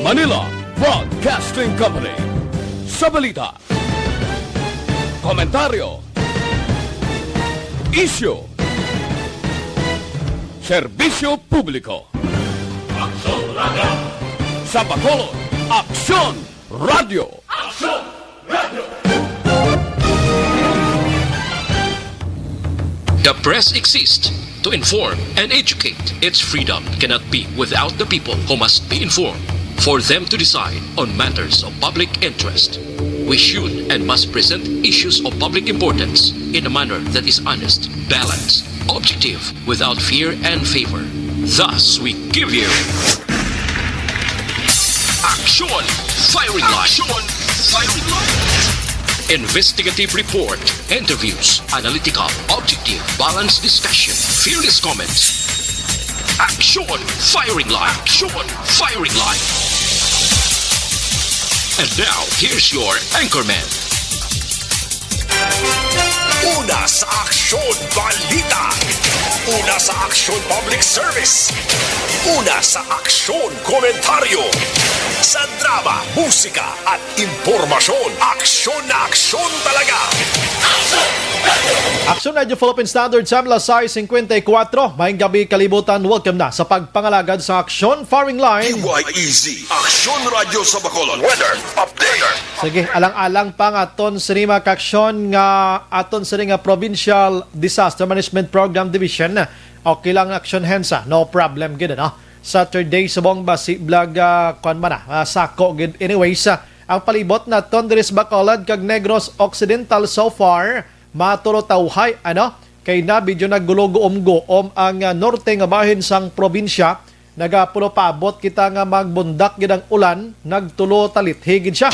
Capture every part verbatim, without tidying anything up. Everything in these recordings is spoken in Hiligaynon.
Manila Broadcasting Company. Sa balita, komentaryo, isyu, serbisyo publiko. Aksyon Radio. Sa Bacolod, Aksyon Radio. Aksyon Radio. The press exists to inform and educate. Its freedom cannot be without the people who must be informed. For them to decide on matters of public interest, we should and must present issues of public importance in a manner that is honest, balanced, objective, without fear and favor. Thus, we give you Aksyon Firing Line. Aksyon Firing Line. Investigative report, interviews, analytical, objective, balanced discussion, fearless comments. Aksyon Firing Line. Aksyon Firing Line. And now, here's your anchorman. Una sa aksyon, balita. Una sa aksyon, public service. Una sa aksyon, komentaryo. Sa drama, musika, at impormasyon, aksyon na aksyon talaga. Aksyon Radio Philippine Standard Time, alas sais cincuenta y cuatro. Maayong gabi, kalibutan. Welcome na sa pagpangalagad sa Aksyon Firing Line. P Y E Z, Aksyon Radio sa Bacolod. Weather update. Sige, alang-alang pa nga aton sini, mga kaaksyon, nga aton sini nga Provincial Disaster Management Program Division. Okay lang, Aksyon Hensa, no problem gid, no? Saturday subong basi blag, ah, kuan man na, ah, sako gid. Anyways, ah, ang palibot naton diri sa Bacolod kag Negros Occidental so far, matulo tawhay, ano? Kay na medyo naggulo-guom-guom ang, ah, norte nga bahin sang probinsya. Nagapulo paabot kita nga magbundak gid ang ulan, nagtulo talithi gid siya.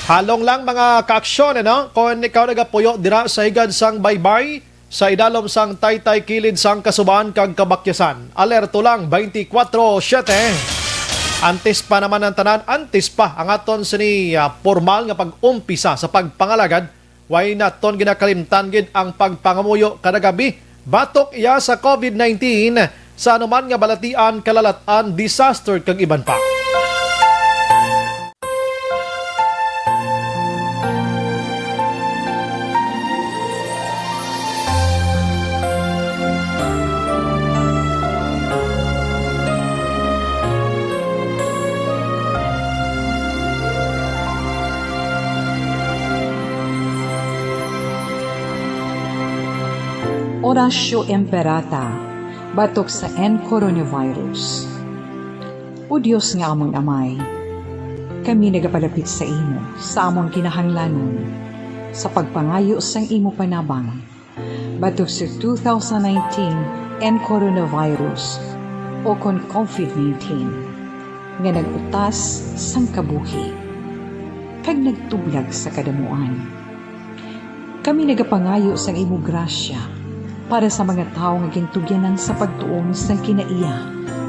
Halong lang, mga kaaksyon, ano? Kung ikaw nagapuyo dira sa higad sang baybay, sa idalom sang taytay kilid sang Kasuban kag Kabakyasan, alerto lang twenty-four seven. Antes pa naman ang tanan, antes pa ang aton sini, ah, formal nga pag-umpisa sa pagpangalagad, way naton ginakalimtan gid ang pagpangamuyo kada gabi batok iya sa covid nineteen, sa anuman nga balatian, kalalat-an, disaster, kag iban pa. Oratio Imperata, batok sa N coronavirus. O Dios nga amon Amay, kami nagapalapit sa imo sa amon kinahanglanon, sa pagpangayo sang imo panabang batok sa two thousand nineteen N coronavirus, o kon covid nineteen, nga nag-utas sang kabuhi kag nagtublag sa kadamuan. Kami nagapangayo sang imo grasya para sa mga tawo nga gintugyanan sa pagtuon sang kinaiya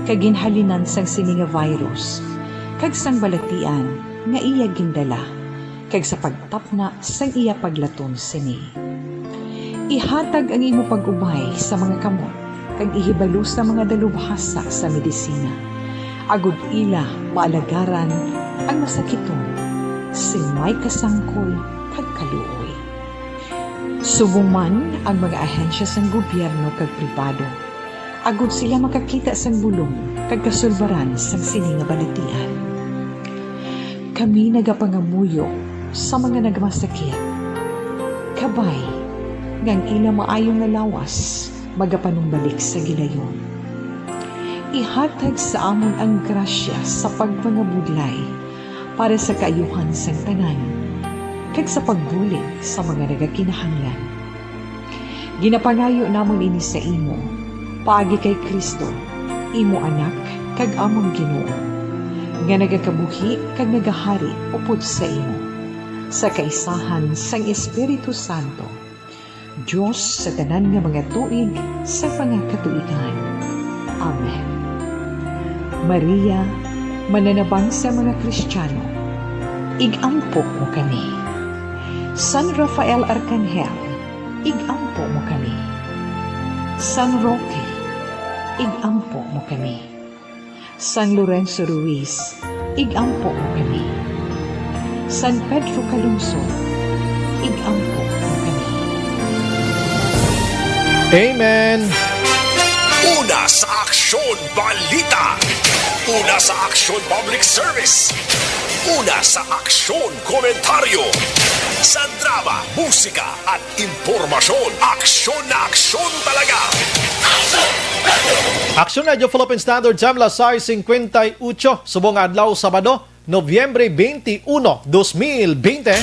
kag ginhalinan sang sini nga virus, kag sang balatian nga iya gindala, kag sa pagtapna sang iya paglaton sini. Ihatag ang imo pag-ubay sa mga kamot kag ihibalo sa mga dalubhasa sa medisina, agod ila maalagaran ang masakiton sing may kasangkol kag kaluoy. Subong man ang mga ahensya sang gobyerno kag pribado, agod sila makakita sang bulong kag kasulbaran sang sini nga balatian. Kami nagapangamuyo sa mga nagmasakit, kabay nga ang ila maayo nga lawas magapanumbalik sa gilayon. Ihatag sa amon ang grasya sa pagpangabudlay para sa kaayuhan sang tanan, kag sa pagbulig sa mga nagakinahanglan. Ginapangayo namon ini sa imo, paagi kay Cristo, imo Anak kag amon Ginoo, nga nagakabuhi kag nagahari upod sa imo, sa kaisahan sang Espiritu Santo, Dios sa tanan nga mga tuig sa mga katuigan. Amen. Maria, mananabang sa mga Kristiyano, ig-ampo mo kami. San Rafael Arkanghel, ig-ampo mo kami. San Roque, ig-ampo mo kami. San Lorenzo Ruiz, ig-ampo mo kami. San Pedro Calungsod, ig-ampo mo kami. Amen. Una sa Aksyon Balita. Una sa Aksyon Public Service. Una sa Aksyon Komentaryo. Sa drama, musika, at impormasyon. Aksyon na aksyon talaga. Aksyon Radyo Philippine Standard Time, alas sais cincuenta y ocho, subong nga adlaw, Sabado, Nobyembre twenty-one, dos mil bente.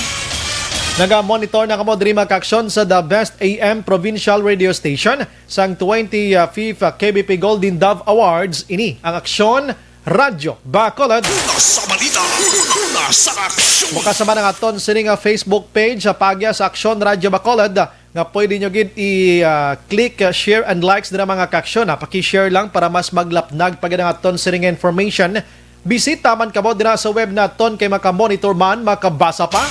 Naga-monitor na kamo diri, mga kaaksyon, sa The Best A M Provincial Radio Station sang twenty-fifth K B P Golden Dove Awards. Ini ang Aksyon Radyo Bacolod. Una sa balita, una sa aksyon. Bukas naman ang aton sini nga Facebook page, sa pagya sa Aksyon Radyo Bacolod, nga pwede nyo gid i-click, uh, share and likes dira, mga kaaksyon, ha. Paki-share lang para mas maglapnag pa gid ang aton sini nga information. Bisita man kamo dira sa web naton kay maka-monitor man, makabasa pa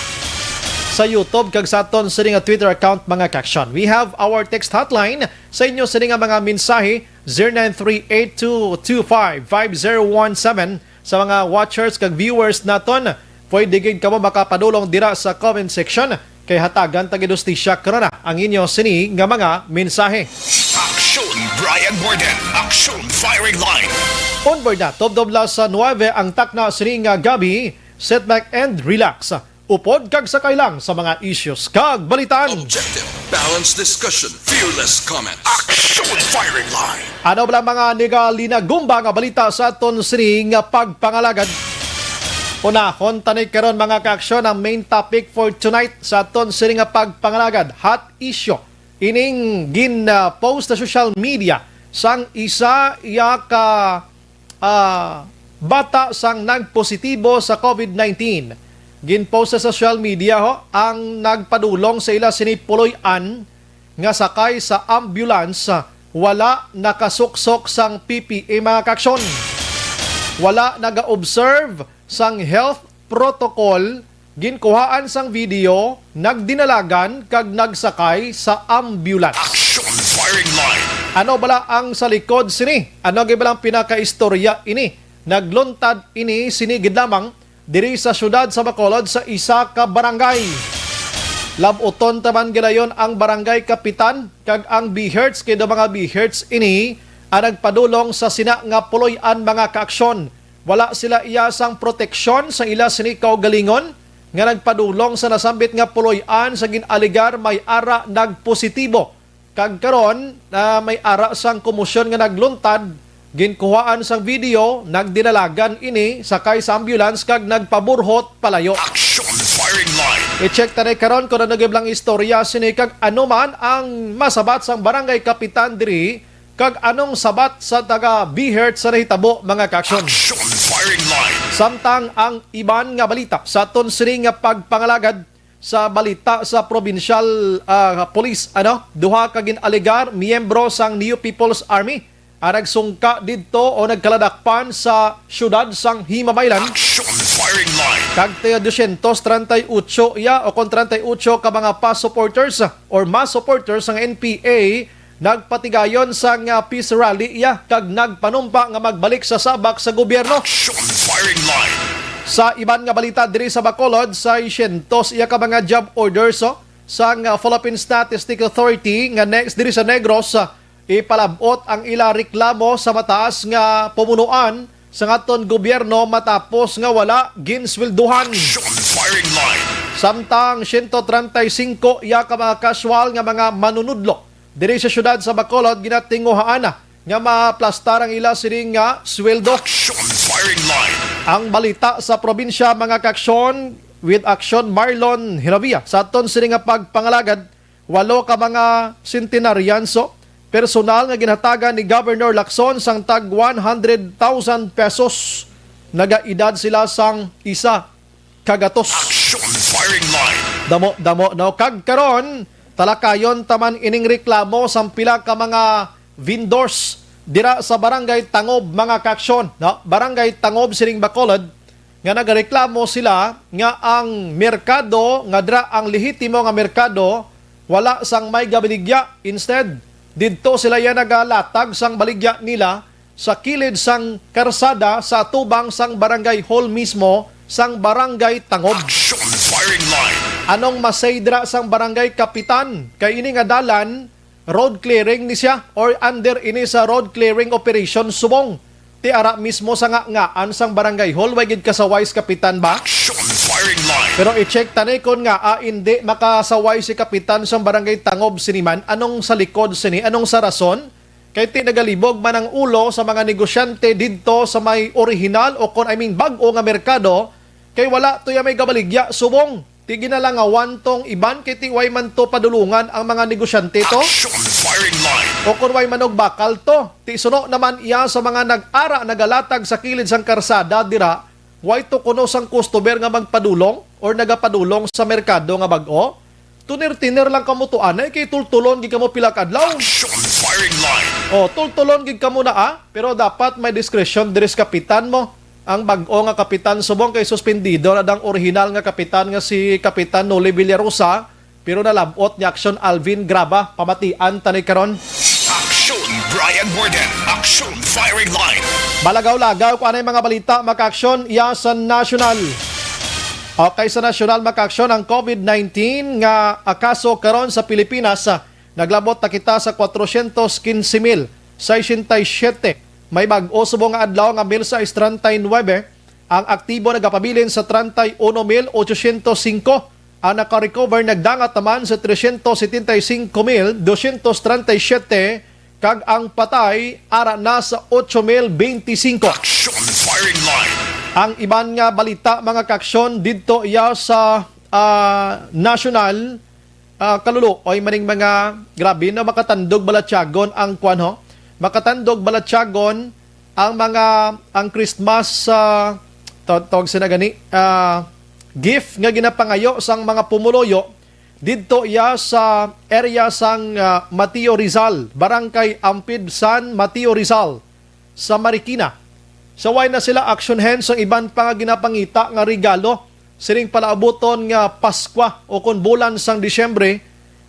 sa YouTube kag sa aton sini nga Twitter account, mga kaaksyon. We have our text hotline sa inyo sini nga mga mensahe, zero nine three eight two two five five zero one seven. Sa mga watchers kag viewers naton, pwede gid kamo makapadulong dira sa comment section, kay hatagan ta gid hustisya karon na ang inyo sini nga mga mensahe. Aksyon Brian Warden. Aksyon Firing Line. Onboard na, tubtob las nuwebe ang takna sini nga gabi. Sit back and relax. Upod kag sakay lang sa mga issues kag balitaan. Objective, balanced discussion, fearless comments. Aksyon Firing Line. Ano bala mga nigalinagumba nga balita sa aton sini nga pagpangalagad? Unahon tani karon, mga kaaksyon, ang main topic for tonight sa aton sini nga pagpangalagad, hot issue. Ining gin-post sa social media sang isa iya ka, ah, bata sang nagpositibo sa COVID nineteen. Gin-post sa social media, ho, ang nagpadulong sa ila sini puloy-an nga sakay sa ambulance, wala nakasuksok sang P P E, mga kaaksyon. Wala naga-observe sang health protocol, ginkuhaan sang video, nagdinalagan kag nagsakay sa ambulance. Aksyon Firing Line. Ano bala ang sa likod sini? Ano gid bala ang pinakaistorya ini? Nagluntad ini sini gid lamang diri sa siyudad sa Bacolod sa isa ka barangay. Lab-uton ta man gilayon ang barangay kapitan kag ang BHERTs, kay daw mga BHERTs ini ang nagpadulong sa sina nga puloy-an, mga kaaksyon. Wala sila iya sang proteksyon sa ila sini kaugalingon nga nagpadulong sa nasambit nga puloy-an sa gin-alegar may ara nagpositibo. Kag karon, ah, may ara sang komosyon nga nagluntad, ginkuhaan sang video, nagdinalagan ini, sakay sa ambulance kag nagpaburhot palayo. Aksyon Firing Line. I-check ta ni karon kung ano gid lang istorya sini kag ano man ang masabat sang barangay kapitan diri kag anong sabat sa taga BHERT sa nahitabo, mga kaaksyon. Aksyon Firing Line. Samtang ang iban nga balita sa aton sini nga pagpangalagad, sa balita sa provincial, ah, police, ano, duha ka gin-alegar miyembro sang New People's Army ang nagsungka didto o nagkaladakpan sa siyudad sang Himabaylan. Aksyon Firing Line. Kag taga dosyentos treinta y ocho iya o kon treinta y ocho ka mga PAS supporters or MAS supporters sang N P A nagpatigayon sang, ah, peace rally iya kag nagpanumpa nga magbalik sa sabak sa gobyerno. Aksyon Firing Line. Sa iban nga balita diri sa Bacolod, seiscientos iya ka mga job orders, oh, sang, ah, Philippine Statistics Authority nga next diri sa Negros, ah, ipalab-ot ang ila reklamo sa mataas nga pamunuan sang aton gobyerno matapos nga wala ginsweldohan. Aksyon Firing Line. Samtang siyento treinta y cinco iya ka mga casual nga mga manunudlo diri sa siyudad sa Bacolod ginatinguhaan na nga maplastar ang ila sining nga sweldo. Aksyon Firing Line. Ang balita sa probinsya, mga kaaksyon, with Aksyon Marlon Hiravia. Sa aton sini nga pagpangalagad, walo ka mga centenarians, oh, personal nga ginhatagan ni Governor Lacson sang tag one hundred thousand pesos. Nagaedad sila sang isa kagatos. Aksyon Firing Line. Damo, damo, no? Kag karon, talakayon ta man ining reklamo sang pila ka mga vendors dira sa Barangay Tangob, mga kaaksyon, no? Barangay Tangob sining Bacolod, nga nagareklamo sila nga ang merkado, nga dira ang lehitimo nga merkado, wala sang may gabaligya. Instead, didto sila iya nagalatag sang baligya nila sa kilid sang karsada sa atubang sang barangay hall mismo sang Barangay Tangob. Action Firing Line. Anong masay dira sang barangay kapitan? Kay ini nga dalan, road clearing ni siya or under ini sa road clearing operation subong. Ti ara mismo sa nga-ngaan sang barangay hall, way gid kasaway si kapitan ba? Action Firing Line. Pero i-check tani kon nga, ah, indi makasaway si kapitan sang barangay Tangob sini man. Anong sa likod sini? Anong sa rason? Kay ti nagalibog man ang ulo sa mga negosyante didto sa may orihinal o kon, I mean, bag-o nga merkado, kay wala to ya may gabaligya subong. Ti ginalangawan tong iban kay ti way man to padulungan ang mga negosyante to. Action Firing Line. O kon way man og bakal to. Ti suno naman iya sa mga nag-ara nagalatag sa kilid sang karsada dira, way to kuno sang customer nga magpadulong or nagapadulong sa merkado nga bag-o. Tunir-tinir lang kamo to anay kay tultulon gid kamo pila ka adlaw. Action Firing Line. O, tultulon gid kamo na, ah. Pero dapat may discretion diri sa kapitan mo. Ang bag-o nga kapitan subong kay suspendido na dang orihinal nga kapitan nga si Kapitan Noli Villarosa, pero nalab-ot ni Action Alvin Graba. Pamatian tani karon. Action Brian Morgan. Action Firing Line. Malagaw-lagaw ko anay mga balita, mga ka-aksyon, iya sa nasyonal. Okay, sa nasyonal, mga ka-aksyon, ang COVID nineteen nga, ah, kaso karon sa Pilipinas, ah, naglabot na kita sa kwatrocientos quince mil sesenta y siete. May bag-o subong nga adlaw nga mil sais treinta y nuebe. Ang aktibo nagapabilin sa treinta y uno mil ochocientos singko. Ang naka-recover nagdangat naman sa trescientos setenta y cinco mil doscientos treinta y siete, kag ang patay ara na sa ocho mil veinticinco. Action Firing Line. Ang iban nga balita, mga ka-aksyon, didto iya sa, ah, nasyonal, ah, kalulo, oy, maning mga grabe na makatandog balatyagon ang kwan, ho. Makatandog balatyagon ang mga, ang Christmas, ah, taw-, tawag sila gani, ah, gift nga ginapangayo sang mga pumuluyo didto iya sa area sang, ah, Mateo Rizal, Barangay Ampid, San Mateo Rizal, sa Marikina. Sa way na sila action hands ang iban pa nga ginapangita nga regalo sining palaabuton nga Paskwa o kon bulan sang Disyembre,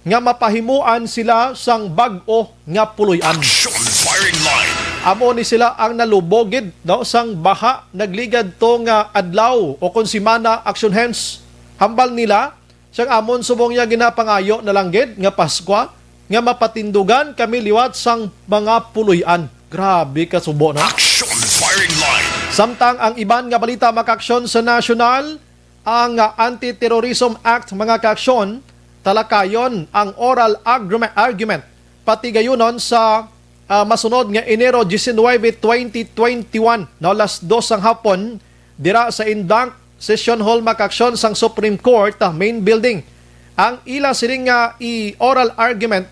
nga mapahimuan sila sang bag-o nga puloy-an. Action Firing Line. Amo ni sila ang nalubog gid, no, sang baha nagligad to nga adlaw o kon simana, action hands. Hambal nila, sang amon subong niya ginapangayo na lang gid nga Paskwa, nga mapatindugan kami liwat sang mga puloy-an. Grabe ka subo, no? Action Firing Line. Samtang ang iban nga balita, mga ka-aksyon, sa nasyonal, ang, ah, Anti-Terrorism Act, mga ka-aksyon, talakayon ang oral argument, argument patigayunon sa, ah, masunod nga Enero diecinuebe, twenty twenty-one, no, alas dos sang hapon, dira sa Inbank Session Hall, mga ka-aksyon, sang Supreme Court, ah, main building. Ang ila sining nga i-oral argument,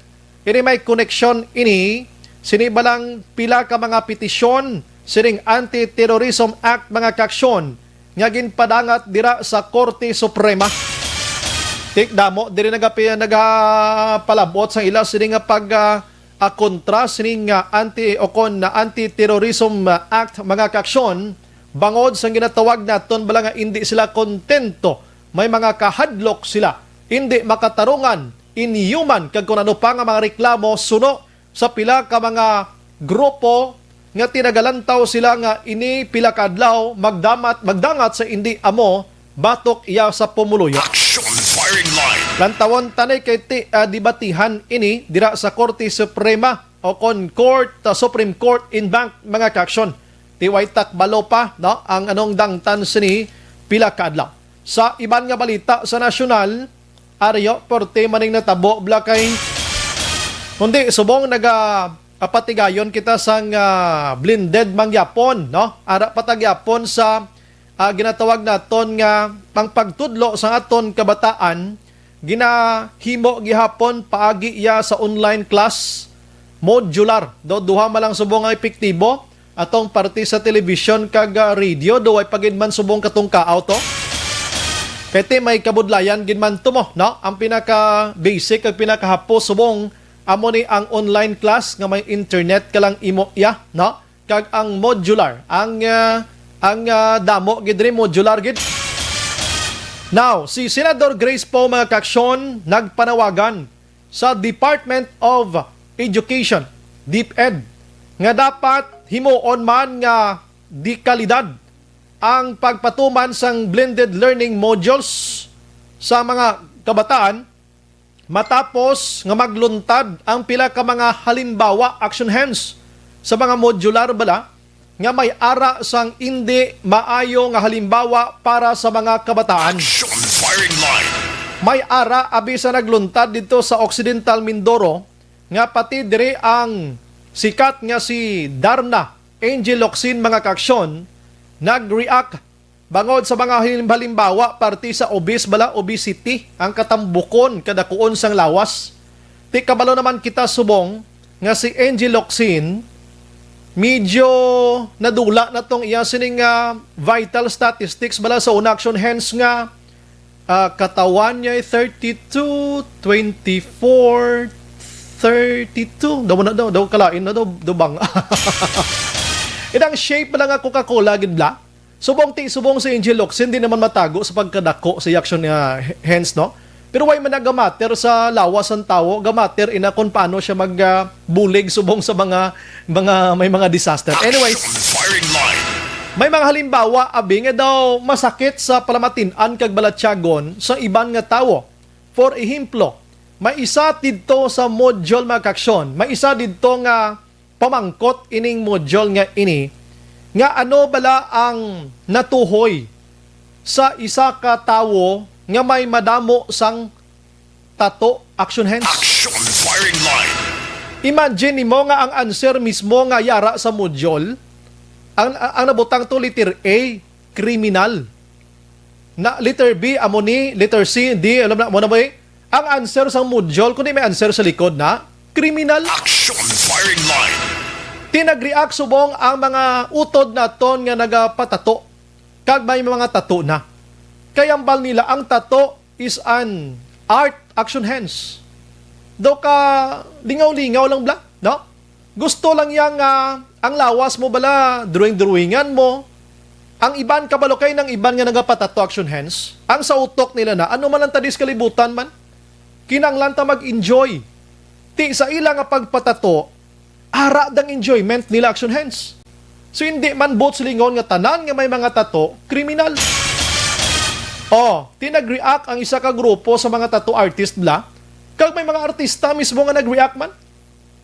ini may koneksyon ini sini balang pila ka mga petisyon sining Anti-Terrorism Act, mga ka-aksyon, nga ginpadangat dira sa Korte Suprema. Tik damo diri nagapi-, nagapalabot sa ila sini nga pag, ah, ah, kontra sini nga anti o kon na Anti-Terrorism Act, mga ka-aksyon, bangod sa ginatawag naton bala nga indi sila kontento, may mga kahadlok sila, indi makatarungan, inhuman kag kun ano pa nga mga reklamo suno sa pila ka mga grupo nga tinagalantaw sila nga ini pila ka adlaw magdamat, magdangat sa indi amo batok iya sa pumuluyo. Action Firing Line. Lantawon tani kay ti, ah, debatihan ini dira sa Korte Suprema o kon Court, ah, Supreme Court in Bank, mga ka-aksyon. Ti way takbalo pa, no, ang anong dangtan sini pila ka adlaw. Sa iban nga balita sa nasyonal, Aryo, porte maning natabo, bla, kay kundi subong naga, ah, patigayon kita sang, ah, blended mangyapon, no? Ara patagyapon sa, ah, ginatawag naton nga ang pagtudlo sa aton kabataan, ginahimo gihapon paagi iya sa online class, modular. Do, duha man lang subong ang epektibo. Atong parte sa television kag, ah, radio, do way pa gid man subong katong kaaw to. Kay ti may kabudlayan gid man to mo, no? Ang pinaka-basic kag pinakahapos subong amo ni ang online class nga may internet ka lang imo iya, no? Kag ang modular, ang, ah, ang, ah, damo gid rin modular gid. Now, si Senador Grace Poe, mga ka-aksyon, nagpanawagan sa Department of Education, DepEd, nga dapat himuon man nga dekalidad ang pagpatuman sang blended learning modules sa mga kabataan matapos nga magluntad ang pila ka mga halimbawa, action hands, sa mga modular bala nga may ara sang indi maayo nga halimbawa para sa mga kabataan. Action firing line. May ara abi sa nagluntad dito sa Occidental Mindoro nga pati diri ang sikat nga si Darna Angel Locsin, mga kaaksyon, nag-react bangod sa mga halim-, halimbawa parte sa obese bala, obesity, ang katambukon, kadakuon sang lawas. Ti kabalo naman kita subong nga si Angie Locsin, medyo nadula na tong iya sining, ah, vital statistics bala sa una, action hands, nga, ah, katawan niya ay thirty-two, twenty-four, thirty-two. Daw na daw, daw kalain na daw, daw bang. Idang shape bala nga Coca-Cola gid bala. Subong ti, subong si Angel Locsin, di naman matago sa pagkadako sa iya action nga h-, hands, no? Pero way man nagamatter sa lawas sang tawo, gamatter ina kung paano siya mag, ah, bulig subong sa mga, mga, may mga disaster. Anyways, action firing line. May mga halimbawa abi nga daw masakit sa palamatin-an kag balatyagon sa iban nga tawo. For ehemplo, may isa didto sa module, mga kaaksyon, may isa didto nga pamangkot ining module nga ini, nga ano bala ang natuhoy sa isa ka tawo nga may madamo sang tato, action hands? Action firing line. Imagine nimo nga ang answer mismo nga yara sa module, ang, ang nabutang to letter A, kriminal. Na, letter B, amo ni, letter C, D, alam na, mo na ba eh? Ang answer sang module, kundi may answer sa likod na, kriminal. Action firing line. Ti nag-react subong ang mga utod naton nga nagapatato, kag may mga tato na. Kay ambal nila, ang tato is an art, action hands. Daw ka lingaw-lingaw lang bala, no? Gusto lang yang, ah, ang lawas mo bala, drawing-drawingan mo. Ang iban, kabalo kay nang iban nga nagapatato, action hands, ang sa utok nila na, ano man ang tadis kalibutan man, kinanglan ta mag-enjoy. Ti sa ila nga pagpatato, ara dang enjoyment nila, action hands. So, hindi man buot silingon nga tanan nga may mga tato, kriminal. Oh, ti nag-react ang isa ka grupo sa mga tattoo artist bala, kag may mga artista mismo nga nag-react man.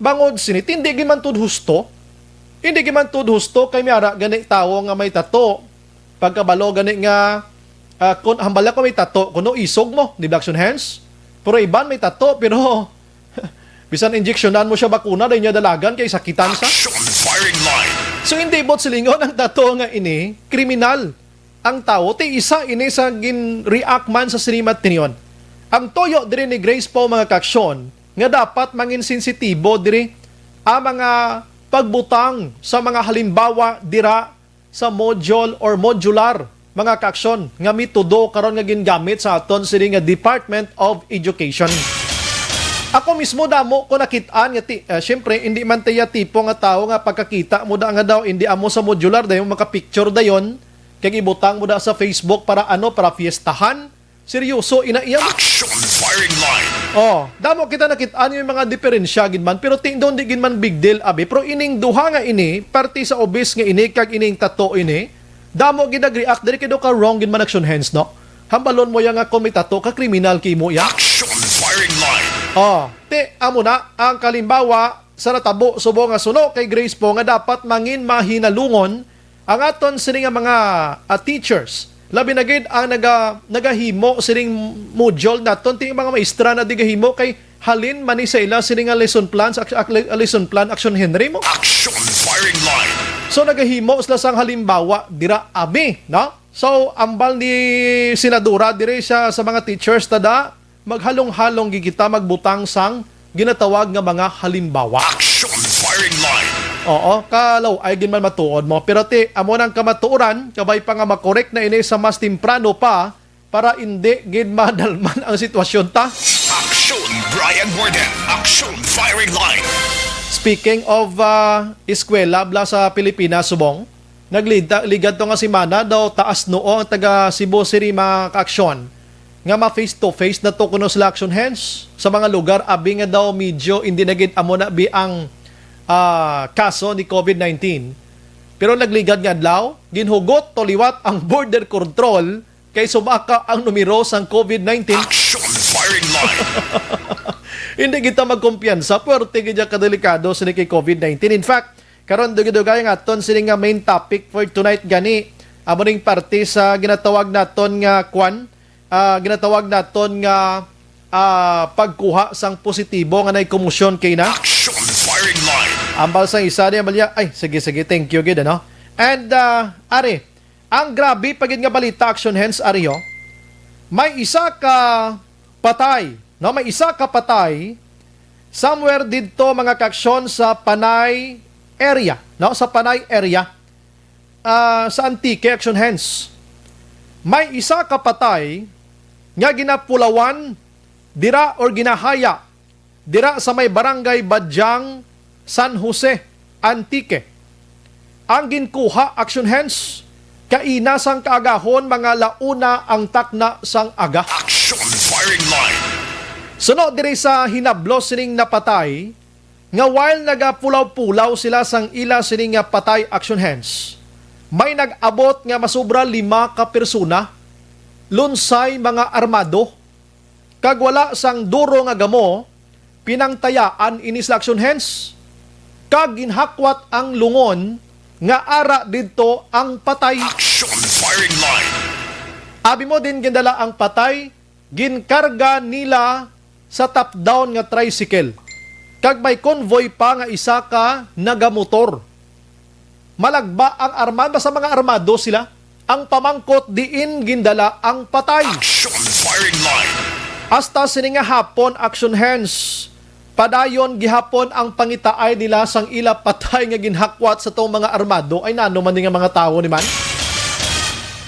Bangod sini, ti hindi gid man tud husto. Hindi gid man tud husto kay may ara gani tawo nga may tato. Pagkabalo gani nga, ah, kun hambal ako may tato, kuno isog mo, di ba, action hands? Pero iban may tato, pero bisan injeksyonan mo siya bakuna, dahil niya dalagan kay sakitan sa. Action firing line. So, hindi buot silingon ang tato nga ini, kriminal ang tawo. Ti isa ini sa gin-react man sa sinimat tinion. Ang tuyo diri ni Grace Poe, mga kaaksyon, nga dapat mangin sensitibo diri ang mga pagbutang sa mga halimbawa dira sa module or modular, mga kaaksyon, nga metodo karon nga gingamit sa aton sini nga Department of Education. Ako mismo damo ko nakit-an nga ti-, ah, siyempre, hindi man tiya tipo nga tawo nga pagkakita mo da nga daw, hindi amo sa modular, dayon makapicture dayon, kag ibutang mo da sa Facebook para ano, para fiestahan. Seryoso, ina iya mo. Action firing line. Oh, damo kita nakit-an yung mga diferensya gid man, pero ti-, doon di gid man big deal, abi. Pero ining duha nga ini, parte sa obis nga ini, kag ining tato ini, damo gid nag-react diri kay do ka wrong gid man, action hands, no? Hambalon mo ya nga kung may tato ka, kriminal kay mo ya. Action firing line. Oh, ti, amo na ang kalimbawa sa natabo subong nga suno kay Grace Poe nga dapat mangin mahinalungon ang aton sini nga mga, ah, teachers, labi na gid ang naga-, nagahimo sining module naton, ti mga maestra na di gahimo kay halin man ni sa ila sini nga lesson plan sa ak-, ak-, lesson plan, action Henry mo. Action firing line. So nagahimo sila sang halimbawa dira, abi, no? So ambal ni senadora diri siya sa mga teachers, tada maghalong-halong gid kita magbutang sang ginatawag nga mga halimbawa. Action firing line. Oo, kalaw-ay gid man matuod mo. Pero ti, amo nang kamatuoran, kabay pa nga makorek na ini sa mas temprano pa para indi gid madalman ang sitwasyon ta. Action, Brian Warden. Action firing line. Speaking of, ah, eskwela bla sa Pilipinas, subong, Naglida-, ligad to nga semana daw taas noo ang taga Cebu City, mga kaaksyon, nga ma face to face na to kuno sila, action hands, sa mga lugar abi nga daw medyo hindi na gid amo na bi ang, ah, kaso ni COVID nineteen. Pero nagligad nga adlaw, ginhugot to liwat ang border control kay sumaka ang numero sang COVID nineteen. Action firing line. Hindi kita magkumpiyansa, puwerte gid ang kadelikado sini kay COVID nineteen. In fact, karon dugay-dugay ang aton sini nga main topic for tonight gani, amo ning parte sa ginatawag naton nga kwan, ah, ginatawag naton nga, ah, pagkuha sang positibo nga naay komosyon kay na. Action firing line. Ambal sang isa di balya. Ay, sige, sige, thank you gid, ano? And, ah, ari, ang grabe pa gid nga balita, Action Hands, ari, oh. May isa ka patay, no? May isa ka patay somewhere didto, mga kaaksyon, sa Panay area, no? Sa Panay area, ah, sa Antique, Action Hands. May isa ka patay nga ginapulawan dira or ginahaya dira sa may barangay Badyang, San Jose, Antique. Ang ginkuha, Action Hands, kaina sang kaagahon, mga launa ang takna sang aga. Action firing line. Suno diri sa hinablos sining napatay, nga while nagapulaw-pulaw sila sang ila sini nga patay, Action Hands, may nag-abot nga masobra lima ka persona, lunsay mga armado, kag wala sang duro nga gamo, pinangtayaan ini sila, Action Hands, kag ginhakwat ang lungon nga ara didto ang patay. Action firing line. Abi mo din gindala ang patay, ginkarga nila sa top-down nga tricycle, kag may convoy pa nga isa ka nagamotor. Malagba ang armado, sa mga armado sila. Ang pamangkot diin gindala ang patay. Action firing line. Hasta sini nga hapon, Action Hands, padayon gihapon ang pangitaay nila sang ila patay nga ginhakwat sa tong mga armado. Ay, nano man ni nga mga tawo ni man?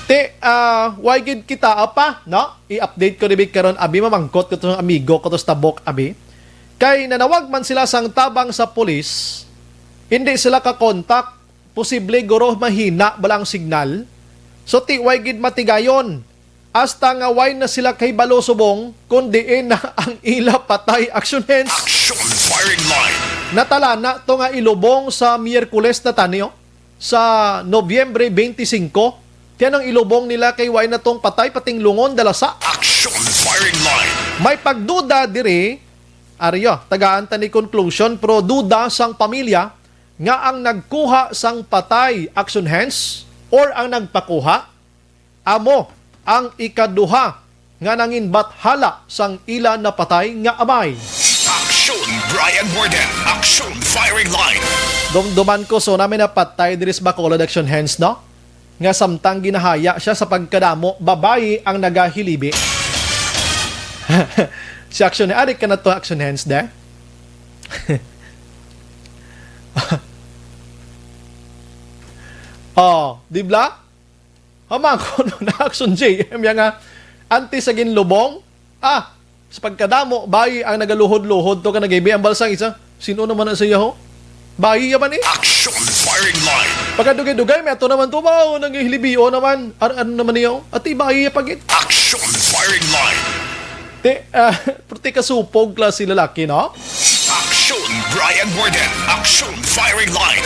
Ti, ah, way gid kita apa, no? I-update ko ni Vic karon, abi, mamangkot ko to sa amigo ko to sa Tabok, abi. Kay nanawag man sila sang tabang sa pulis, hindi sila ka-contact, posible guro mahina bala ang signal. So, ti way gid matigayon. Hasta nga way na sila kahibalo subong kung diin na ang ila patay, Action Hands. Action firing line. Natalana to nga ilubong sa Miyerkules na tani, oh, sa Nobyembre twenty-five. Kaya nang ilubong nila kay way na tong patay, pating lungon, dala sa. Action firing line. May pagduda diri, ari, oh, tagaan ta ni conclusion, pero duda sang pamilya nga ang nagkuha sang patay, Action Hands, or ang nagpakuha, amo ang ikaduha nga nanginbathala sang ila napatay nga amay. Action Brian Warden, Action firing line. Dumduman ko, so, na may napatay diri sa Bacolod, Action Hands, no? Nga samtang ginahaya siya sa pagkadamo, babayi ang nagahilibi. Si Action, ari ka na to, Action Hands, de? Oh, di ba? Hamang ko no na Action J M, ya nga, antes sa ginlubong, ah, sa pagkadamo, bayi ang nagaluhod-luhod to ka nagibi ang balsang isa. Sino naman na siya ho? Bayi ya man eh. Action firing line. Pagkadugay-dugay, may ato naman to, mao, nangihilibio naman. Ar-, ano naman niyo? Ati, bayi ya pagit. Action firing line. Ti, ah, purti kasupog klase lalaki, no? Action Brian Warden. Action firing line.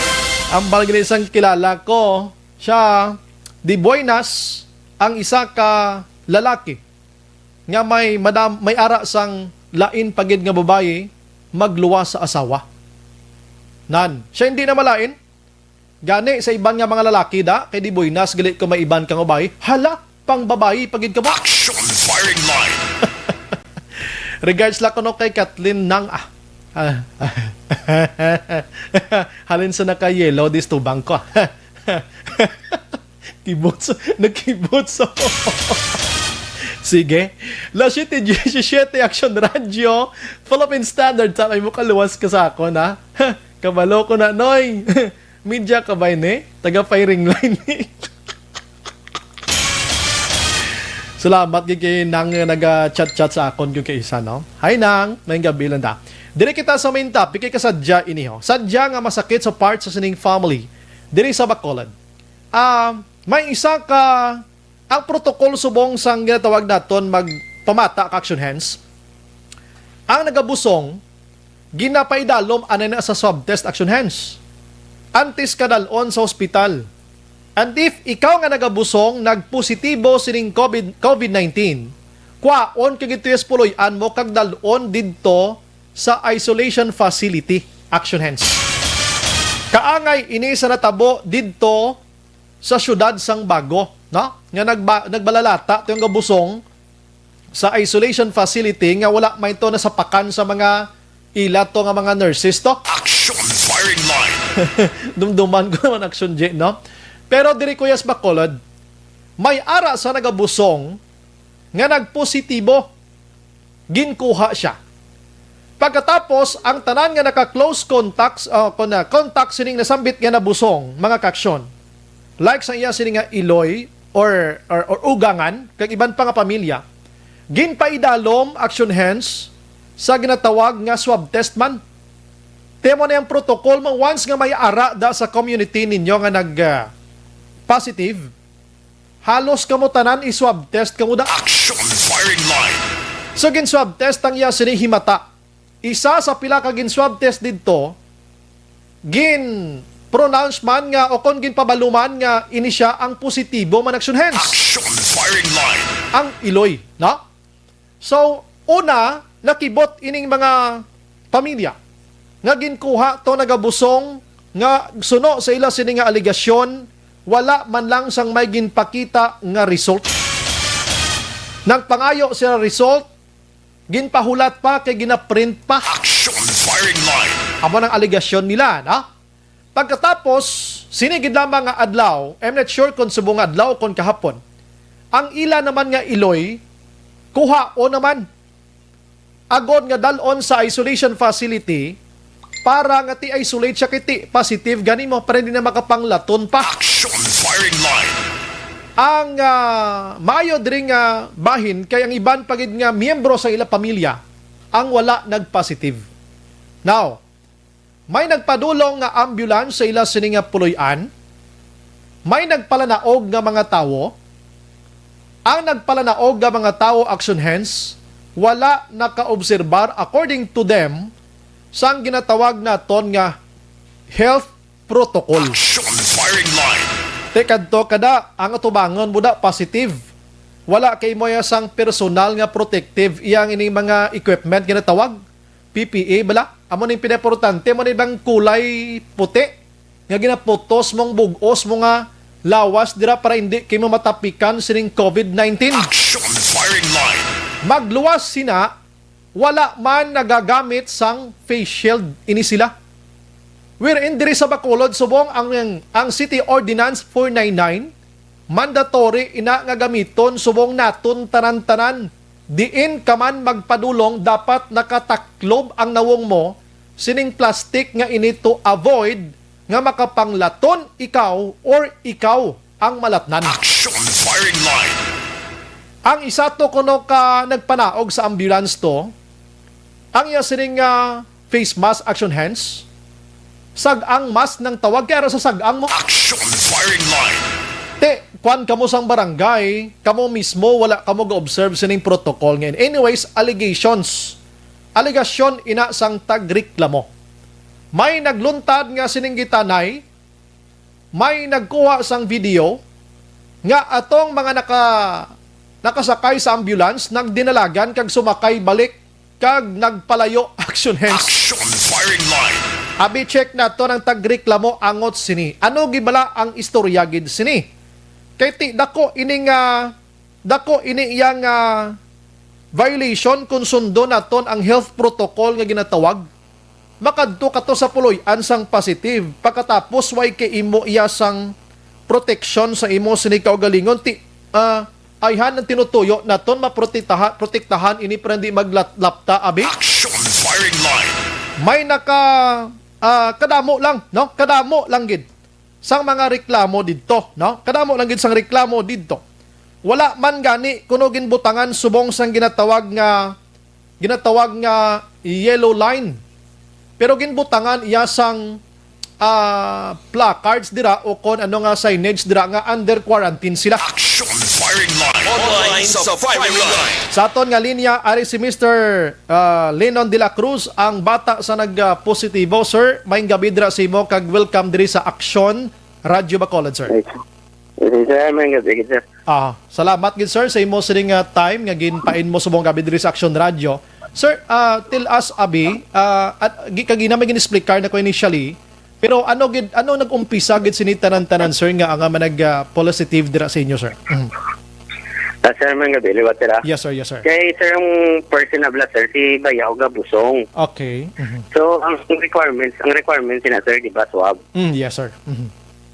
Ang balgin isang kilala ko, siya, di buenas, ang isa ka lalaki nga may madam-, may ara sang lain pa gid nga babayi magluwas sa asawa. Nan, siya hindi na malain. Gani sa iban nga mga lalaki da, kay di buenas gali ko may iban kang babayi. Hala, pang babayi pa gid ka mo. Action firing line. Regards la kuno kay Kathleen Nang, ah. Ah. Halin sa naka-yellow, dis tubang ko. Kibot sa, nagkibot sa. Sige. Las siete diecisiete, Action Radio, Philippine Standard Time, ay mo kaluwas ka sa ako, na? Kabalo ko na, Noy. Media ka ba ini? Taga firing line ni. Salamat gid kay Nang nga naga-chat-chat sa akon gyud kay isa, no? Hi, Nang. Maayong gabi lang da. Diri kita sa main topic, kay kasadya ini, ho. Sadya nga masakit sa part sa sining family. Diri sa Bacolod. Ah, may isa ka, ang protocol subong sang ginatawag naton magpamata ka Action Hands. Ang nagabusong, ginapaidalom anay na sa swab test, action hands, antes ka dal-on sa ospital. And if ikaw nga nagabusong nagpositibo sining COVID, COVID nineteen, kwaon kag ito sa puloy-an mo kag dal-on didto sa isolation facility, action hands. Kaangay ini sa natabo didto sa siyudad sang Bago, no? Nga nagba-, nagbalalata to yung gabusong sa isolation facility nga wala may to nasapakan sa mga ila to nga mga nurses to. Action firing line. Dumduman ko naman, action J, no? Pero diri, Kuya, sa Bacolod, may ara sa nagabusong nga nagpositibo. Ginkuha siya. Pagkatapos, ang tanan nga naka-close contacts, uh, kon, uh, contact sining nasambit nga nabusong, mga kaaksyon, like sa iya sini nga iloy or, or, or ugangan, kag iban pa nga pamilya, ginpaidalom, action hands, sa ginatawag nga swab test man. Temo na yung protocol mo, once nga may ara da sa community ninyo nga nag, uh, positive, halos kamo tanan i-swab test kamo da. Action firing line. So, gin-swab test ang iya sini himata. Isa sa pila ka gin-swab test didto, gin-pronounce man nga o kon ginpabaluman nga ini siya ang positibo man, action hands. Action firing line. Ang iloy, no? So, una, nakibot ining mga pamilya nga ginkuha to nagabusong nga suno sa ila sini nga alegasyon, wala man lang sang may ginpakita nga result. Nagpangayo sila result, ginpahulat pa kay ginaprint pa. Action firing line. Amo nang alegasyon nila, no? Pagkatapos, sini gid lamang nga adlaw, I'm not sure kung subong nga adlaw o kung kahapon, ang ila naman nga iloy, kuhaon naman. Agod nga dal-on sa isolation facility para nga ti-isolate siya kay ti positive gani mo, para hindi na makapanglaton pa. Action firing line. Ang, ah, maayo diri nga bahin kay ang iban pa gid nga miyembro sa ila pamilya ang wala nag-positive. Now, may nagpadulong nga ambulance sa ila sini nga puloy-an. May nagpalanaog nga mga tawo. Ang nagpalanaog nga mga tawo, action hands, wala nakaobserbar, according to them, sang ginatawag naton nga health protocol. Action firing line. Te, kadto kada ang atubangon mo da positive. Wala kay mo ya sang personal nga protective iyang ining mga equipment ginatawag P P E bala. Amo ning pinaimportante mo ni bang kulay puti nga ginaputos mong bug-os mo nga lawas dira para hindi kay mo matapikan sining COVID nineteen. Action firing line. Magluwas sina, wala man nagagamit sang face shield ini sila. Wherein diri sa Bacolod, subong ang, ang City Ordinance four nine nine, mandatory ina nga gamiton subong naton tanan-tanan. Diin ka man magpadulong, dapat nakataklob ang nawong mo sining plastic nga ini to avoid nga makapanglaton ikaw or ikaw ang malatnan. Action firing line. Ang isa to kuno ka nagpanaog sa ambulance to, ang iya sining nga face mask, action hands, sag-ang mask nang tawag kay ara sa sag-ang mo. Action firing line. Te, kwan kamo sang barangay, kamo mismo wala kamo ga-observe sining protocol ngayon. Anyways, allegations. Alegasyon ina sang tagreklamo. May nagluntad nga sining gitanay, may nagkuha sang video nga atong mga naka-, nakasakay sa ambulance nagdinalagan kag sumakay balik kag nagpalayo, action hands. Action firing line. Abi, check naton ang tagreklamo angot sini. Ano gid bala ang istorya gid sini? Kay ti dako ini nga, dako ini iya nga violation kung sundon naton ang health protocol nga ginatawag. Makadto ka to sa puloy-an sang positive, pagkatapos way kay imo iya sang proteksyon sa imo sini kaugalingon. Ti, ah, ayhan ang tinutuyo naton, maprotektaha-, protektahan ini para hindi maglaplapta, abi. Action firing line. May naka, ah, kadamo lang, no? Kadamo lang gid sang mga reklamo didto, no? Kadamo lang gid sang reklamo didto. Wala man gani kuno ginbutangan subong sang ginatawag nga, ginatawag nga yellow line. Pero ginbutangan iya sang, ah, placards dira o kon ano nga signage dira nga under quarantine sila. Action Firing Line. Online sa Firing Line. Sa aton nga linya, ari si Mister, ah, Lenon de la Cruz, ang bata sa nag, ah, positibo. Sir, maayong gabi dira sa imo kag welcome diri sa Action Radyo Bacolod, sir. Yes, sir. Maayong gabi, sir. Ah, salamat gid, sir, sa imo sining, ah, time nga ginpain mo subong gabi diri sa Action Radio. Sir, ah, tell us, abi, ah, at gi-, kagina may gin-explicar na ko initially, pero ano gid, ano nag-umpisa gid sini tanan-tanan, sir, nga, nga manag, ah, positive dira sa inyo, sir? Mhm. Ah, sir, maayong gabi, liwat, sir, ah. Yes, sir, yes, sir. Kay, sir, ang person na bala, sir, si Bayaw nga busong. Okay. Mhm. So, ang requirements, ang requirements sina, sir, di ba, swab? Mm, yes, sir. Mhm.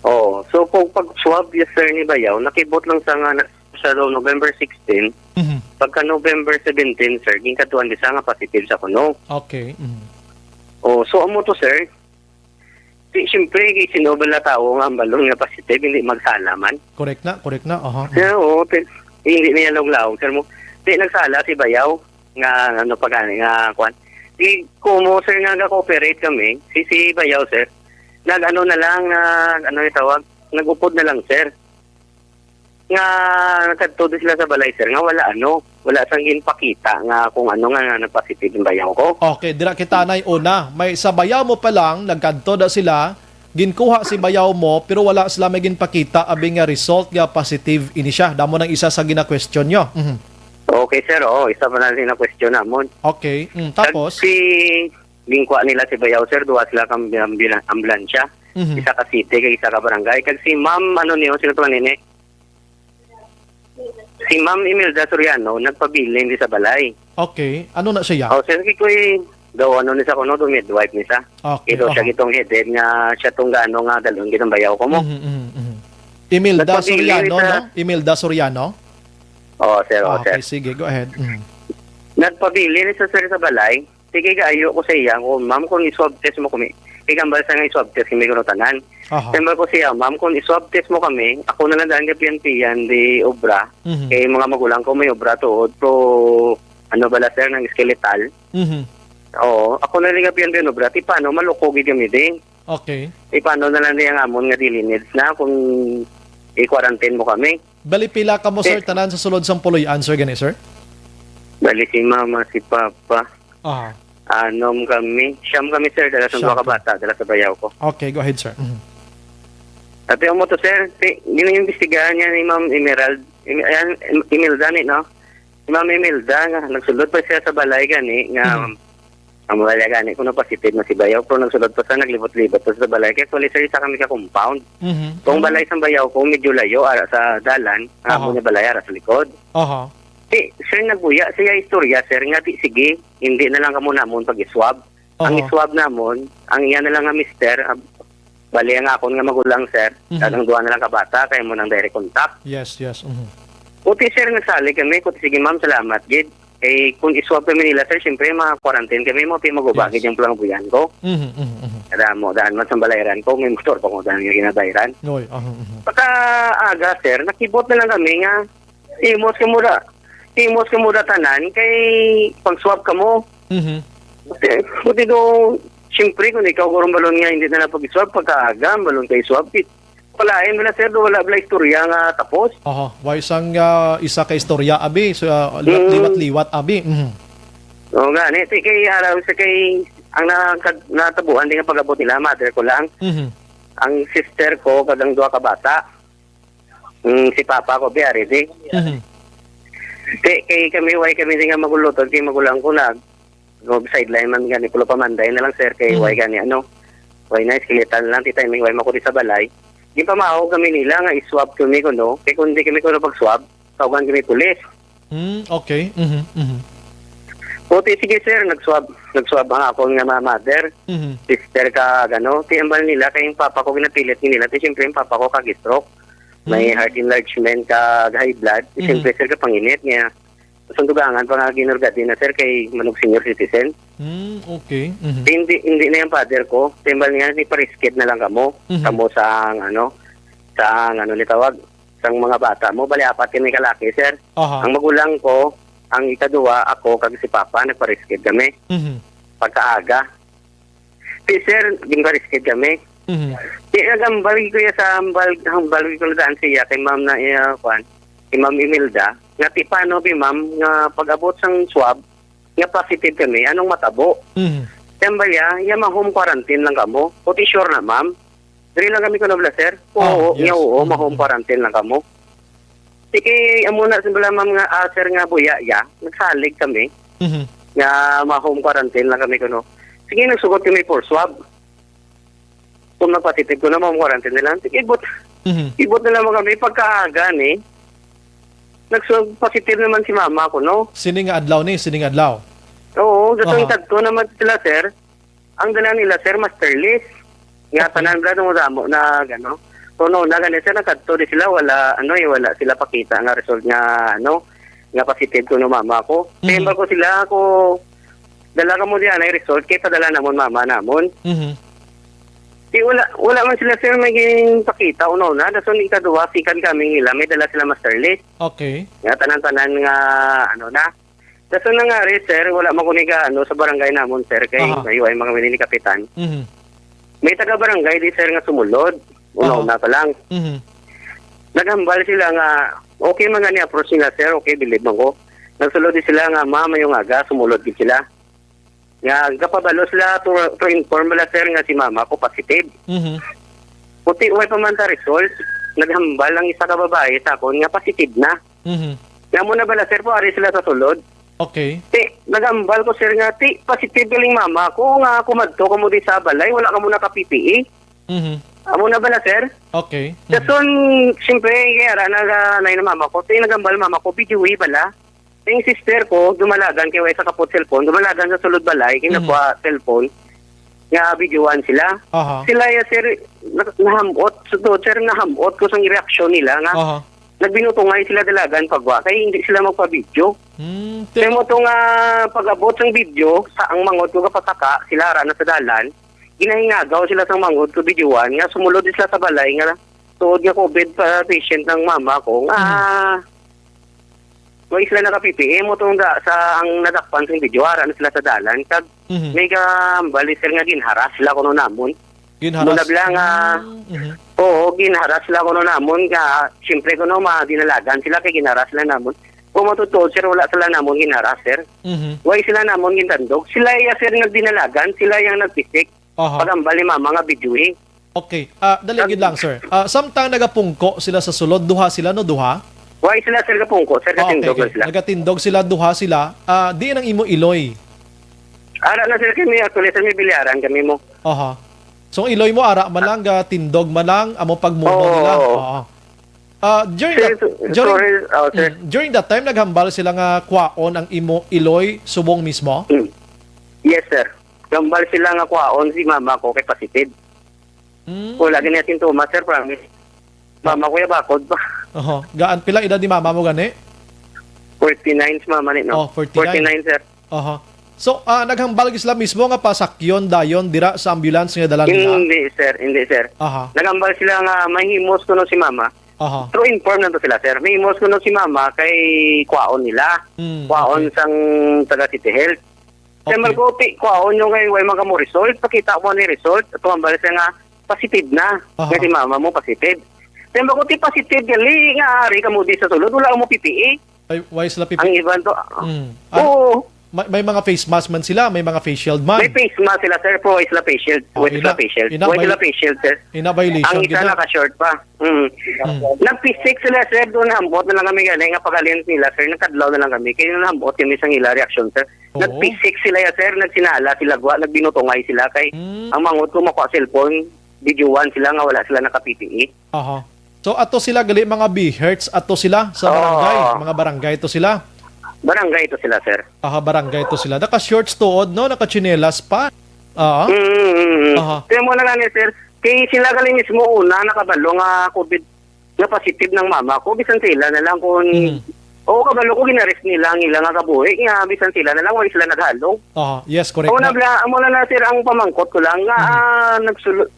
Oo. So, kung pag-swab, yes, sir, ni Bayaw, nakibot lang sa nga na, sa November sixteen, Mhm. pagka November seventeen, sir, ginkadtuan di sa nga positive sa kuno. Okay. Mhm. Oh, so amo to, sir. Di, siyempre, kay sino ba na tao nga ang balon nga positive, hindi magsala man? Correct na, correct na. Aha. Mhm. Yeah, oo, ti-, hindi niya laog-laog, sir, mo. Di, nagsala si Bayaw nga, ano pa gani, nga, kwan. Di, kumo, sir, nga ga-cooperate kami, si, si Bayaw, sir, nag-ano na lang, nag, ano yung tawag? Nag-upod na lang, sir. Nga nagkadto din sila sa balay, sir, nga wala, ano, wala sang ginpakita nga kung ano nga, nga nag-positive yung bayaw ko. Okay, dira kita na una. May sa bayaw mo pa lang, nagkadto da sila, ginkuha si bayaw mo, pero wala sila may ginpakita, abi nga result nga positive ini siya. Damo nang isa sa gina-question nyo. Mhm. Okay, sir, oo, isa pa na din ang question namon. Okay, mm, Kag tapos? Si, ginkuha nila si bayaw, sir, duha sila ka ambula-, ambulansya. Mhm. Isa ka city, kag isa ka barangay. Kag si ma'am, ano niyo, sino to, nini? Si Ma'am Imelda Soriano nagpabilin di sa balay. Okay. Ano na siya? Oh, sir, kay kuy daw ano ni sa kuno, do midwife ni sa. Okay, Ito siya aha. Gitong headed nga siya tong gano nga dalon gitong bayaw ko mo. Mhm, mhm, mhm. Imelda Nagpabilin Soriano, sa no? Imelda Soriano? Oh, sir, oh, Ah, sir. Okay, sige, go ahead. Mhm. Nagpabilin ni sa, sir, sa balay. Sige, kaayo ko sa iya, ko, "Ma'am, kung i-swab test mo kami," kay kambal sa nga i-swab test kami kuno tanan. Aha. Kambal ko siya, "Ma'am, kung i-swab test mo kami, ako na lang daan ka P N P yan, di obra." Mhm. Kay mga magulang ko may obra tuod, pero ano bala, sir, nang skeletal. Mhm. Oo, ako na lang ka P N P yan obra. Ti paano, malukog gid kami di. Okay. Ti paano na lang di ang amon nga dili needs na kung i-quarantine mo kami. Bali, pila ka mo, sir, Eh. Tanan sa sulod sang puloy-an, sir, gani, sir? Bali, si mama, si papa. Aha. Anom kami. Siyam kami, sir, dala sa Siyam duha ka ka. Bata, dala sa bayaw ko. Okay, go ahead, sir. Mhm. Ate, amo to, sir. Ti, giniimbestigahan niya ni Ma'am Emerald. Im-, ayan, Im-, Imelda ni, no? Si Ma'am Imelda, nga, nagsulod pa siya sa balay gani, nga, Mhm. ang balay gani, kung positive na si bayaw, pero nagsulod pa siya, naglibot-libot pa sa balay. Kaya, actually, sir, isa kami ka compound. Mhm. Kung Mhm. Balay sa bayaw, kung medyo layo, ara sa dalan, ang Aha. Amo niya balay, ara sa likod. Aha. Ti, sir, nagbuya siya istorya, sir, nga ti, sige, hindi na lang kamo namon pag-iswab. Ang Aha. Iswab namon, ang iya na lang nga mister, ah, bali ang akon nga magulang, sir, Mhm. Kag ang duha na lang ka bata, kay mo nang direct contact. Yes, yes. Mhm. Kuti, sir, nagsalig kami, kuti, sige, ma'am, salamat, gid. Eh, kung iswab kami nila, sir, siyempre, mga quarantine kami, mo, pi maguba, Yes. Gid yung pulang buyan ko. Mhm, mhm, mhm. Kada mo, daan man sa balayran ko, may motor pa ko, daan nga ginabayran. Noy, aha, mhm. Pagka aga, sir, nakibot na lang kami nga, Imos ka mura. Imos ka mura tanan kay pag-swab ka mo. Mhm. Buti, buti do, siyempre, kung ikaw gurong balon nga hindi na lang pag-swab, pagkaaga, balon kay swab, kit-, palain mo na, sir, do wala bala istorya nga tapos. Aha, way sang, ah, isa ka istorya, abi, so, ah, liwat-, Mm. Liwat-liwat, abi. Mhm. Oo nga, ni, ti kay araw sa kay, ang nakag-, natabuan din ang pag-abot nila, mother ko lang. Mhm. Ang sister ko, kag ang duha ka bata. Mm, si papa ko, biyari, di. Mhm. Ti, kay kami, way kami di nga magulutod, kay magulang ko nag, go sideline man gani, pulo pa Monday na lang, sir, kay Mhm. Way gani, ano, way na, iskilitan lang, ti timing, way makuri sa balay. Di pa maho kami nila nga iswab kami ko, no? Kay kung di kami ko pag-swab, tawgan kami pulis. Hmm, okay. Mhm, mhm. O, ti, sige, sir, nag-swab, nag-swab ang akon nga mga mother, Mhm. sister ka, gano, ti ambal nila, kay yung papa ko ginapilit nila, ti, siyempre, yung papa ko kag-stroke. May Mm. Heart enlargement kag high blood. Mhm. Siyempre, sir, kapanginit niya. Sundugangan pa nga ginurgadi na, sir, kay manog senior citizen. Mm, okay. Mhm. Hindi, hindi na yung father ko. Timbal niya, ni pariskid na lang kamo. Mhm. Kamo sa, ano, sa, ano, ni tawag, sang mga bata mo. Bali, apat kami kalaki, sir. Aha. Ang magulang ko, ang ikaduwa, ako, kag si papa, nagpariskid kami. Mhm. Pagkaaga. Ti, sir, ginpariskid kami. Mhm. Di, naghambal ko ya sa hambal, hambal ko na daan siya kay Ma'am na, eh, kuwan, kay Ma'am Imelda, nga ti paano bi, Ma'am, nga pag-abot sang swab, nga positive kami, anong matabo? Mhm. Kay hambal ya, ya ma-home quarantine lang kamo. Puti sure na, Ma'am? Diri lang kami kuno bala, sir. Ah, Oo, yes. nga oo, Mhm. ma-home quarantine lang kamo. Sige, amo na sa bala, Ma'am, nga, ah, sir, nga buya ya, nagsalig kami Mhm. nga ma-home quarantine lang kami kuno. Sige, nagsugot kami for swab. Kung nagpositive ko na, ma-home quarantine na lang. Sige, ibot, Mhm. ibot na lang kami pagkaaga ni. Nagsu-, positive naman si mama ko, no? Sini nga adlaw ni, sini nga adlaw? Oo, dato Aha. kadto naman sila, sir. Ang dala nila, sir, master list. Nga Okay. tanan bala nung damo na, ano. So, no, na gani, sir, nakadto di sila, wala, ano, eh, wala sila pakita nga result nga, ano, nga positive kuno mama ko. Mhm. Kaya ko sila, ako, dala ka mo diyan ay result, kay padala namon mama namon. Mhm. Di, wala, wala man sila, sir, may ginpakita, una-una. Dason ikaduha, second coming nila, may dala sila master list. Okay. Nga tanan-tanan nga, ano na. Dason nangari, sir, wala man ko ni ga, ano, sa barangay namon, sir, kay Aha. mayo ay mga mini ni kapitan. Mhm. May taga-barangay di, sir, nga sumulod. Aha. Una-una pa lang. Mhm. Naghambal sila nga, okay man gani approach nila, sir, okay, bilib man ko. Nagsulod di sila nga, "Ma, mayong aga," sumulod gid sila. Nga, gapabalo sila to, to inform bala, sir, nga si mama ko positive. Mhm. Puti, way pa man ta result, naghambal ang isa ka babae sa akon nga positive na. Mhm. Nga mo na bala, sir, po, ari sila sa sulod. Okay. Ti, naghambal ko, sir, nga, ti, positive galing mama ko, nga kumadto kamo di sa balay, wala kamo naka-P P E. Mhm. Amo na bala, sir? Okay. Mhm. Dason, siyempre, kaya ra, naga-, nay na mama ko, ti, naghambal mama ko, videohi bala. Yung sister ko, dumalagan kay way sa kapot cellphone, dumalagan sa sulod balay, Mhm. kinakuha cellphone, nga videoan sila. Aha. Sila ya, sir, na-, nahamot. So, to, sir, nahamot ko sa reaksyon nila nga Aha. nagbinutungay sila dalagan pagwa, kay hindi sila magpa-video. Hmm, Kaya te- mo to nga pag-abot sang video, sa ang mangot ko kapasaka, sila ra na sa dalan, ginahingagaw sila sang mangot ko videoan, nga sumulod sila sa balay, nga tuod nga covid pa patient ng mama ko, nga Mhm. Wa sila naka-P P E, mo tong da, sa ang nadakpan sa video, ara na sila sa dalan. Kag Mhm. may gambali, sir, nga ginharas sila kuno namon. Ginharas? Muna bala nga, Mm, mhm. oo, ginharas sila kuno namon nga, siyempre kuno, madinalagan sila kay ginharas sila namon. Kung matutuod, sir, wala sila namon ginharas, sir. Mhm. Wa sila namon gintandog. Sila iya, sir, nagdinalagan, sila yang nagpisik. Aha. Pagambal ni mama nga videohi. Okay. Ah, dali Ang gid lang, sir. Ah, samtang nagapungko sila sa sulod, duha sila, no? Duha? Why sila, sir, gapungko, sir? Ah, okay, Katindog okay. lang sila. Nagatindog sila, duha sila. Ah, di nang imo iloy? Ara na, sir, kami actually, sir, may bilyaran kami mo. Aha. So, ang iloy mo, ara man lang, gatindog man lang, amo pagmuno Oo, nila. oo. Oo. Ah, during Sir, that, so-, during, sorry, oh, sir. mm, during that time, naghambal sila nga kwaon ang imo iloy subong mismo? Mm. Yes, sir. Gambal sila nga kwaon si mama ko kay positive. Mm. Wala gani sintomas, sir, promise. Mama ko ya bakod pa. Oho. Gaan, pila edad ni mama mo gani? Forty-nine si mama ni, no? Oh, forty-nine. Forty-nine, sir. Oho. So, ah, naghambal gid sila mismo nga pasakyon dayon dira sa ambulance nga dala nila? Hindi, sir. Hindi, sir. Aha. Naghambal sila nga mahimos kuno si mama. Aha. True inform na to sila, sir. Mahimos kuno si mama kay kwaon nila. Mm, Kwaon okay. sang taga City Health. Kaya Okay. Marco, ti, kwaon nyo kay way man kamo result. Pakita mo ni result. At tumambal siya nga positive na. Aha. Nga si mama mo positive. Kaya Marco, ti, positive gali nga ari kamo di sa sulod. Wala mo P P E. Ay, why sila P P E? Ang iban to. Mm. Ah, Oo. may, may mga face mask man sila, may mga face shield man. May face mask sila, sir, pero why sila face shield? Oh, Why sila ina, face shield? ina, Why may sila face shield, sir? Ina violation Ang isa gid na. naka-short pa. Mm. Mm. Nagpisik sila, sir, doon hambot na lang kami gani nga pagaling nila, sir. Nagkadlaw na lang kami. Kaya nahambot kami sa ila reaksyon, sir. Oo. Nagpisik sila ya, sir. Nagsinala sila, gwa. Nagbinutungay sila kay Mm. ang mangot ko makuha cellphone, videoan sila nga wala sila naka-P P E. Aha. So, ato sila gali mga B Hertz, ato sila sa Oo. barangay. Mga barangay to sila. Barangay to sila, sir. Aha, barangay to sila. Naka-shorts tuod, no? Naka-tsinelas pa. Ah. Mm, mm, mm. Aha. Kaya mo na gani, sir. Kay sila gali mismo una nakabalo nga covid nga positive ng mama ko, bisan sila na lang kung Mm. Oo, kabalo ko ginaris nila ang ila nga kabuhi nga bisan sila na lang wala sila naghalong. Aha, yes, correct. Amo na na. bla-, amo na na, sir, ang pamangkot ko lang nga, Mm. ah, nagsulo-,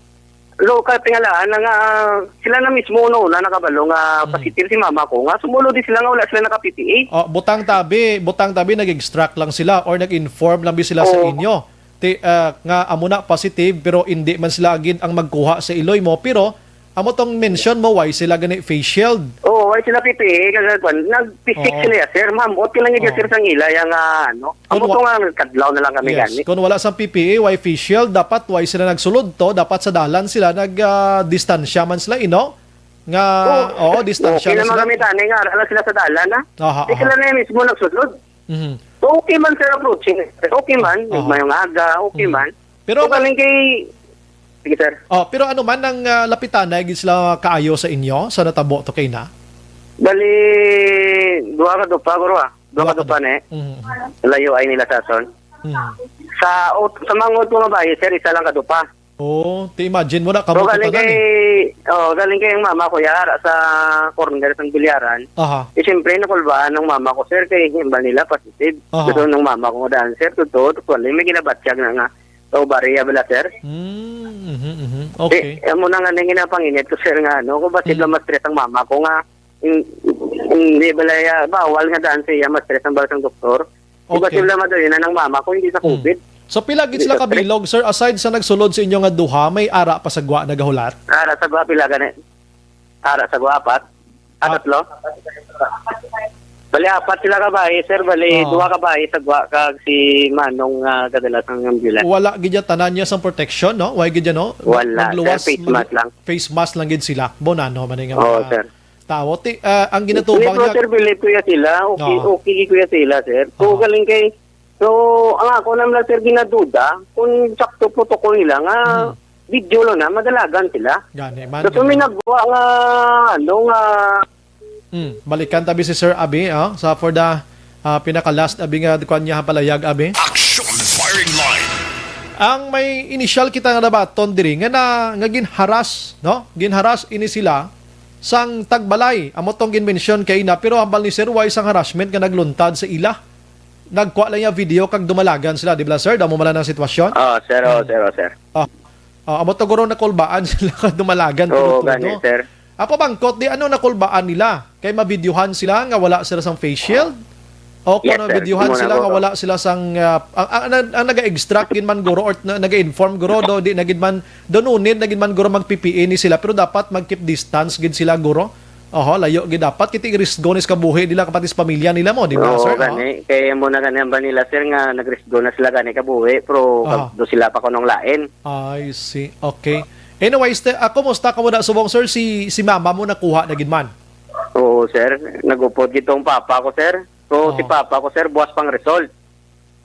Lo, katingalaan na nga, ah, sila na mismo una-una nakabalo nga Mm. positive si mama ko, nga sumulod di sila nga wala sila naka-P P E. Oh, butang tabi, butang tabi, nag-extract lang sila or nag-inform lang bi sila sa Oo. inyo. ti, ah, nga amo na positive, pero hindi man sila gid ang magkuha sa iloy mo, pero amo tong mention mo, why sila gani face shield? Oo, why sila P P E? Kaya kwan, nag-P six Oo. sila, sir. Ma'am, okay lang yun, Oo. sir, sang ila, yung, ah, ano. Kung Amo wa- to nga, kadlaw na lang kami Yes. gani. Kung wala sang P P E, why face shield? Dapat why sila nagsulod to? Dapat sa dalan sila nag, ah, distansya man sila, ino? Nga, Oo. oo, distansya Okay na naman sila. kami, tani, nga, ara lang sila sa dalan, ha? Aha, Di aha. sila na mismo nagsulod. Mhm. So, okay man, sir, approaching. Okay man, Aha. may mga aga, okay Mhm. man. Pero So, ano galing kay, sige, sir. Oh, pero ano man ang, ah, lapitanay gid sila kaayo sa inyo sa natabo to kay na? Bali, duha ka dupa, guro, ah. Duha Duha ka ka dupa, dupa. ne? Mhm, mhm. Layo ay nila sa aton. Mhm. Sa ut-, sa mga utlo nga bayi, sir, isa lang ka dupa. Oh, ti imagine mo na, So, kamo galing tanan, kay, eh. oh, galing kay ang mama ko, yara sa corner sang bilyaran. Aha. Eh, siyempre, nakulbaan ng mama ko, sir, kay himbal nila positive. Aha. Gusto ng mama ko nga daan, sir, totoo, totoo, may ginabatyag na nga. So, bariya bala, sir. Mm, mhm, mhm. Okay. Eh, amo na nga nang ginapanginit ko, sir, nga, ano, kung ba't Mm. sila ma-stress ang mama ko nga, hin-, hindi bala, ah, bawal nga daan sa iya, ma-stress ang bala sang doktor. Iba Okay. sila madali na ng mama ko, hindi sa Hmm. covid. So, pila gid Hindi sila sa stress. kabilog, sir? Aside sa nagsulod sa inyo nga duha, may ara pa sa gwa nagahulat? Ara sa gwa, pila gani? Ara sa gwa, apat? Ah, Ah. tatlo? Bali, apat sila ka bayi, sir. Bali, Ah. duha ka bayi sa gwa, kag si Manong, ah, kadalas ang ambulance. Wala gid ya tanan niya sang protection, no? Why gid ya, no? Wala, Magluwas, sir. Face mag-, mask lang. face mask lang gid sila. Bonano man nga Oo, mga sir. tao. Ti, ah, ang ginatubang Hindi po, niya sir, believe ko ya sila. Okay, Oo. okay, ko ya sila, sir. So, Oo. galing kay, so, ang ako naman lang, sir, ginaduda kung sakto protocol nila nga Mhm. video lang na, madalagan sila. Gani man, So, so, may gani. nagwa nga, ano, nga Hmm, balikan tabi si Sir Abi, oh, sa for the, ah, pinaka-last, Abi, nga kuwan niya, palayag, Abi. Action Firing Line. Ang may initial kita nga nabaton diri nga na, nga ginharas, no? Ginharas ini sila sang tagbalay. Amo tong ginmention kay na, pero hambal ni Sir, why sang harassment nga nagluntad sa ila? Nagkuha lang yung video kag dumalagan sila, di ba, sir? Damo man lang ang sitwasyon? Oo, sir, oo, Hmm. sir, oo, sir. Ah, ah, amo to, guro, nakulbaan sila kag dumalagan Oo, tudo-tudo. gani, sir. Apo bangkot, di ano nakulbaan nila? Kay mabidyuhan sila nga wala sila sang face shield? O Yes, kung sir. nabidyuhan Imo na, sila nga guro. wala sila sang, ah, ang, ang, ang, ang naga-extract gid man, guro, or na, naga-inform, guro, do, di na gid man, do no need na gid man, guro, mag-P P E ni sila, pero dapat mag-keep distance gid sila, guro. Oho, layo gid dapat. Kiti risgo ni sa kabuhi nila, kapati sa pamilya nila mo, di ba, Oo, sir? gani. Kay amo na gani ang ba nila, sir, nga nagrisgo na sila gani kabuhi, pero Aha. kag do sila pa kunong lain. I see. Okay. Anyways, te, ah, kumusta ka muna subong, sir? Si, si mama mo nakuha na gid man? Oo, sir. Nagupod gid tong papa ko, sir. So, si Oo. papa ko, sir, buwas pang result.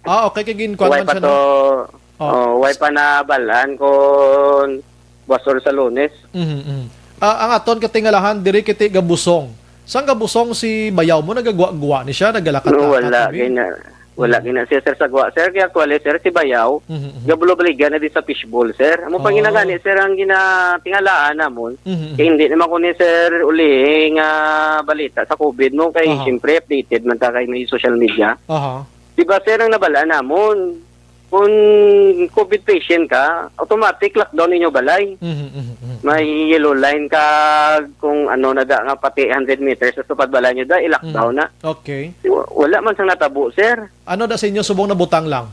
Ah, okay, kay ginkuwan Way man pa siya, to, no? Oh. oh, way pa na balan kon buwas or sa Lunes. Mhm, mhm. Ah, ang aton katingalahan diri kiti gabusong. Sang gabusong si bayaw mo, nagagwa-gwa ni siya, nagalakat-lakat, No, wala abi? gina-, wala Mhm. gina siya, sir, sa gwa. Sir, kaya actually, sir, si bayaw, Mhm, mhm. gabulobaligan na di sa fishbowl, sir. Amo pa Oh. ginagani, sir, ang ginatingalaan namon. Mhm, mhm. Kay hindi naman ko ni, sir, uli nga balita sa covid mo, kay Aha. siyempre updated man ta kay may social media. Aha. Di ba, sir, ang nabala namon, kung covid patient ka, automatic lockdown ninyo balay. Mhm, mhm, mhm. May yellow line ka, kung ano na da nga pati hundred meters sa tupad balay nyo da, i-lockdown Mhm. na. Okay. Wa-, wala man sang natabo, sir. Ano da sa inyo subong nabutang lang?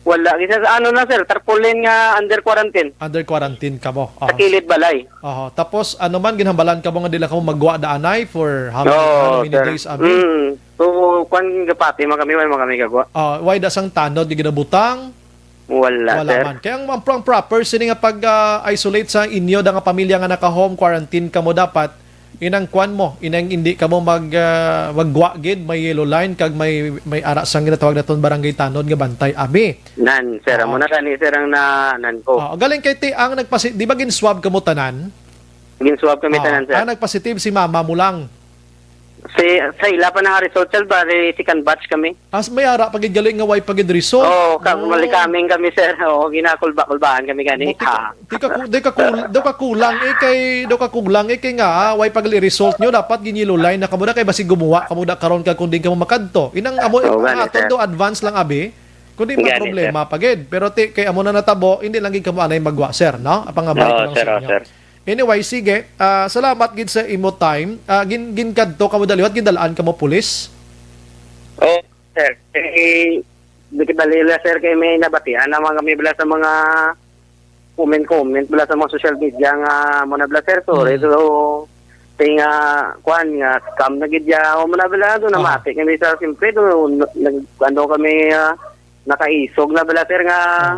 Wala. Kisa sa ano na, sir, tarpaulin nga under quarantine. Under quarantine ka mo. Sa Oh. kilid balay. Oho. Tapos, ano man, ginhambalan ka mo nga di lang ka mo magwa da anay for how many, Oo, how many sir. days, abi? Mm. So, kwan, gapati man kami, wala man kami gagwa. Ah, why da sang tanod nga ginabutang? Wala, Wala sir. man. Kaya ang, ang, ang proper sini nga pag, ah, isolate sa inyo da nga pamilya nga naka-home quarantine kamo dapat, inang kwan mo, inang hindi kamo mag, ah, magwa gid, may yellow line kag may, may ara sang ginatawag naton barangay tanod nga bantay, abi. Nan, sir, amo Oo. na gani, sir, ang na, nan ko. Ah, galing kay ti ang nagpasi-, di ba gin-swab kamo tanan? Gin-swab kami Ah, tanan, sir. Ang nagpositive si mama mo lang. Si, sa ila pa na nga result, sir, bali second batch kami. As may ara pa gid gali nga way pa gid result. Oo, ka-, Oh. malikaming kami, sir. Oo, ginakulba-kulbaan kami gani. Mo, tika, Ha. tika ku-, di ka kul-, do ka kulang, eh, kay, do ka kulang, eh, kay nga, ah, way pa gali result nyo, dapat gin-yellow line na kamo na, kay basig gumuwa kamo na karon ka kung di kamo makadto. Inang amo, Oo, ang gani, aton sir. do advance lang, abi. Kung di Gani, problema sir. pa gid. Pero ti-, kay amo na natabo, hindi lang gid kamo anay magwa, sir, no? Apang nga balik Oo, lang sir, sa oo, inyo. sir. Anyway, sige. Ah, salamat gid sa imo time. Ah, gin-, ginkadto kamo daliwat, gindalaan kamo pulis? Oh, sir. Eh, di kita lila, sir, kay may nabatian naman kami bala sa mga comment-comment bala sa mga social media nga mo na bala, sir, sorry. Mm. So, kay nga, kuan nga, scam na gid ya, o mo na bala, do, Ah. namati kami sa, siyempre, do, nag, ano kami, ah, nakaisog na bala, sir, nga, Ah.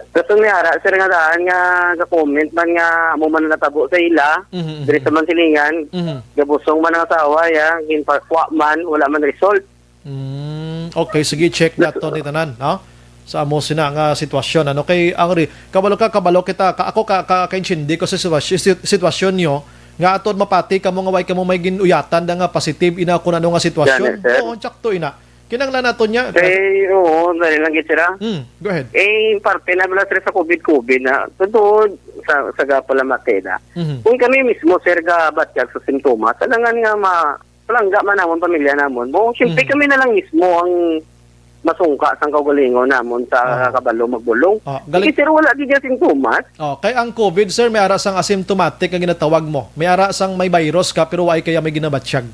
gusto ni ara, sir, nga daan nga, ga-comment man nga, amo man natabo sa ila, Mhm, mhm. diri sa Mansilingan, Mhm. gabusong man ang asawa, ya, ginpakwa man, wala man result. Mm, okay, sige, check nato ni tanan, no? Sa amo sina nga sitwasyon, ano? Kay ang ri-, kabalo ka, kabalo kita, ka, ako ka, ka, kaintindi ko sa sitwasyon, sit-, sitwasyon nyo, nga aton mapati kamo nga way kamo may ginuyatan na nga positive ina kun ano nga sitwasyon. Gani, sir. Oo, tsakto ina. Kinanglan nato niya. Eh, oo, dali lang gid, sir, ah. Hmm, go ahead. Eh, parte na bala, sir, sa covid covid na. Totoo, sa, sa gapalamatay na. Mhm. Kung kami mismo, sir, gabatyag sa sintomas, alangan nga ma-, palangga man namon, pamilya namon. Mo, siyempre, Mhm. kami na lang mismo ang masungka sang kaugalingon namon sa Ah. kabalo magbulong. Ah, Sige, galing sir, wala gid siya sintomas. Oh, kay ang covid, sir, may ara sang asymptomatic nga ginatawag mo. May ara sang may virus ka, pero wa kaya may ginabatyag.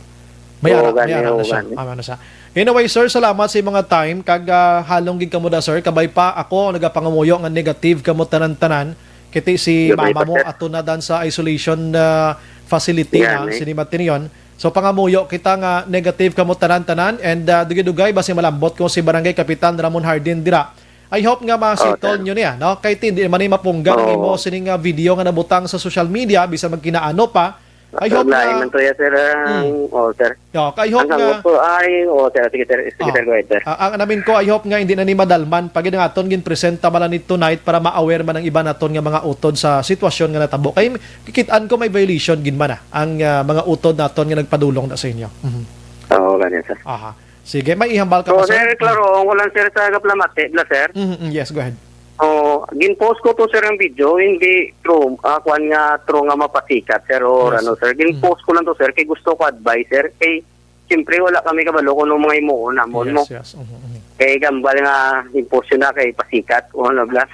May Oo, ara, may gani, ara na oo, siya. gani. Ah, ano siya. Anyway, sir, salamat sa mga time. Kag, ah, halong gid kamo da, sir. Kabay pa, ako, nagapangamuyo nga negative kamo tanan-tanan. Kiti si Gabay mama pa, mo, sir. ato na dan sa isolation, ah, facility na, Gani. sini Matinion. So, pangamuyo kita nga negative kamo tanan-tanan. And, ah, dugay-dugay, basi malambot ko si Barangay Kapitan Ramon Hardin dira. I hope nga ma-settle Oh, sir. nyo niya, no? Kay ti, di man ni mapunggan ang Oo. imo sining, ah, video nga nabutang sa social media, bisan magkinaano pa. I hope Lain na man to, yes, sir. Ang, Mm. oh, sir. Yeah, I hope Ang na hangot ko ay, oh, sir, sige, sir. Sige, Oh. sir, go ahead, sir. Ah, ang namin ko, I hope nga hindi na ni madalman. Pag ang aton ginpresenta man ni tonight para ma-aware man ang iba naton nga mga utod sa sitwasyon nga natabo. Kay kikit-an ko may violation gid man, ah, ang, ah, mga utod naton nga nagpadulong na sa inyo. Mhm. Oo, ganyan, sir. Aha. Sige, may ihambal ka So, pa, sir? sir, klaro, ako lang, sir, sa gaplamati, bla, sir. Mhm, mm, yes, go ahead. Oh, gin-post ko to, sir, ang video, hindi true, ah, kwan nga true nga mapasikat, sir, or Yes. ano, sir. Mm. Gin-post ko lang to, sir, kay gusto ko advice, sir. Kay, siyempre, wala kami kabalo kung anong mga himuon namon, Yes, no? yes. Mhm, mhm. Kay gambal nga gin-post yun na, kay pasikat, o ano, bla.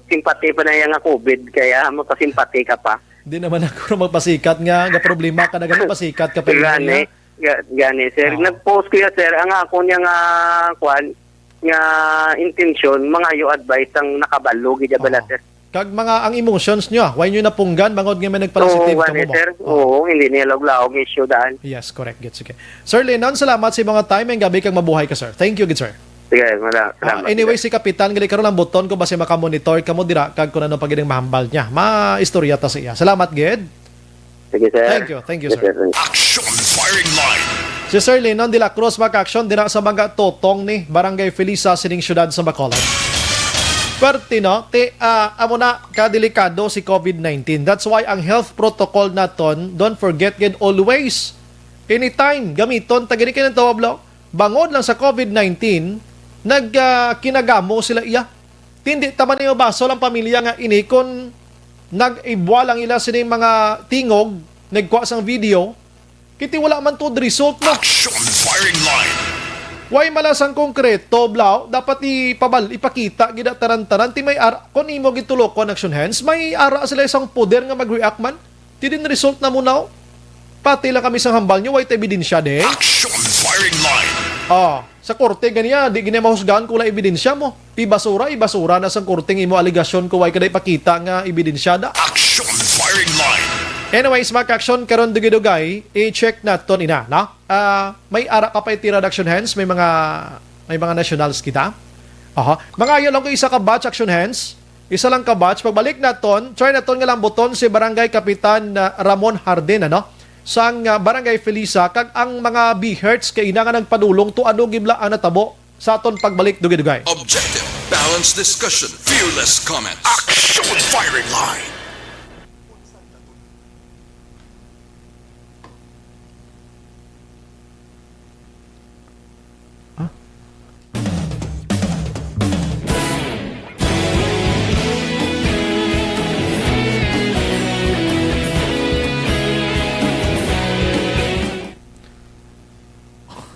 Simpati pa na yan nga covid, kaya magpasimpati ka pa. Di naman ako magpasikat nga, nga problema ka na gani, pasikat ka pa rin Gani, niya. ga-, gani, sir. Oo. Nag-post ko yan, sir. Ang ako niya nga, kwan, nga intensyon, mangayo advice ang nakabalo, gid bala, Oo. sir. Kag mga ang emotions nyo, ah, why nyo napunggan, bangod nga may nagpala-positive Oo, kamo gani, ba? sir. Oo. Oo, hindi niya laog-laog issue daan. Yes, correct. Gets, okay. Sir Lennon, salamat sa mga time. May gabi kag mabuhay ka, sir. Thank you, good sir. Sige, wala. Ah, Salamat, anyway, sir. si Kapitan, gali karon ang buton ko basi makamonitor kamo dira kag kung ano pa gid ang mahambal niya. Maistorya ta sa iya. Salamat gid. Sige, sir. Thank you, thank you, Yes, sir. sir. Action Firing Line. Si Sir Lennon de la Cruz, mag-action dira sa mga totong ni Barangay Felisa sining siyudad sa Bacolod. Perte, no? Ti, ah, amo na kadelikado si covid nineteen. That's why ang health protocol naton, don't forget gid always, anytime, gamiton. Tagani kay nang tawag, bangod lang sa covid nineteen, nag, ah, kinagamo sila iya. Tindi ta man ni mabasol ang pamilya nga ini kon nag-ibwal ang ila sining mga tingog, nagkuha sang video, kiti wala man to result na. Action Firing Line. Why mala sang konkreto, blaw, dapat ipabal-, ipakita gid tanan-tanan, ti may ara, kon imo gitulokon action hands, may ara sila sang poder nga mag-react man. Ti din result na mo now. Pati lang kami sang hambal nyo, way ta ebidensya, de. Action Firing Line. Ah, sa korte ganiya, di gini mahusgahan kung wala ebidensya mo. Ibasura, ibasura na sang korte ang imo alegasyon kung way ka na ipakita nga ebidensya da. Action Firing Line. Anyways, mga ka-action, karon dugay-dugay, i-check naton ina, no? Ah, may ara ka pa itira action hands, may mga, may mga nationals kita. Aha. Mangayo lang ko isa ka batch action hands. Isa lang ka batch. Pagbalik naton, try naton nga lambuton si Barangay Kapitan, ah, Ramon Hardin, ano? Sang, ah, Barangay Felisa, kag ang mga B Hertz kay ina nga nagpadulong to ano gibla ang natabo sa aton pagbalik dugay-dugay. Objective, balanced discussion, fearless comment. Action Firing Line.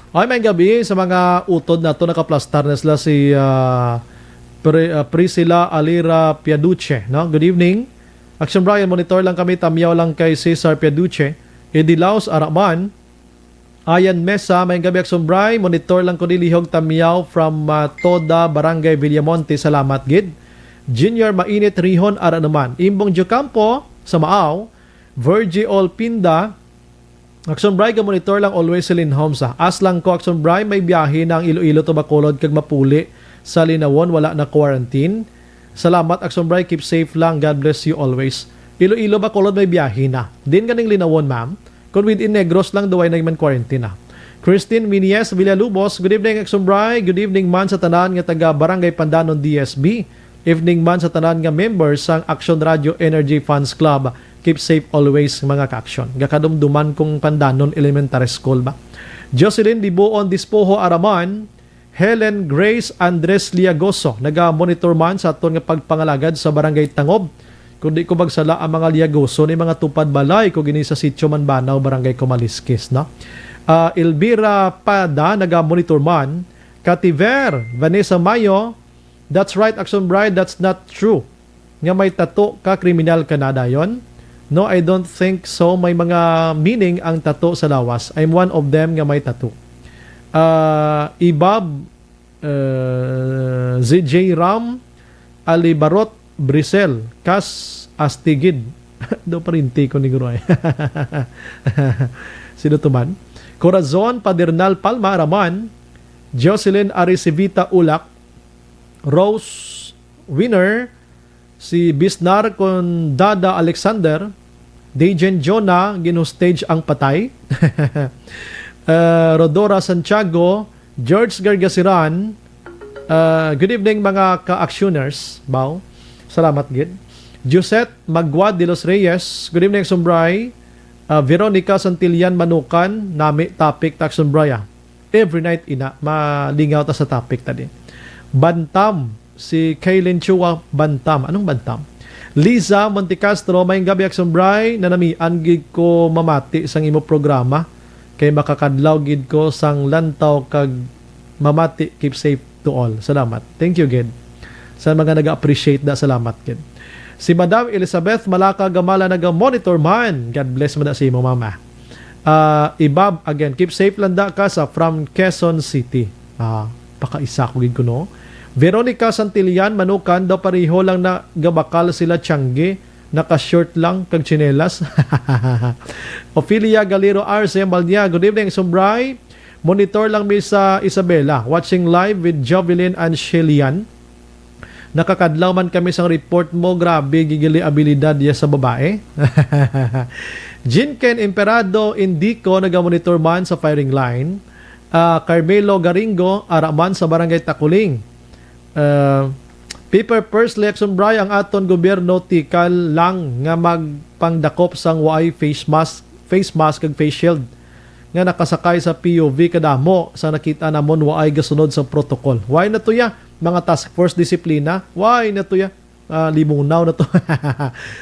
Ay, may gabi sa mga utod nato, nakaplastar na sila si, ah, Pre-, ah, Priscilla Alira Piaduce, no? Good evening. Action Brian, monitor lang kami, tamyaw lang kay Cesar Piaduce. Eddie Laos, ara man. Ayan Mesa, may gabi Akson Bry. Monitor lang ko ni Lihog Tamyaw from ah, Toda, Barangay Villamonte. Salamat gid. Junior Mainit Rihon, ara naman. Imbong Diocampo, sa Maaw. Virgie Olpinda, Akson Bry, ga-monitor lang always si Lynn Holmes, ah. As lang ko, Akson Bry, may biyahe na ang Iloilo to Bacolod kag mapuli sa Linawon, wala na quarantine. Salamat, Akson Bry, keep safe lang. God bless you always. Iloilo Bacolod may biyahe na. Din ganing Linawon, ma'am. Kung within Negros lang, duway na man quarantine na. Christine Minies Villalubos, good evening, Akson Bry. Good evening man sa tanan nga taga Barangay Pandanon D S B. Evening man sa tanan nga members sang Action Radio Energy Fans Club. Keep safe always, mga ka-action. Gakadumduman kong Pandanon Elementary School ba? Jocelyn Dibuon Dispoho Araman, Helen Grace Andres Liagoso, naga-monitor man sa aton nga pagpangalagad sa Barangay Tangob. Kung di ko magsala, ang mga Liagoso ni mga tupad balay ko gini sa Sitio Manbanaw, Barangay Kumaliskis, no? Ah, Elvira Pada, naga-monitor man. Kativer, Vanessa Mayo, that's right, Action Bride, that's not true nga may tato ka kriminal ka na dayon. No, I don't think so. May mga meaning ang tato sa lawas. I'm one of them nga may tato. Ah, Ibab, uh, Z J Ram, Alibarot, Brisel, Kas, Astigid. Do parinti ko ni Guroy. Sino to man? Corazon, Padernal Palma, Raman, Jocelyn Aricivita Ulak, Rose Winner, si Bisnar kon Dada Alexander, Dejen Jonah, ginhostage ang patay. Uh, Rodora Santiago, George Gargasiran, uh, good evening mga ka-actioners, baw. Salamat gid. Josette Magua de los Reyes, good evening, Sumbray. Uh, Veronica Santillan Manukan, nami topic ta, Sumbray, ah. Every night, ina, malingaw ta sa topic tadi. Bantam, si Kaylin Chua Bantam. Anong Bantam? Liza Montecastro, may gabi, Akson Bry, nanamian gid ko mamati sang imo programa. Kay makakadlaw gid ko sang lantaw kag mamati, keep safe to all. Salamat. Thank you gid. Sa mga naga-appreciate da, salamat gid. Si Madam Elizabeth Malaka Gamala naga-monitor man. God bless man na sa imo, mama. Ah, Ibab, again, keep safe lang da ka sa from Quezon City. Ah, pakaisa ko gid kuno. Veronica Santillan, Manukan, daw pareho lang na gabakal sila, Tiangge, naka-short lang, kag tsinelas. Ophelia Galero Arce Baldia, good evening, Sumbray. Monitor lang mi sa Isabela, watching live with Jovelyn and Shelian. Nakakadlaw man kami sang report mo, grabe gid gali abilidad ya sa babae. Jinken Emperado Indico nagamonitor man sa firing line. Ah, Carmelo Garingo, ara man sa Barangay Takuling. Ah, Piper Pursley, Akson Bry, ang aton gobyerno tikal lang nga magpangdakop sang waay face mask, face mask kag face shield nga nakasakay sa P U V kadamo sa nakita namon waay gasunod sa protocol. Why na to ya? Mga task force disiplina. Why na to ya? Ah, limunaw na to.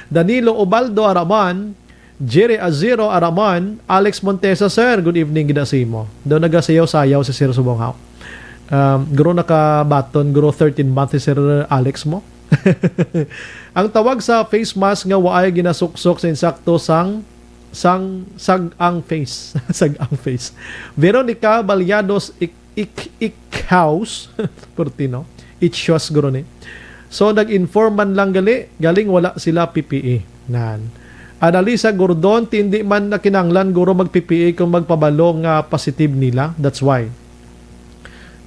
Danilo Ubaldo Araman, Jerry Azero Araman, Alex Montesa, sir. Good evening gid sa imo. Daw nagasayaw-sayaw si Sir Subong Haw. Um, guro nakabaton, guro thirteen months si Sir Alex mo. Ang tawag sa face mask nga waay ginasuksok sa insakto sang sang sag-ang face. Sag-ang face. Veronica Baliados Ik Ik Ikhaus, Portino, Ichos guro ni. So nag-inform man lang gali, galing wala sila P P E. Nan. Analisa Gordon, ti hindi man na kinahanglan guro mag P P E kung magpabalo nga positive nila. That's why.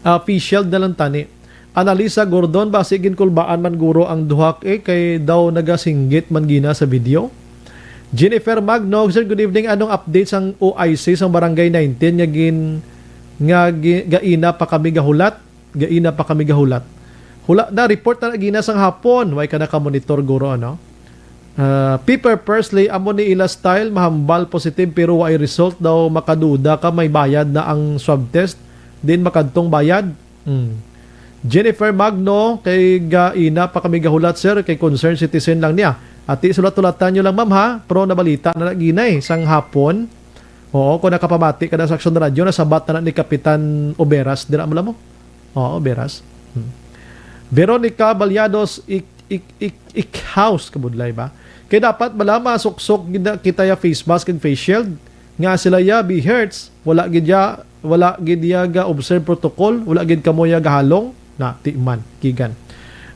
Ah, face shield na lang tani. Analisa Gordon, basi ginkulbaan man guro ang duha, eh, kay daw nagasinggit man gina sa video. Jennifer Magno, sir, good evening. Anong update sang O I C sang Barangay nineteen nga gin-, nga gi-, gaina pa kami gahulat? Gaina pa kami gahulat. Hula na, report na gina sang hapon. Way ka nakamonitor, guro, ano? Ah, Piper Pursley, amo ni ila style, mahambal positive pero way result daw, makaduda ka may bayad na ang swab test, din makadtong bayad. Hmm. Jennifer Magno, kay gaina pa kami gahulat, sir, kay concerned citizen lang niya. Ati, sulat-sulatan nyo lang, ma'am, ha? Pero nabalita na na ginay sang hapon. Oo, kung nakapamati ka na sa Action Radio, nasabat na, na ni Kapitan Oberas, dira mo lang mo? Oo, Oberas. Hmm. Veronica Baliados, ik, ik, ik, ik house, kabudlay ba? Kay dapat bala masuksok gid na kita ya face mask kag face shield. nga sila ya B Hertz, wala gid ya, wala gid ya ga-observe protocol, wala gid kamo ya gahalong, na, ti man, gikan.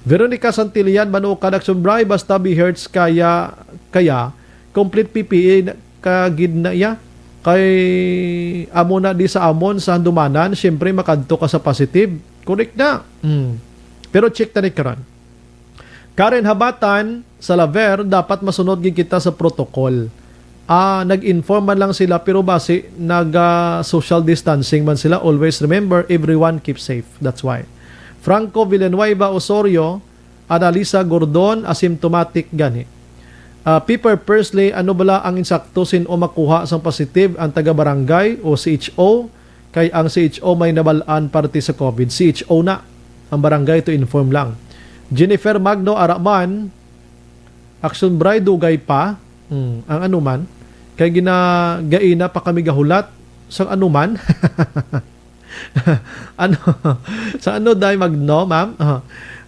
Veronica Santillan, Manukan, Action Bray, basta B Hertz kaya, kaya, complete P P E na, ka gid na iya. Kay amo na di sa amon sa handumanan, siyempre makadto ka sa positive. Correct na. Hmm. Pero check ta ni karon. Karen Habatan, sa Laver, dapat masunod gid kita sa protocol. Ah, nag-inform man lang sila, pero basi nag, ah, social distancing man sila. Always remember, everyone keep safe. That's why. Franco Villanueva Osorio, Analisa Gordon, asymptomatic gani. Ah, Piper Persley, ano bala ang insakto, sin-o makuha sang positive, ang taga-barangay o C H O? Kay ang C H O may nabal-an parte sa COVID. C H O na. Ang barangay to inform lang. Jennifer Magno Araman, Action Bray, dugay pa. Hmm, ang ano man. Kay ginagaina pa kami gahulat. Sang ano man. Ano? Sa ano, Day Magno, ma'am? Ah.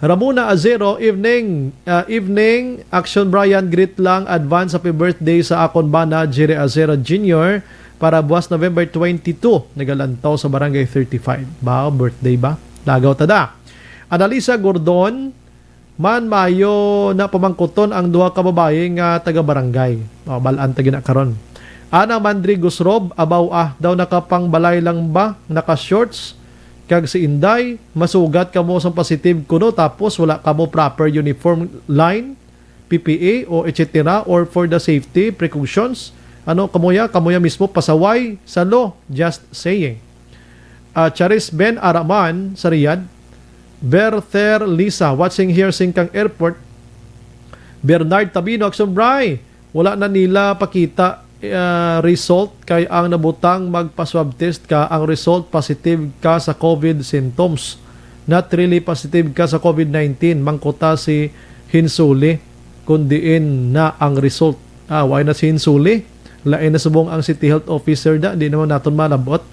Ramona Azero, evening. Ah, evening. Action Brian, greet lang. Advance happy birthday sa akon bana, Jerry Azero Junior, para buwas November twenty-two. Nagalantaw sa Barangay thirty-five. Ba, birthday ba? Lagaw ta da. Analisa Gordon, man, maayo na pamangkuton ang duha ka babayi nga taga-barangay. O, bal-an ta gina karon. Ana Mandri Gusrob, abaw, ah, daw nakapangbalay lang ba, naka-shorts? Kag si Inday, masugat kamo sang positive kuno, tapos wala kamo proper uniform line, P P E, o et cetera, or for the safety precautions? Ano, kamuya, kamuya mismo pasaway sa law? Just saying. Ah, Charis Ben Araman sa Riyadh. Berther Lisa, watching here, Singkang Airport. Bernard Tabino, Action Bray, wala na nila pakita, ah, result kay ang nabutang magpa-swab test ka, ang result positive ka sa COVID symptoms. Not really positive ka sa COVID nineteen, mangkuta si Hinsuli kung diin na ang result. Ah, why na si Hinsuli? Lain na subong ang City Health Officer da, di naman naton malabot.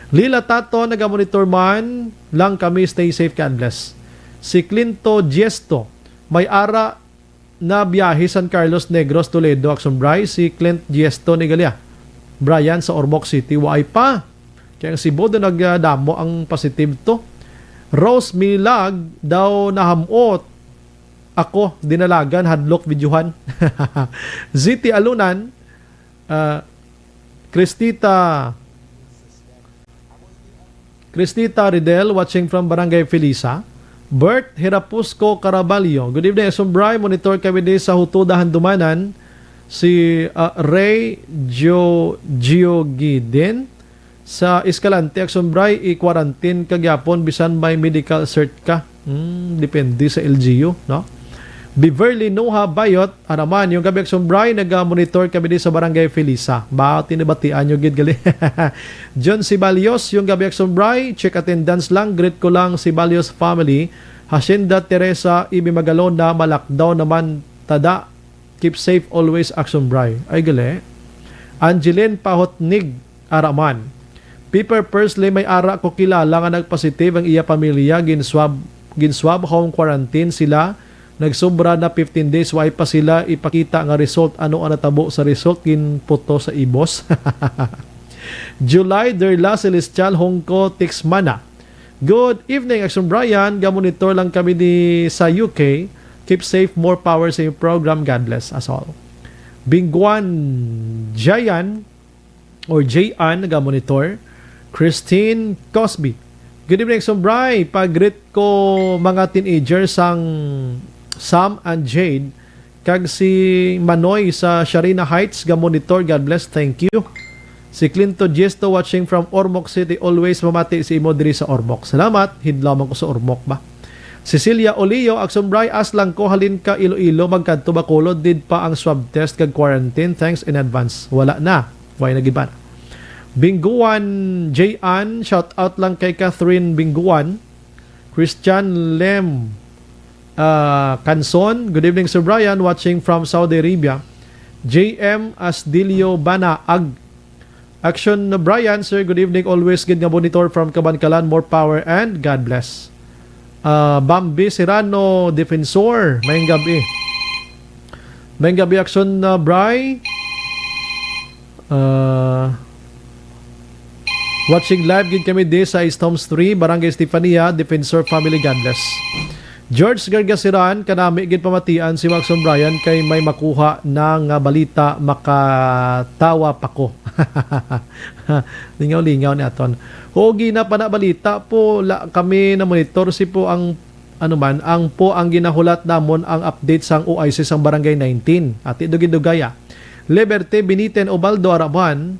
Lila Tato, nagamonitor man lang kami, stay safe, God bless. Si Clinto Diesto, may ara na biyahe San Carlos Negros, Toledo, Action Bray, si Clint Diesto ni Galia. Brian sa Ormoc City, waay pa. Kaya ang Cebu, doon nagdamo ang positive to. Rose Milag daw nahamot ako, dinalagan, hadlok, videohan. Z T Alunan, ah, Cristita, Cristita Ridel, watching from Barangay Felisa. Bert Hirapusco Caraballo, good evening, Action Bray. Monitor kami di sa Hutuda, Handumanan. Si, ah, Ray Gio-, Giogidin, sa Escalante, Action Bray, i-quarantine ka gyapon bisan may medical cert ka. Hmm, depende sa L G U, no? Beverly Noha Bayot, Araman, yung gabi, Action Bray, naga-monitor kami di sa Barangay Felisa. Ba, tinibatian nyo gid gali. John Sibalios, yung gabi, Action Bray, check attendance lang, greet ko lang Sibalios family. Hacienda Teresa, Ibi Magalona, ma-lockdown naman tada. Keep safe always, Action Bray. Ay, gali. Angeline Pahotnig, Araman. Piper Persley, may ara ko kilala nga nagpositive ang iya pamilya, ginswab, ginswab, home quarantine sila. Nagsubra na fifteen days, way pa sila ipakita nga result. Ano ang natabo sa result? Ginputo sa ibos. July Derla Celestial Hongko Tixmana. Good evening, Action Brian. Gamonitor lang kami di sa U K. Keep safe, more power sa inyong program. God bless us all. Bingguan Jayan or J N, nagamonitor. Christine Cosby. Good evening, Action Bray. Pag-greet ko mga teenager sang Sam and Jade, kag si Manoy sa Sharina Heights, gamonitor. God bless. Thank you. Si Clinto Diesto, watching from Ormoc City. Always mamati si imo diri sa Ormoc. Salamat. Hidlaw man ko sa Ormoc ba. Cecilia Olio, Action Bray, as lang ko, halin ka Iloilo, magkadto Bacolod, did pa ang swab test kag quarantine. Thanks in advance. Wala na. Why na gid ba? Bingguan J N, shout out lang kay Catherine Bingguan. Christian Lem, ah, Canson, good evening, Sir Brian, watching from Saudi Arabia. J M Asdilio Banaag. Action, Brian, sir, good evening. Always gid nga monitor from Kabankalan. More power and God bless. Ah, Bambi Serrano, Defensor, mayong gabi. Mayong gabi, Action, ah, Bry. Ah, Watching live gid kami di sa East Homes three, Barangay Estefania, Defensor Family, God bless. George Gargasiran, kanami gid pamatian si Maxon Brian kay may makuha na nga balita, makatawa pa ko. Lingaw-lingaw ni aton. Oo, gina pa na balita po, la, kami na monitor si po ang ano man, ang po ang ginahulat namon ang update sang O I C sang Barangay nineteen. Ati Dugay-Dugay, ah. Liberty Beniten Ubaldo Araban,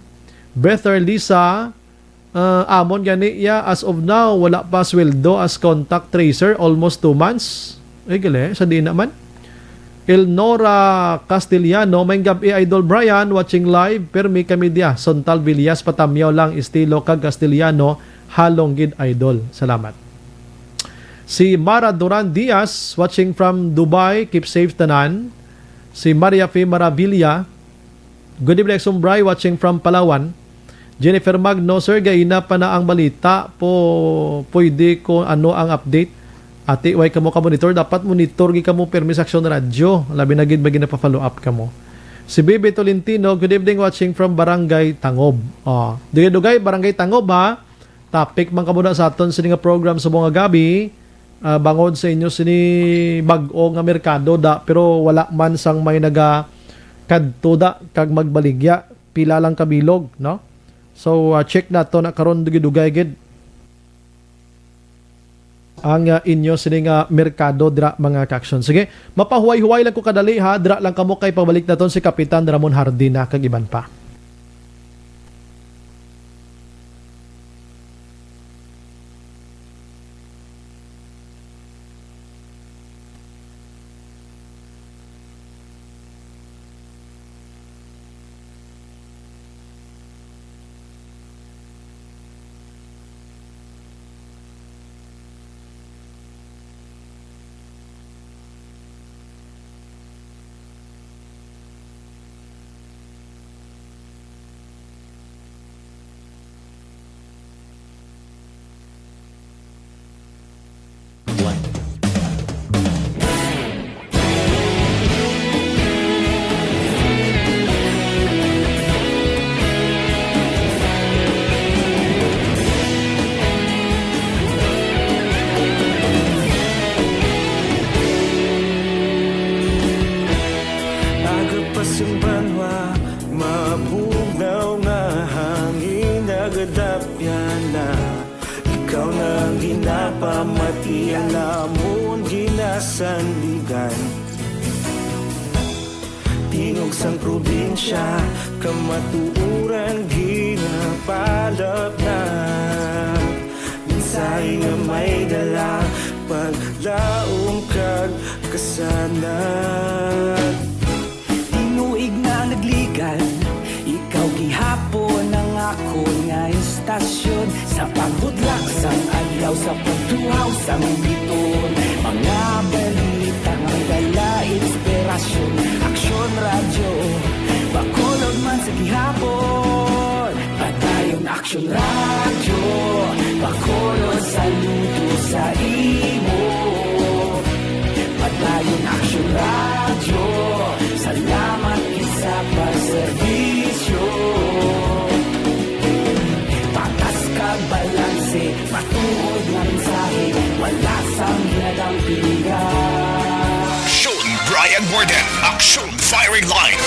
Brother Lisa, ah, amon gani iya, as of now, wala pa sweldo as contact tracer, almost two months. Ay, gali, sa di naman. Elnora Castellano, may gabi, Idol Brian, watching live, permi kami diya. Sontal Villas, patamyaw lang, estilo kag Castellano, halong gid, Idol. Salamat. Si Mara Duran Diaz, watching from Dubai, keep safe tanan. Si Maria Fe Maravilla, good evening, Exum Bry, watching from Palawan. Jennifer Magno, sir, gaina pa na ang balita po, pwede ko ano ang update? Ati, way kamo ka monitor, dapat monitor gi kamo permi sa Aksyon Radyo. Labi na gid may ginapafollow up kamo. Si Bibi Tolentino, good evening, watching from Barangay Tangob. Oh, dugay-dugay, Barangay Tangob, ha? Topic man kamo na sa aton sini nga program sa mga gabi, ah, bangod sa inyo sini bag-o nga merkado da, pero wala man sang may naga kadto da kag magbaligya, pila lang ka bilog, no? So, ah, check nato na karon dugay-dugay gid ang, ah, inyo sini nga merkado dira, mga ka-aksyon. Sige, mapahuway-huway lang ko kadali, ha, dira lang kamo kay pabalik naton si Kapitan Ramon Hardin na kag iban pa. Aga pa sing banwa, mabugnaw nga hangin nagadapyan na. Ikaw na ang ginapamatian namon ginasandigan. Tingog sang probinsya, kamatuoran ginapalapnag. Mensahe nga may dala, paglaom kag kasanag. Tinuig na nagligan, ikaw gihapon ang akon nga istasyon. Sa pagbudlak sang adlaw, sa pagtuhaw sang biton, mga balita nga dala inspirasyon. Aksyon Radyo, Bacolod man sa gihapon. Padayon Aksyon Radyo, Bacolod, saludo sa imo. Padayon Aksyon Radyo, salamat gid sa pagserbisyo. Patas kag balanse, matuod nga mensahe, wala sang ginadampigan. Aksyon Brian Warden, Aksyon Firing Line.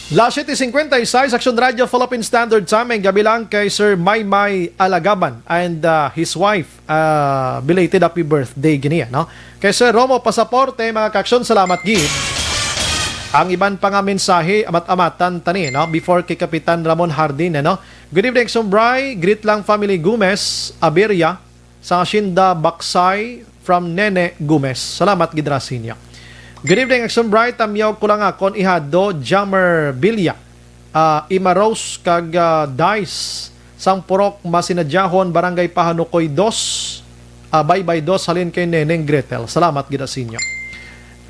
Las siete cincuenta y seis, Aksyon Radyo Philippine Standard Time. Ang gabi lang kay Sir Maymay Alagaban and, uh, his wife. Uh, belated happy birthday giniya, no? Kay Sir Romo Pasaporte, mga ka-aksyon, salamat gid. Ang iban pa nga mensahe, amat-amatan tani, no? Before kay Kapitan Ramon Hardin, no? Good evening, Sumbray. Greet lang family Gomez, Aberia, sa Hacienda Baksay, from Nene Gomez. Salamat gid ra sa inyo. Good evening, Aksyon Bright. Tamyaw ko lang akon ihado, Jammer Villa, ah, Ima Rose, kag, ah, Dice. Sang Purok Masinadyahon, Barangay Pahanukoy dos, ah, Baybay dos, halin kay Neneng Gretel. Salamat gid sa inyo.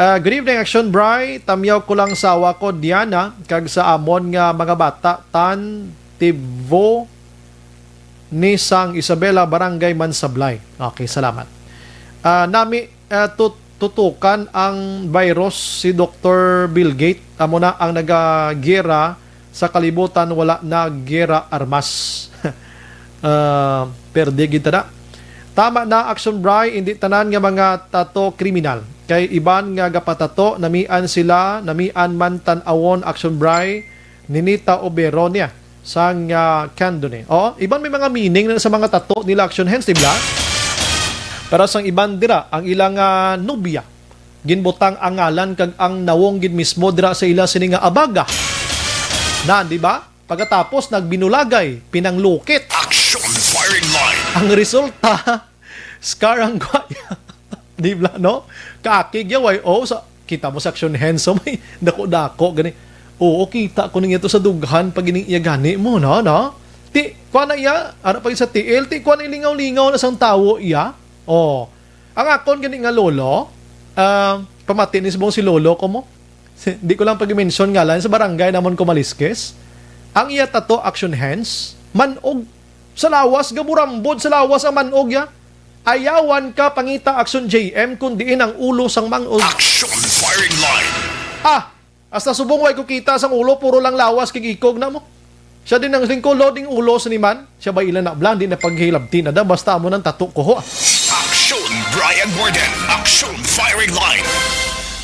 Ah, good evening, Aksyon Bright. Tamyaw ko lang sa awa ko, Diana, kag sa amon nga mga bata, Tan, Tivo, ni sang Isabela, Barangay Mansablay. Okay, salamat. Ah, nami, ah, tut-, tutukan ang virus si Doktor Bill Gates. Amo na ang nagagera sa kalibutan, wala na gera armas. Ah, perde gid ta na. Tama na, Action Bri, hindi tanan nga mga tato kriminal. Kay iban nga gapatato, namian sila, namian man tan-awon, Action Bri, Ninita o Beronia sang, ah, Candone. O, iban may mga meaning na sa mga tato nila, Action Hands, di ba? Pero sang iban dira, ang ilang, ah, nobya, ginbutang ang ngalan kag ang nawong gid mismo dira sa ila sini nga abaga. Na, di ba? Pagkatapos nagbinulagay, pinanglukit. Action firing line. Ang resulta, scar ang gwaya. Di ba, no? Kaakig ya, Y O, sa, kita mo sa Action Hands, so may dako-dako, gani. Oo, kita ko ninyo to sa dughan, pag ining iya gani mo, no, no? Ti, kuha na iya, ara pa sa tiil, ti, kuha na lingaw-lingaw na sang tawo iya. Oh, ang akon gani nga lolo, ah, pamati ni subong si lolo ko mo. Si, di ko lang pag-mention ngalan, sa barangay namon ko maliskis. Ang iya tato, Action Hands, manog. Sa lawas, gaburambod sa lawas ang manog ya. Ayawan ka pangita, Action J M, kun diin ang ulo sang manog. Action firing line. Ah, hasta subong way ko kita sang ulo, puro lang lawas kag ikog na mo. Siya din ang lingko, loading ulo sa niman. Siya ba ila na blan, di na paghilabti na da, basta amo nang tato ko ho. Action Brian Warden. Action firing line.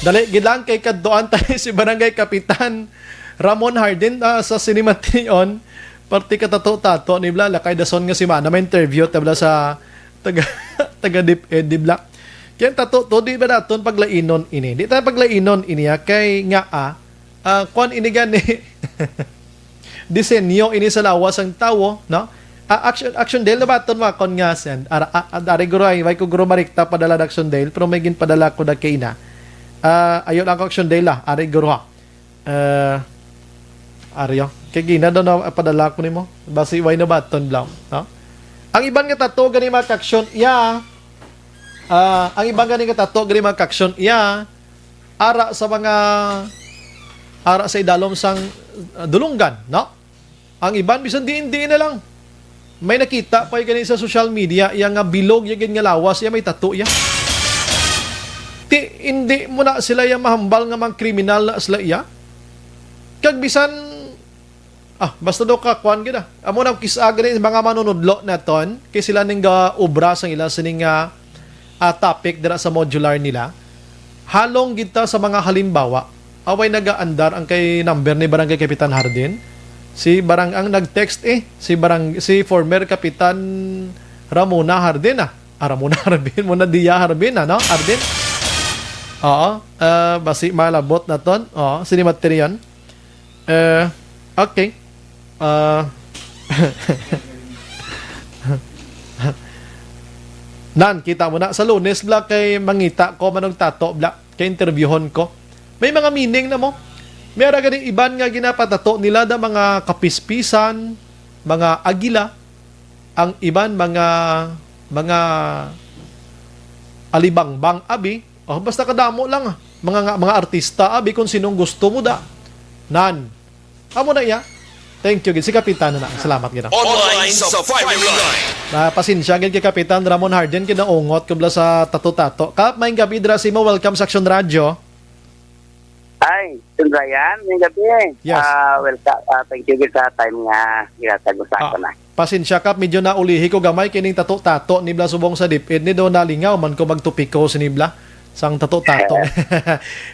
Dali, gid lang kay kadtuan tayo si Barangay Kapitan Ramon Hardin, ah, sa Cinematrion. Parte ka tato-tato ni bla, lakay dason nga si Mana, may interview ta bla sa taga, taga DepEd, di bla? Kaya ang tato to, di ba naton paglainon ini? Di tayo paglainon ini, ah, kay nga, ah, ah, kwan ini gani. Disenyo ini sa lawas sang tawo, no? Ah, Action, Action Dale, nabaton mo akon nga send. Ara, ah, ah, ari guro ay, way ko guro marikta padala na Action Dale, pero may ginpadala ko na kay ina. Ah, ayo lang ko Action Dale, ah. Ari guro, ha. Ah, ari, oh. Kay gina daw na padala ko nimo. Basi way nabaton lang, no? Ang iban nga tato gani mga kaksyon, iya. Ah, ang iban gani nga tato gani mga kaksyon, iya. Ara sa mga, ara sa idalom sang, ah, dulunggan, no? Ang iban, bisan diin-diin na lang. May nakita pa gani sa social media, iya nga bilog, iya gid nga lawas, iya may tato, iya. Ti, hindi mo na sila iya mahambal nga mga kriminal na sila iya. Kag bisan, ah, basta daw ka, kuwan gid, ah. Amo na kis-a gani mga manunudlo naton, kay sila ning ga-obra sang ila sining, ah, ah, topic dira sa modular nila. Halong gid ta sa mga halimbawa. Away nagaandar ang kay number ni Barangay Kapitan Hardin. Si Barang ang nag-text, eh, si Barang, si former Kapitan Ramona Hardin, ah. Ah, Ramona Harbin, Mona Dia Harbin, ano? Hardin? Oo. Ah, basi malabot naton. Oo, sini Materion. Eh, okay. Ah. Nan, kita mo na. Sa Lunes bla kay mangita ko, manong tato bla, kay interviewon ko. May mga meaning na mo. May ara gani iban nga ginapatato nila da mga kapispisan, mga agila, ang iban mga, mga alibangbang abi. Oh, basta kadamo lang, ah. Mga nga, mga artista abi, kung sinong gusto mo da. Nan. Amo na iya. Thank you gid. Si Kapitan na. Salamat gid. Online sa firing line. Ah, pasensya gid kay Kapitan Ramon Hardin, kinaungot ko bla sa tato-tato. Kap, maayong gabi dira sa imo. Welcome sa Action Radio. Ay, Sun Ryan, may gabi eh. Yes. Ah, well, ka, ah, thank you gid sa time nga ginatag sa Ah, ako na. Pasensya, Kap, medyo naulihi ko gamay kining tato-tato ni bla subong sa DepEd ni do nalingaw man ko magtopiko si ni bla sang tato-tato.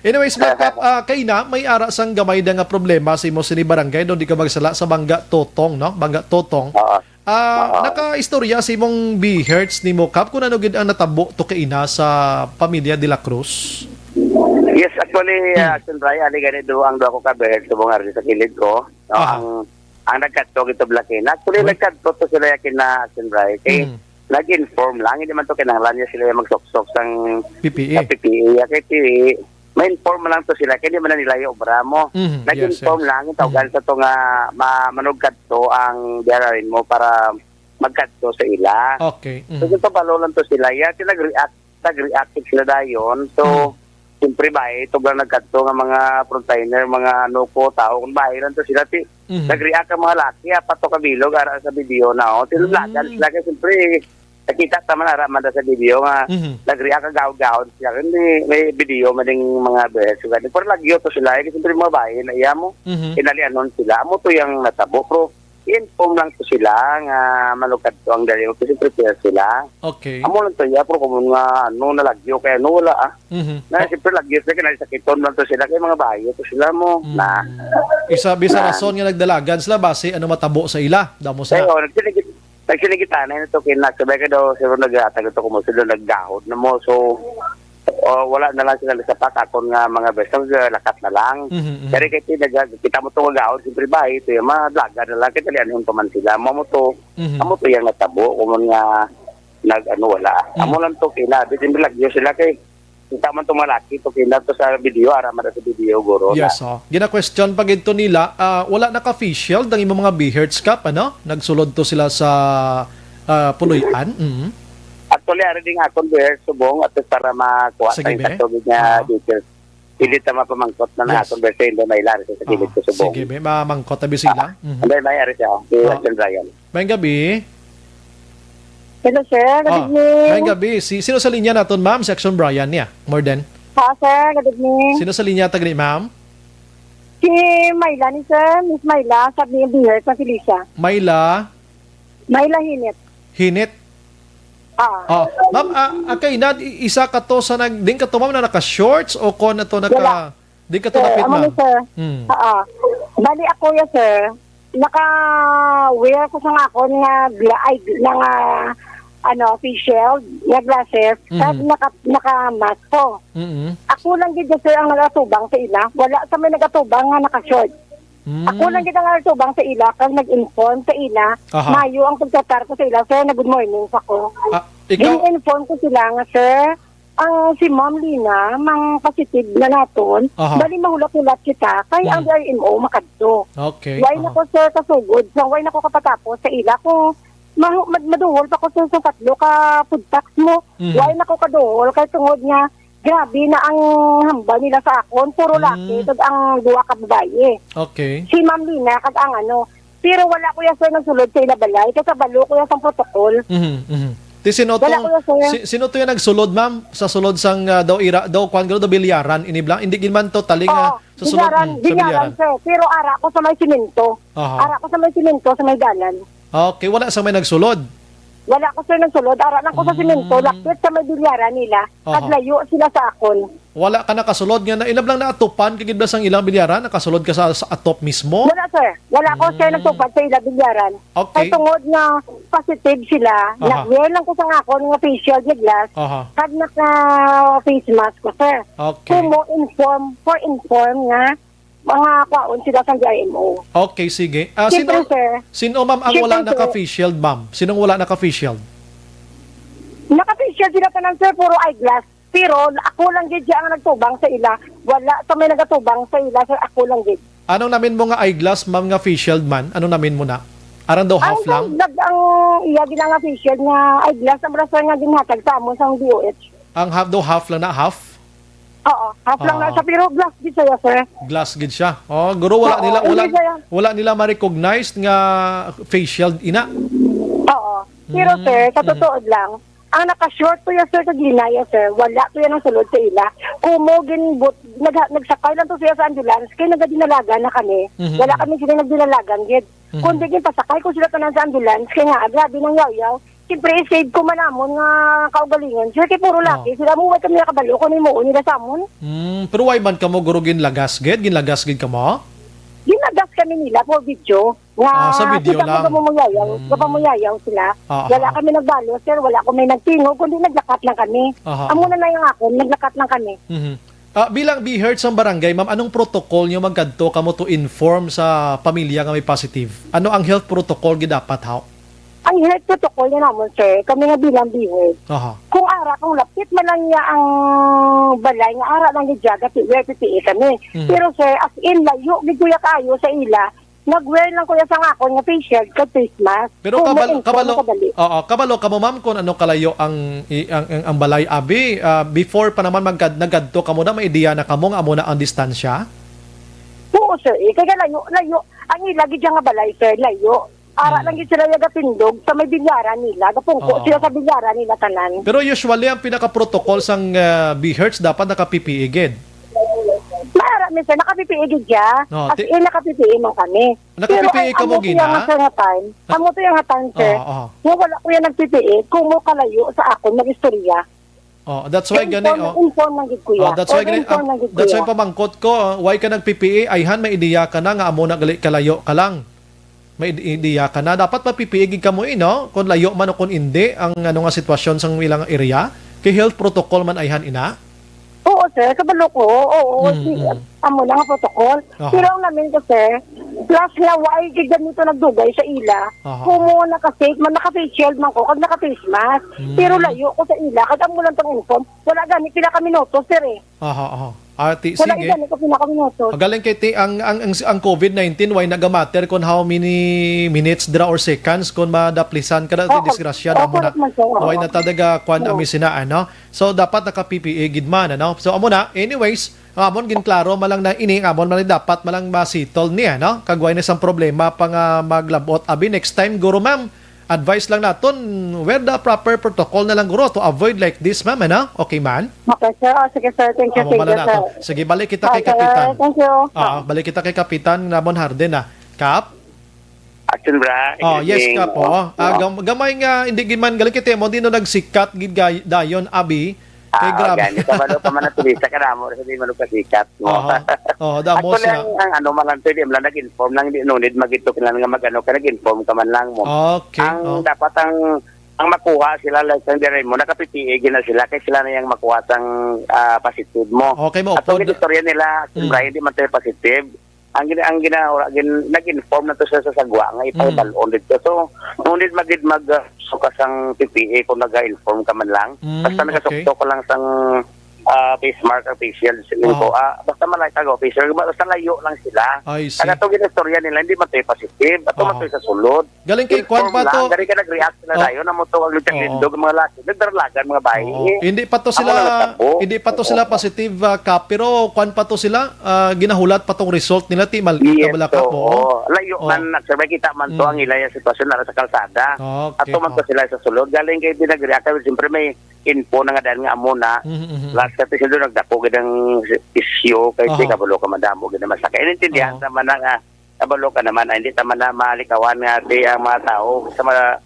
Anyways, bla, Kap, ah, kay na, may ara sang gamay da nga problema sa imo sini barangay, do di ka magsala sa Bangga Totong, no? Bangga Totong. Oo. Ah, Oo. Nakaistorya sa imong biherds nimo, Kap, kung ano gid ang natabo to kay ina sa pamilya De La Cruz? Yes, actually, Hmm. ah, Sun Ryan, ali gani do ang duha ko ka biherds subong ari sa kilid ko. No, Aha. ang, ang nagkadto gito bla kina. Actually, Uy. nagkadto to sila ya kina Sun Ryan. Kay Hmm. nag-inform lang, hindi man to kinahanglan niya sila yung magsuksok sang P P E. sa P P E. Ya, kay ti, ma-inform lang to sila, kay hindi man na nila yung obra mo. Mhm. Yes, Nag-inform yes. lang, yung tawgan Mhm. sa to nga ma-, manugkadto ang D R R mo para magkadto sa ila. Okay. So, Mhm. dito balo lang to sila. Ya, ti nag-react, nag-react sila dayon. So, Mhm. siyempre ba, eh, ito lang nagkadto nga mga frontliner, mga ano ko, tao, kung bahay lang to sila, ti, Mhm. nag-react ang mga laki, apat to kabilog, ara sa video na, oh. Tinulagan Mm. sila, kaya siyempre, nakita ta man, ara man da sa video nga, Mhm. nag-react ang gahon-gahon sila. Hindi, may video man yung mga beses, so, ganun. Pero lagyo to sila, eh, siyempre, mga bahay na iya mo, Mhm. inalianon sila. Amo to yung natabo, pero I-inform lang to sila nga manugkadto ang dali, kasi prepare sila. Okay. Amo lang to, iya, pero kung nga, ano, nalagyo, kaya ano, wala, ah. Mhm. Na, siyempre, lagyo sila, kaya nasakiton lang to sila, kaya mga bayo to sila mo, Mm. na. Isa, bisa Na. rason nga nagdalagan sila, basi ano matabo sa ila, damo sa Kaya, oh, nagsinigit-, nagsinigitana yun ito, kaya nagsabay ka daw, siguro naghatag ito, kung sila naggahod na mo, so, oh, wala na lang sila sa patakon nga mga best, so, lakat na lang. Mhm, mhm. Kaya kaya nag-, kita mo itong gahod, siyempre, bayo, ito yung mga dalaga na lang, kaya talianon pa man sila, amo to, Mhm. amo to yung natabo, kung nga, nag-ano, wala. Mm. Amo lang to, kinabi, siyempre, lagyo sila, kay, kita man itong malaki, to, kinato sa video, ara man sa video, guro, Yes, na. oh. Gina-question pa gid to nila, ah, wala naka-face shield ang imong mga BHERTs, Kap, ano? Nagsulod to sila sa, ah, Puluy-an? Mm. Actually, ari din akong BHERTs subong, at para makuha Sige, tayong be. katugid nga Ah. details. Hindi ta mapamangkot na Yes. na akong BHERTs, hindi may lari sa kilid Ah, ko subong. sige, be. Mamangkot, abi sila. Ah, Mhm. hindi, may ari siya, si Ah. Watson Ryan. Maayong gabi. Hello, sir. Good Ah, evening. maayong gabi. Si, sino sa linya naton, ma'am? Si Action Brian niya. More than. Ha, sir. Good evening. Sino sa linya ta gani, ma'am? Si Myla ni sir. Miss Myla. Sabi niya, Bihar sa Felicia. Myla? Myla Hinit. Hinit? Ah. Oh, ma'am, ah, ah, kay na, i-, isa ka to sa nag-, din ka to, ma'am, na naka-shorts o kon na to naka, Wala. di ka to Sir, amo napitnam? ni sir. Hmm. Ah, ah. Bali ako ya, sir. Naka-wear ko sa akon nga gla-, ay, nga, ano, face shield, nga glasses, Mhm. kag naka-, naka-mask ko. Mhm. Ako lang gid, sir, ang nagatubang sa ila. Wala sa may nagatubang nga naka-short. Mm. Ako lang gid ang nagatubang sa ila, kag nag-inform sa ila. Aha. Mayo ang pagtratar ko sa ila, sir, na good morning sa ko. Ah, ikaw Gin-inform ko sila nga, sir, ang si Ma'am Lina, mang positive na naton, Aha. bali mahulat-hulat kita, kay ang Mm. D R M O makadto. Okay, Why aha. na ko, sir, kasugod? Sa why na ko kapatapos sa ila? Kung mahu-, mad-, maduhol pa ko, sir, sa tatlo ka food packs mo, Mhm. why na ko kaduhol? Kay tungod nga, grabe na ang hambal nila sa akon. Puro Mm. laki, kag ang duha ka babayi. Okay. Si Ma'am Lina, kag ang ano, Pero wala ko ya, sir, nagsulod sa ila balay. Kay kabalo ko ya sang protocol. Mhm, mhm. Ti sino to, Wala ko ya, sir. si-, sino to yung nagsulod, ma'am? Sa sulod sang, ah, daw ira, daw kwan garo, daw bilyaran, ini bla-, hindi gid man totally nga Oo, sa sulod, bilyaran, mm, sa bilyaran, bilyaran. sir. Pero ara ko sa may simento. Aha. Ara ko sa may simento, sa may dalan. Okay, wala sa may nagsulod? Wala ko, sir, nagsulod. Ara lang ko sa simento, Mm. lapit sa may bilyaran nila. Aha. Naglayo sila sa akon. Wala ka nakasulod nga na, ilab lang na atupan, kay gid ba sang ilang bilyaran, nakasulod ka sa, sa atop mismo? Wala, sir. Wala ko, sir, Mm. nagtupad sa ilang bilyaran. Okay. Kay tungod nga positive sila, Aha. nag-wear lang ko sa akon nga face shield nga glass, Aha. kag naka-face mask ko, sir. Okay. Kumo inform, for inform nga mga kwaon sila sa D R M O. Okay, sige. Ah, Siyempre, sino, sir. sino, ma'am, ang Siyempre, wala sir. naka-face shield, ma'am? Sinong wala naka-face shield? Naka-face shield sila tanan, sir, puro eyeglass. Pero ako lang gid siya ang nagtubang sa ila. Wala sa may nagatubang sa ila, sir. Ako lang gid. Anong namin mo nga eyeglass, ma'am, nga face shield man? Anong namin mo na? Arang daw half Ang lang? nag-, ang iya gid nga face shield nga eyeglass, ang rasa nga ginhatag sa amon sa D O H. Ang half daw, half lang na, half? Oo, half lang na Ah. siya, pero glass gid siya, sir. Glass gid siya. Oh, guro, wala Oo, nila, hindi wala, siya. wala nila ma-recognize nga face shield ina. Oo. Pero, Mm, sir, sa mm. totoo lang, ang naka-short to ya, sir, kag linaya, sir, wala to yan ang sulod sa ila. Kumo ginbut-, nagha-, nagsakay lang to siya sa ambulance, kay nagadinalagan na kami. Mhm, Wala mhm. kami sila nagdinalagan, gid. Mhm. Kundi ginpasakay ko sila tanan sa ambulance, kay nga, grabe nang yaw-yaw. Siyempre, i-save ko man amon nga kaugalingon, sir, kay puro Oh. laki. Sila mo, way kami nakabalo kung ano yung muon nila sa amon. Mm, pero why man kamo, guro, ginlagas gid? Ginlagas gid kamo? Ginagas kami nila for video. Nga, Ah, sa video kita lang. mo gapamuyayaw, Mm. gapamuyayaw sila. Ah, Wala ah. kami nagbalo, sir. Wala kami nagtingog, kundi naglakat lang kami. Aha, Amo aha. na na yung akon, naglakat lang kami. Mhm. Ah, bilang BHERT sang barangay, ma'am, anong protocol nyo magkadto kamo to inform sa pamilya nga may positive? Ano ang health protocol gid dapat, haw? Ang health protocol na namon, sir, kami nga bilang BHERT. Aha. Kung ara, kung lapit man lang niya ang balay, nga ara lang gid siya, gati-, gati-, kami. Mhm. Pero, sir, as in, layo gid kuya kaayo sa ila, nag-wear lang kuya sa akon nga face shield kag face mask. Pero Kung kabal-, mo-inform kabalo, kadali. oo, kabalo kamo, ma'am, kung ano kalayo ang, i-, ang, ang, ang balay, abi, ah, before pa naman magkad-, nagkadto kamo na, may ideya na kamo nga amo na ang distansya? Oo, sir, eh. Kaya layo, layo. Ang ila gid nga balay, sir, layo. Ara Hmm. lang gid sila yung gatindog sa may bilyaran nila. Gapungko Oo. sila sa bilyaran nila tanan. Pero usually, ang pinaka-protocol sang, ah, BHERTs dapat naka-P P E gid. Maara Minsan, naka-P P E gid siya. No, As ti- in, naka-P P E man kami. Naka-P P E Pero ang kamo, amo ko Gina? Yung nga sa nga time, Ah. amo to yung nga time, sir. Oo, oo. Nga wala ko yung nag-P P E, kumo kalayo sa akon mag-istorya. Oh, that's why gani, Inform, oh. Inform lang gid, kuya. Oh, that's why Or gani, inform ang, lang gid, that's why kuya. Pamangkot ko, ah, why ka nag-P P E? Ayhan, may ideya ka na nga amo na gali kalayo ka lang. May ide-, ideya ka na. Dapat ma-P P E gid kamo, eh, no? Kung layo man o kung indi, ang ano nga sitwasyon sa ilang area. Kay health protocol man ayhan ina. Oo, sir. Kabalo ko. Oo, Mm, si, mm. Amo lang ang protocol. Aha. Pero ang namin ko, sir, plus nga, why gid ganito nagdugay sa ila? Aha. Kumo naka-safe man, naka-face shield man ko, kag naka-face mask. Mm. Pero layo ko sa ila, kag amo lang tong inform. Wala gani pila ka minuto, sir, eh. Aha, aha. Ah, ti-, Wala sige. Gani ko pila ka minuto. Magaling kay ti-, ang, ang, ang, ang covid nineteen, why nagamatter kung how many minutes dira or seconds kung madaplisan ka na, Oo, disgrasya na oo, mo na. Correct man, sir. Oo. Why na talaga kwan Oo. Ang misinaan, no? So, dapat naka-P P E gid man, ano? So, amo na. Anyways, ang amon ginklaro man lang na ini, ang amon man lang dapat man lang ma-settle niya, no? Kag why na sang problema pa nga maglabot. Abi, next time, guro, ma'am, advice lang naton, wear the proper protocol na lang, guro, to avoid like this, ma'am, ano? Okay man? Okay, sir. Oh, sige, sir. Thank you, Amo thank man you, lang sir. Nato. Sige, balik kita kay Okay, Kapitan. Thank you. Ah, balik kita kay Kapitan Ramon Harden, ah. Kap? Action, bra. Oh, yes, Evening. Kap, oh. Ah, Oh. gam-, gamay nga, hindi gid man, galing kay Temo, di no nagsikat, gid gay-, dayon, abi. Kay Ah, grabe. Gani, kabalo ka man ang turista, ka namo, sa di man nagpasikat, no? Aha. Oh, damo Actually, sila. Ang, ang ano man lang, pwede man lang nag-inform lang, di, no need magito kinahanglan nga mag-ano ka, nag-inform ka man lang mo. Okay, Ang oh. dapat ang, ang makuha sila, like, ang dire mo, naka-P P E gina sila, kay sila na yung makuha sang, ah, positive mo. Okay, mo, At ang pod- istorya nila, Mm. siyempre, hindi man tayo positive. Ang gina-, ang gina-, gin-, nag-inform na to siya sa sagwa nga ipahibal-on Mm. dito. So, no need magid mag, ah, suka sang P P E kung naga-inform ka man lang. Mm, Basta okay. nagasukto ka lang sang, ah, face mask, ang face shield, sa Aha. ko, ah, basta malay ka, go, face shield, basta layo lang sila. I see. Ang atong ginistorya nila, hindi man to positive. Ato man Aha. to sa sulod. Galing kay Inform kwan pa lang, to. Gani ka nag-react sila Oo. dayon, amo to ang lindog-lindog, Oo. mga laki. Nagdaragan, mga bayi. Oo. Eh, Hindi pa to amo sila, na natabo. hindi pa to sila Oo. positive, ah, Kap, pero kwan pa to sila, ah, ginahulat pa tong result nila, ti mal-, Yes, tabala, Kap, oo. oo. Layo Oo. man, sir, may kita man to Mm. ang ilay ang sitwasyon na sa kalsada. Okay, Ato man to oo. sila sa sulod. Galing kay di nag-react, siyempre may info na nga dahil nga amo na. Mhm, mhm. Last ka, sila nagdako gid ang issue, kay Aha. di kabalo ka madamo gid naman sa kainintindihan Oo. naman na nga Kabalo ka naman, ah, hindi ta man na malikawan nga di ang mga tao sa ma-,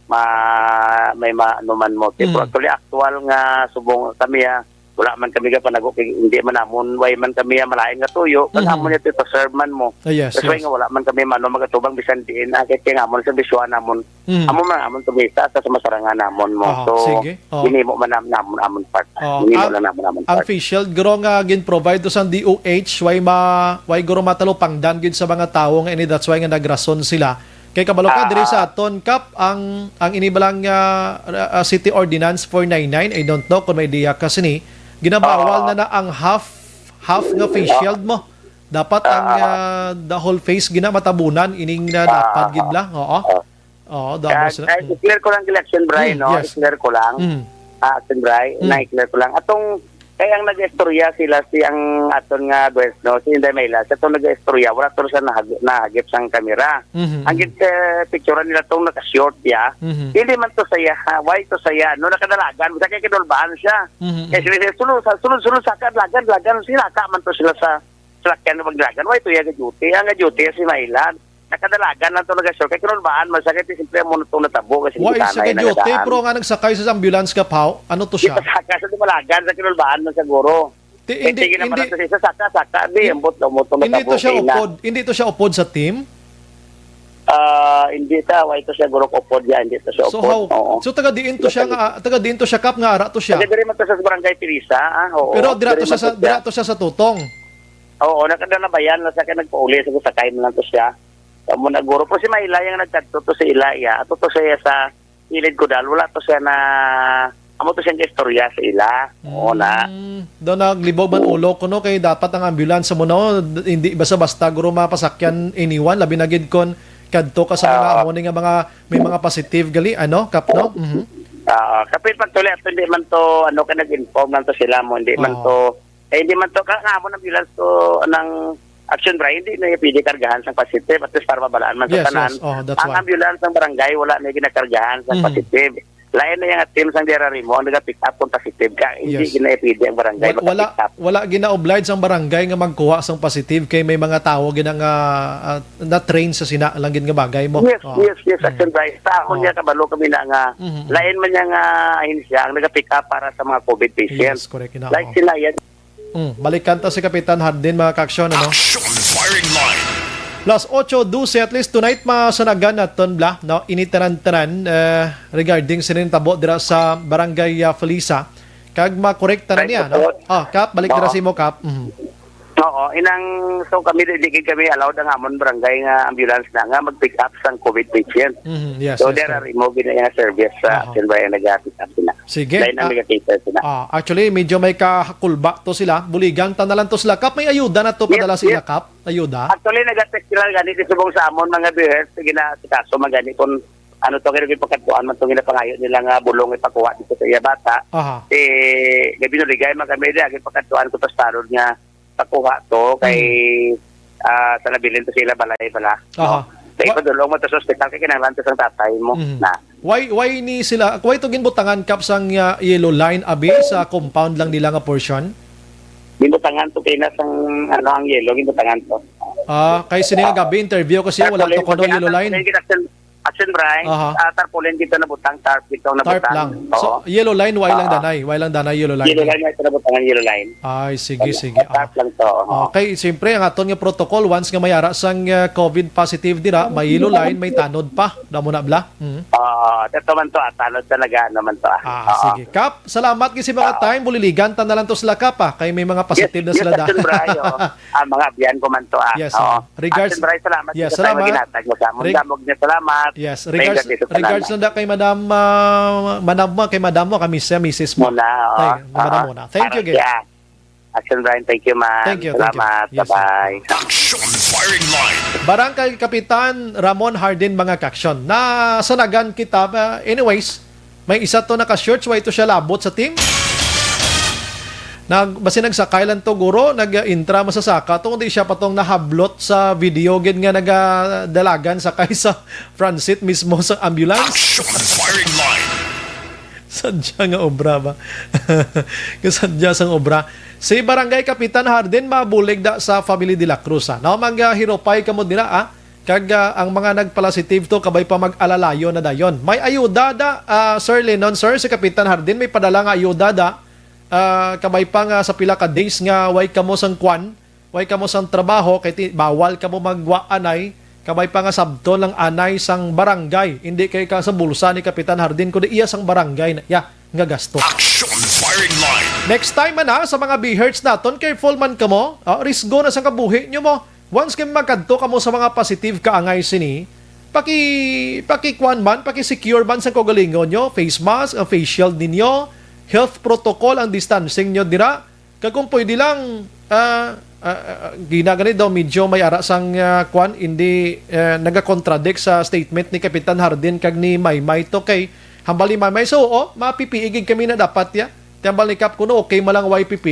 ma-, may ma-, ano man mo. Pero Mm. actually, actual nga subong kami, ah, wala man kami ka panago, kay hindi man namon, way man kami, ah, malain nga tuyo, kag Mhm. amon ito, ito serve man mo. Ah, yes, That's why yes. nga wala man kami mano magatubang bisan diin, ah, kay, kay nga amon sa biswa namon. Mm. Amo man amon tumita sa sumasarangan namon mo. Aha, So, sige. Oo. ginimo man nam-, namon amon part. Oo. Ginimo Ang, lang namon amon ang part. face shield, guro, nga gin-provide to sa D O H, why ma-, why, guro, matalupangdan gid sa mga tawo nga ini, that's why nga nagrason sila. Kay kabalo ka, Ah, diri sa ah. aton, Kap, ang, ang ini ba lang, ah, ah, City Ordinance four nine nine, I don't know kung may idea ka sini, ginabawal Ah. na na ang half, half nga face Ah. shield mo. Dapat ang, Ah. ah, the whole face gina matabunan, ining na Ah. lapad gid lang. Oo. Ah. Oo, damo Kag, sila. ay, Mm. i-clear ko lang, election, Bray, Mm, no? yes. I-clear ko lang. Mm. Ah, Action Bray, Mm. na i-clear ko lang. Atong, kay ang nag-istorya sila, si ang aton nga duwes, no? Si Inday Mayla, sa atong nag-istorya, wala to siya nahag-, nahagip sang kamera. Mhm, Ang mhm. gid, eh, picture nila tong naka-short, ya. Mhm. Hindi man to saya, ha? Why to saya? No, nakadalagan, sa kay kinulbahan siya. Mhm, Kaya mhm. sila, sila, sulod, sa, sulod, sulod, sa kadalagan, dalagan, sinaka man to sila sa, sa lakyan ng pagdalagan. Why to ya ga-duty? Ang ga-duty, si Mayla. Nakadalagan lang to nag-assure. Kay kinulbaan man siya, kay simple mo na itong natabo, kasi Wa, hindi isa ka tanay duty, nagadaan. Pero nga nagsakay sa ambulance ka, Pao? Ano to siya? Di pa saka sa dumalagan, sa kinulbaan man siguro. Ti-, Kay hindi, tingin naman hindi, lang to siya, saka, saka, di, di, ambot, ambot, itong hindi natabo, to siya kay na. Upod, hindi to siya upod sa team? Ah, hindi ta, wa ito siya guro upod ya, hindi to siya So, upod. How? Oo. So, taga diin to Hindi siya ta nga, taga diin to siya, Kap, nga ara to siya? Taga diri man to sa barangay Teresa, ah, oo. Pero dira to Diri siya man sa, to siya. dira to siya sa Tutong? Oo, nakadalabayan na sa kay nagpauli sa sakay na lang to siya. Amo na guro. Pero si Maylay ang nagkadto to sa ila, iya. Ato to siya sa kilid ko dahil wala to siya na, amo to siya istorya sa ila. Oo na. Mm. Daw naglibog man Oo. ulo ko, no, kay dapat ang ambulance mo, no, hindi basta-basta guro mapasakyan anyone, labi na gid kon kadto ka sa mga Ah. amo ni nga mga, may mga positive gali, ano, Kap, no? Mhm. Ah, kapit pagtuli ato hindi man to, ano, ka nag-inform lang to sila mo, hindi man Oo. to Eh, hindi man to, ka, nga amo ng ambulance to ng Action Bray, hindi na yung pwede kargahan sa positive, at least para mabalaan man sa Yes, tanan. yes. Oh, that's Ang why. ambulance ng barangay, wala na yung ginakargahan sa Mhm. positive. Lain na yung team sang D R R M O ang nag-pick up kung positive ka. Hindi Yes. gina-, pwede ang barangay Wa-, wala, maka-pick up. wala gina-oblige ang barangay nga magkuha sang positive kay may mga tawo gina nga, ah, na-train sa sina lang gid nga bagay mo. Yes, Oh. yes, yes, Mm. Action Brian. Sa ako Oh. niya, kabalo kami na nga, Mhm. lain man niya nga ahensya ang nag-pick up para sa mga COVID patients. Yes, correct na. Like Oh. sila yan. Mm, balikan ta si Kapitan Hardin, mga ka-aksyon, ano? Action Firing Line. Plus otso dose, at least tonight, masanagan naton, bla, no? Ini tanan-tanan, eh, regarding sa nitabo dira sa Barangay, ah, Felisa. Kag makorekta na Right, niya, no? opo. Ah, Kap, balik dira Oo. sa imo, Kap. Mhm. Oo, inang, so kami, di, di kami allowed ang amon barangay nga ambulance na nga mag-pick up sang COVID patient. Mhm, yes, So, yes, there correct. are mo ginaya service sa Aha. Action Brian nag-pick up na. Sige. Dahil ang Ah, nag-cater sila. ah, actually, medyo may kakulba to sila. Buligan ta na lang to sila. Kap, may ayuda na to Yes, padala sa ila, yes. Kap? Ayuda? Actually, nag-text sila gani sa subong sa amon, mga viewers, sa ginasikaso, magani kung ano to, kaya pagkatuan man itong ginapangayo nila nga bulong ipakuha dito sa iya bata. Aha. Eh, gabi nuligay man kami, di, agi pagkatuan ko to sa tarod nga pakuha to kay, Hmm. ah, sa nabilin to sila balay bala. Aha. No? Kay Wa- padulong mo to sa ospital, kay kinahanglan to sang tatay mo Mhm. na. Why, why ni sila, why to ginbutangan, Kap, sang, ah, yellow line, abi, sa compound lang nila nga portion? Ginbutangan to kay na sang, ano, ang yellow, ginbutangan to. Ah, kay sini nga gabi, interview ko siya, wala Tarpaulin, to kuno kasi yellow ang line. tarpaulin, gid Action, Action Brian, Aha. ah, tarpaulin dito na butang, tarp dito na Tarp butang. lang. Oo. So, yellow line, why lang Oo. danay? Why lang danay, yellow line? Yellow line, why ito na butang ang yellow line? Ay, sige, Ano, sige. tarp Ah. lang to, oo. Okay, siyempre, ang aton nga protocol, once nga may ara sang, ah, COVID positive dira, may yellow line, may tanod pa. Damo na, bla? Mhm. Ah, ito man to, ah, tanod talaga, ano man to, ah. Ah, Oo. sige. Kap, salamat gid sa mga Ah. time. Buliligan ta na lang to sila, Kap, ah, kay may mga Yes, positive na yes, sila da. Action Brian, oh. Ah, mga abyan ko man to, ah. Yes, Oo. ah. Regards Action Brian, salamat Yes, sa time salamat. nga ginatag mo sa amon. Reg- Damog niya, salamat. Yes, May regards, gabay sa tanan. regards lang da kay Madam, ah, Madam mo, kay Madam mo, kay Miss, Missus mo. Muna, oo. Thank, Madam Oo. muna. Thank you Para again. siya. Action Brian, thank you, ma'am. Thank you, thank you. Salamat. Yes, sir. Bye-bye. Action Firing Line. Barangay Kapitan Ramon Hardin, mga ka-aksyon. Nasanagan kita, uh, anyways, may isa to naka-shorts, wa ito siya labot sa team. Nag-, basi nagsakay lang to, guro, nag-intra masasaka to, kundi siya pa tong nahablot sa video gid nga nagadalagan sakay sa front seat mismo sa ambulance. Action Firing Line. Sadya nga obra ba? Kasadya sang obra. Si Barangay Kapitan Hardin mabulig da sa Family de la Cruz, ah. No, mag, ah, hirupay kamo dira, ah. Kag, ah, ang mga nagpalasitive to, kabay pa mag-alalayo na dayon. May ayuda da, ah, Sir Lenon, sir, si Kapitan Hardin, may padala nga ayuda da. Ah, kabay pa nga sa pila ka days nga way kamo sang kwan, way kamo sang trabaho, kay ti-, bawal kamo magwa anay, kabay pa nga sabton lang anay sang barangay, hindi kay ka sa bulsa ni Kapitan Hardin, kundi iya sang barangay na iya nga gasto. Action Firing Line. Next time man, ha, sa mga B H naton, careful man kamo. Ah, risgo na sa kabuhi nyo mo. Once kay magkadto kamo sa mga positive kaangay sini, paki-, pakikuan man, paki-secure man sa kaugalingon nyo, face mask, ang face shield ninyo, health protocol, ang distancing nyo dira. Kag kung pwede lang, ah, ah, ah, ginagani daw medyo may ara sang, ah, kwan, hindi, eh, nagakontradict sa statement ni Kapitan Hardin kag ni Maymay to kay hambal ni Maymay. So, oo, mapipiigig kami na dapat ya. Ti hambal ni Kap kuno, okay man lang Y P P.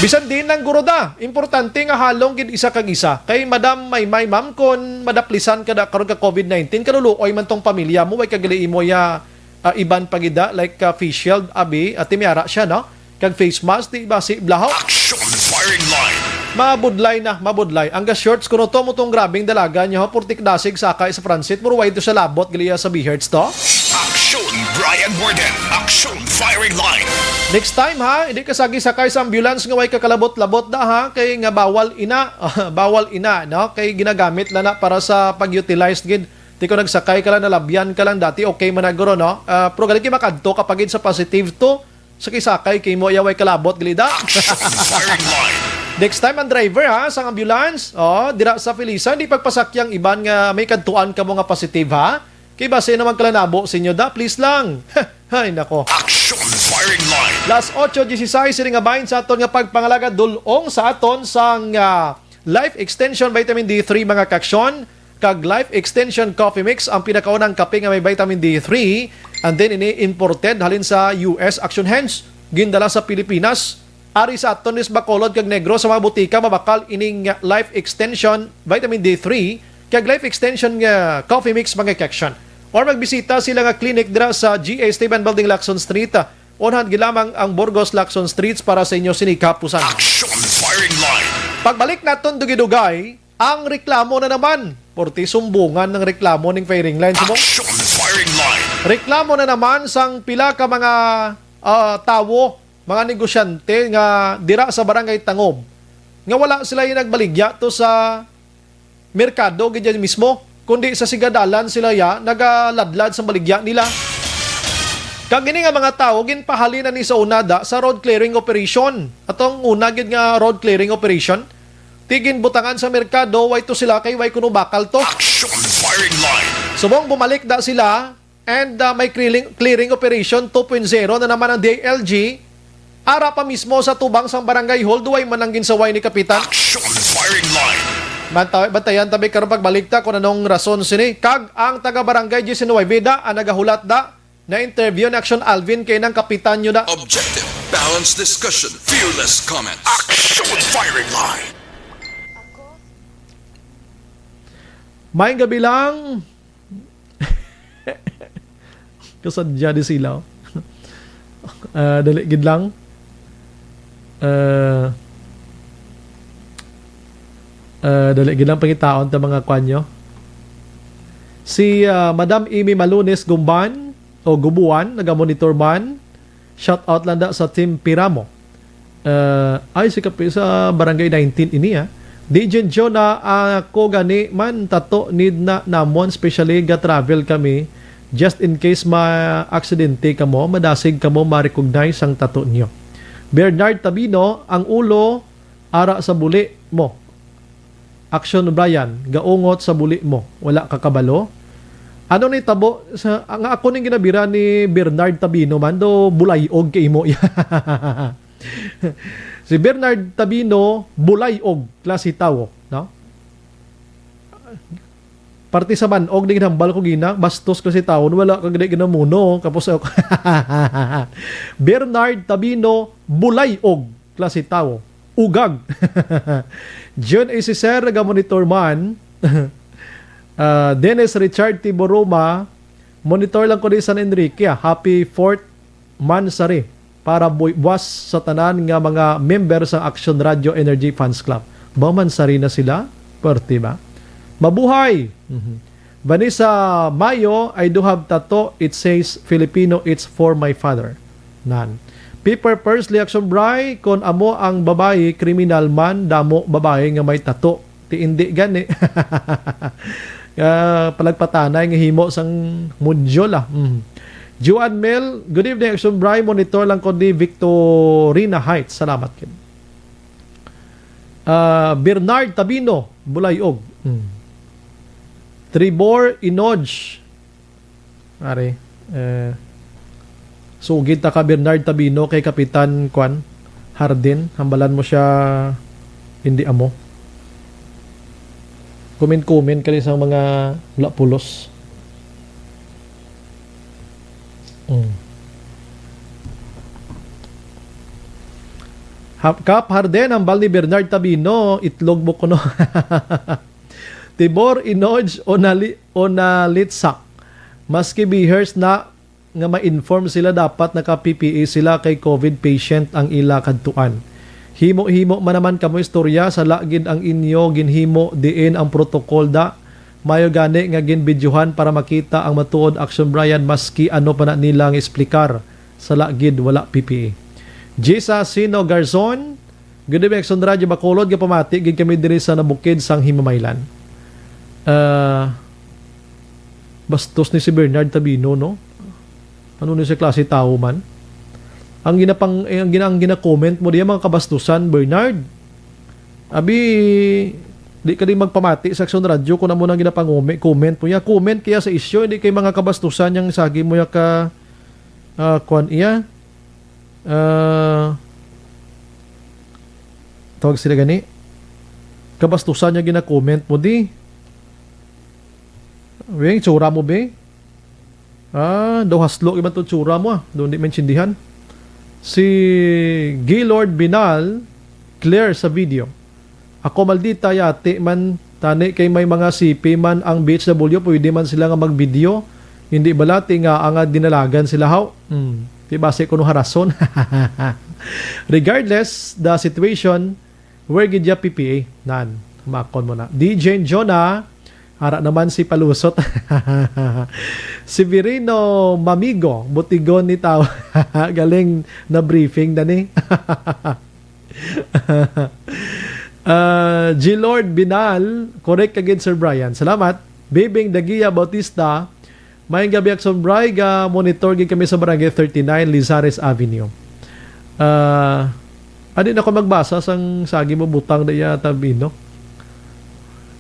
Bisan din lang guro da, importante nga halong gid isa kag isa. Kay Madam Maymay, ma'am, kon madaplisan ka da karon ka COVID nineteen, kaluluoy man tong pamilya mo, way kagali imo ya, ah, iban pa gid da, like, ah, face shield, abi, ati may ara siya, no? Kag face mask, di ba, si Blaho? Action Firing Line. Mabudlay na, mabudlay. Ang ga-shorts kuno to mo tong grabing dalaga niya, ho, purtik dasig sakay sa front seat, murway to sa labot, gali iya sa B H to. Action Brian Warden. Action Firing Line. Next time, ha, hindi ka sagi sakay sa ambulance nga way kakalabot-labot da, ha, kay nga bawal ina, bawal ina, no? Kay ginagamit lang na para sa pag-utilize gid. Ti ko nagsakay ka lang, nalabyan ka lang dati, okay man na guro, no? Ah, pero galing kay makadto ka pa gid sa positive to, sa kisakay kay mo, iya way kalabot, gali da. Action Firing Line. Next time, ang driver, ha, sang ambulance, oh, dira sa Felisa, di pagpasakyang iban nga may kadtuan kamo nga positive, ha? Kay basi naman kalanabo sa inyo da, please lang. Hay nako. Action Firing Line. Las otso dieciséis, sini nga bahin sa aton nga pagpangalaga, dulong sa aton sang, ah, Life Extension Vitamin D three, mga kaksyon, kag Life Extension Coffee Mix, ang pinakaunang kape nga may vitamin D three, and then ini imported halin sa U S. Action hands, gindala sa Pilipinas. Ari sa aton is Bacolod kag Negros, sa mga butika mabakal ining Life Extension Vitamin D three kag Life Extension nga Coffee Mix, mga kaksyon. or magbisita sila nga clinic dira sa G A Esteban Building, Lacson Street. Unhan gilamang ang Burgos, Lacson Streets para sa inyo sini kapusan. Action Firing Line. Pagbalik naton dugay-dugay, ang reklamo na naman. Porti sumbungan ng reklamo ning firing line, subong. Action Firing Line. Reklamo na naman sang pila ka mga, ah, tawo, mga negosyante nga dira sa Barangay Tangob, nga wala sila yung nagbaligya to sa merkado gid yan mismo, kundi sa sigadalan sila ya nagaladlad sa baligya nila. Kag ini nga mga tawo ginpahali na ni sa una da sa road clearing operation. Atong una gid nga road clearing operation, ti ginbutangan sa merkado, way to sila kay way kuno bakal to. Action Firing Line. Subong bumalik da sila, and, ah, may clearing, clearing operation two point zero na naman ang D I L G. Ara pa mismo sa tubang sang barangay hall, duway man ang ginsaway ni Kapitan. Action Firing Line. Banta-, bantayan tabi karon pagbalikta kung anong rason sini. Kag ang taga barangay diecinuebe da ang nagahulat da na interview ni Action Alvin kay nang kapitan nyo da. Objective, balanced discussion, fearless comments. Action Firing Line. Maayong gabi lang. Kasadya di sila. Ah, dali gid lang. Ah, ah, dali gid lang pangitaon ta mga kwan nyo. Si, ah, Madam Amy Malunes Gumban o Gubuan, naga-monitor man. Shout out lang da sa Team Piramo. Ah, ay, si Kapi-, sa Barangay nineteen ini, ah. D J Jonah, ako gani man, tato need na namon, especially ga-travel kami. Just in case ma-aksidente kamo, madasig kamo ma-recognize ang tato niyo. Bernard Tabino, ang ulo ara sa buli mo. Action Brian, gaungot sa buli mo. Wala ka kabalo? Ano ni tabo sa, nga ako ning ginabira ni Bernard Tabino man, do bulay-og kay imo. Si Bernard Tabino, bulay-og klase tawo, no? Parte sa man-og, di ginhambal ko gina, bastos klase tawo, wala ka gid ginamuno, kapos ako. Bernard Tabino, bulay-og klase tawo. Ugag. June A C Sir, naga-monitor man. Ah, Dennis Richard Tiboroma, monitor lang ko di San Enrique, ah. Happy fourth Mansari para buy-, buwas sa tanan nga mga member sa Action Radio Energy Fans Club. Ba, Mansari na sila? Perte ba? Mabuhay! Mhm. Vanessa Mayo, "I do have tato. It says Filipino, it's for my father." Nan. Piper Pursley Action Bry, "Kon amo ang babayi, kriminal man, damo babayi nga may tato. Ti indi gani." Ah, palagpatanay nga himo sang module, ah. Mm. Juan Mel, "Good evening, Action Bry. Monitor lang ko di Victorina Heights." Salamat, kid. Ah, Bernard Tabino, Bulayog. Mm. Tribor Inoj. Ari, eh, sugid ta ka Bernard Tabino kay Kapitan, kwan, Hardin. Hambalan mo siya, hindi amo. Comment-comment ka rin sa mga wala pulos. Mm. Hap-, Kap Hardin, hambal ni Bernard Tabino, itlog mo kuno. Tibor Inoj o nali-, o nalitsak. Maski bihers na nga ma-inform sila, dapat naka-P P E sila kay covid patient ang ila kadtuan. Himo-himo man naman kamo istorya, sala gid ang inyo ginhimo diin ang protocol da. Mayo gani nga ginbidyuhan para makita ang matuod, Action Brian, maski ano pa na nila nga explicar. Sala gid, wala P P E. Jisa Sino Garzon, "Good evening, Action Radyo Bacolod. Gapamati gid kami diri sa nabukid sang Himamaylan." Ah, bastos ni si Bernard Tabino, no? Ano ni sa klase tawo man? Ang ginapang-, eh, ang gina-, ang gina-comment mo diya, mga kabastusan, Bernard. Abi, di ka din magpamati sa Action Radyo kung amo nang ginapangumi-, comment mo ya. Comment kaya sa isyu, hindi kay mga kabastusan yang sagi mo ya ka, ah, kwan iya. Ah, tawag sila gani? Kabastusan niya gina-comment mo di. Weng, tsura mo, be? Ah, daw haslo iban to tsura mo, ah. Daw hindi maintindihan. Si Gaylord Binal, clear sa video. Ako maldita, yati man, tani kay may mga C P man ang B H W, pwede man sila nga mag-video. Hindi bala ti nga ang dinalagan sila, haw? Hmm. Di basi kuno harason. Regardless the situation, where gid ya P P A? Nan, makon mo na. D J Jonah, ara naman si Palusot. Severino Mamigo, butigon ni tao. Galing na briefing na ni. Ah, G Lord Binal, correct ka gid, Sir Brian. Salamat. Bibing Dagia Bautista, maayong gabi, Akson Bray, ga monitor gid kami sa Barangay thirty-nine, Lizares Avenue. Ah, adi na ko magbasa sang sagi mo butang na iya, Tabino.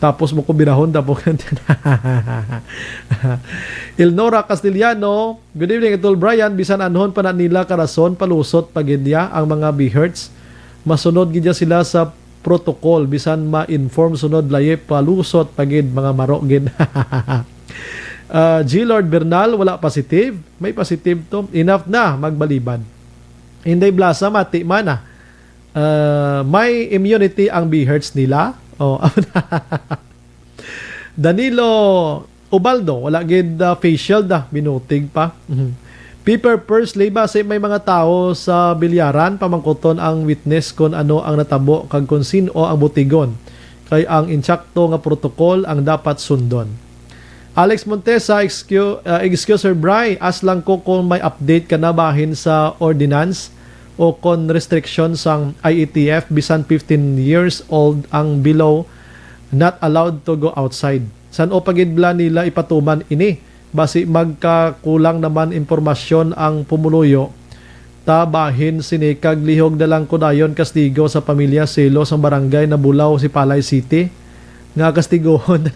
Tapos mo ko birahon, tapos Ilnora Castellano, good evening, Idol Brian. Bisan anhon pa na nila karason, palusot pa gid niya ang mga BHERTs. Masunod gid niya sila sa protocol. Bisan ma-inform sunod layi, palusot pa gid, mga maro gid. Ah, G Lord Bernal, wala positive. May positive to. Enough na, magbalibad. Inday Blasa, mati man ah. Ah, may immunity ang BHERTs nila. Oh. Danilo Ubaldo, wala gid, ah, face shield, ah, binutig pa. Mhm. Pepper Pursley, basi may mga tawo sa bilyaran, pamangkuton ang witness kon ano ang natabo kag kon sin-o ang butigon, kay ang insakto nga protocol ang dapat sundon. Alex Montesa, excuse, ah, excuse, Sir Bry, ask lang ko kung may update ka na bahin sa ordinance o kon restriction sang I A T F, bisan fifteen years old ang below, not allowed to go outside. San-o pa gid bala nila ipatuman ini? Basi magkakulang naman impormasyon ang pumuluyo. Ta bahin sini kag lihog na lang ko dayon kastigo sa pamilya Selo sang barangay Nabulaw, Sipalay City, nga kastigohon.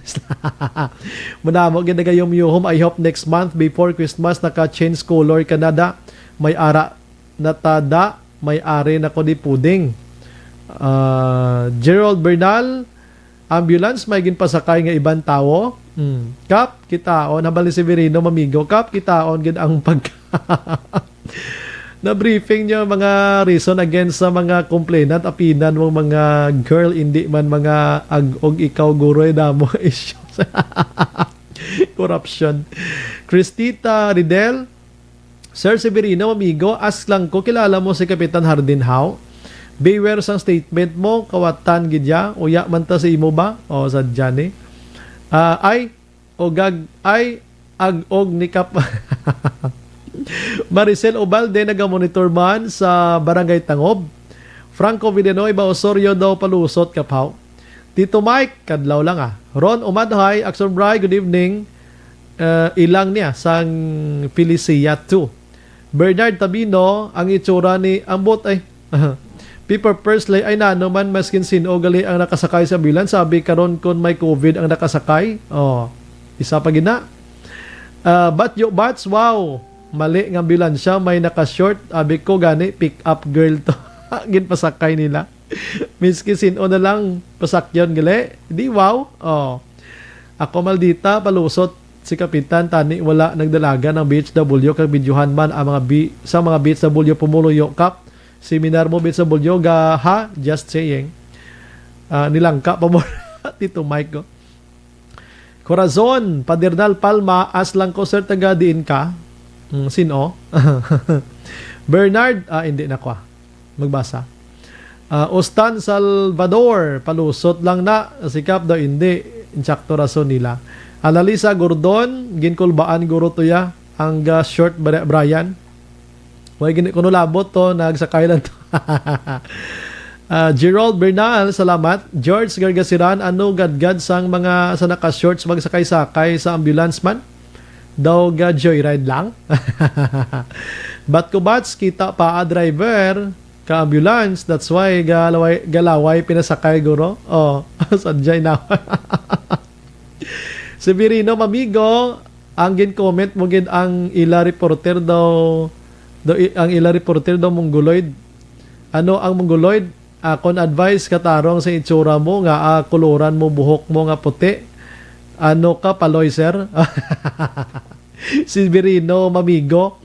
Madamo gid nagayumyuhom. I hope next month before Christmas naka-change color ka na da. May ara na ta da, may ari na ko di puding. Ah, Gerald Bernal, ambulance may ginpasakay nga iban tawo. Hmm. Kap, kitaon, hambal ni Severino Mamigo, Kap, kitaon gid ang pag Na-briefing niyo mga reason against sa mga complainant, apinan mo mga girl, hindi man mga ag-og ikaw, guroy, damo issues. Corruption. Cristita Ridel, Sir Severino, amigo, ask lang ko, kilala mo si Kapitan Hardin How? Beware sang statement mo, kawatan gid ya, uya man ta sa imo ba? O, sadya ni. Ah, ay, ugag, ay, ag-og ni Kap. Maricel Ubalde, nagamonitor man sa Barangay Tangob. Franco Villanueva Osorio daw palusot, Kap How. Tito Mike, kadlaw lang ah. Ron Umadhay, Akson Bry, good evening. Eh, ilang niya sang Felicia two. Bernard Tabino, ang itsura ni ambot ay. Pepper Pursley, ay nano man, maskin sin-o gali ang nakasakay sa ambulance, sabi karon kon may COVID ang nakasakay. Oh, isa pa gina. Ah, Batyo Bats, wow. Mali nga ambulansya, may naka-short. Abi ko gani, pick up girl to. Ginpasakay nila. Miski sin-o na lang pasakyon gali. Di wow? Oh. Ako maldita, palusot si Kapitan, tani wala nagdalagan ang B H W kag videohan man ang mga bi-, sa mga B H W pumuluyo, Kap. Seminar mo, B H W, ga, ha? Just saying. Ah, nilangka pa mo. Tito Mike, oh. Corazon, Padernal Palma, ask lang ko, sir, taga diin ka? Hmm, sin-o? Bernard, ah, hindi na ko, ah. Magbasa. Ah, Ustan Salvador, palusot lang na. Si Kap daw, hindi. Insakto rason nila. Analisa Gordon, ginkulbaan guro to ya. Ang, ah, short Bri-, Brian. Way gini kuno labot to, nagsakay lang to. Ah, Gerald Bernal, salamat. George Gargasiran, ano gadgad sang mga sa naka-shorts magsakay-sakay sa ambulance man? Daw ga joyride lang? Bat ko bats, kita pa a driver ka ambulance, that's why galaway, galaway pinasakay guro. Oh, sadya na. Severino Mamigo, ang gin-comment mo gid ang ila reporter daw, daw i-, ang ila reporter daw mongoloid. Ano ang mongoloid? Akon advice, katarong sa itsura mo nga, ah, kuluran mo buhok mo nga puti. Ano ka, paloy, sir? Severino Mamigo.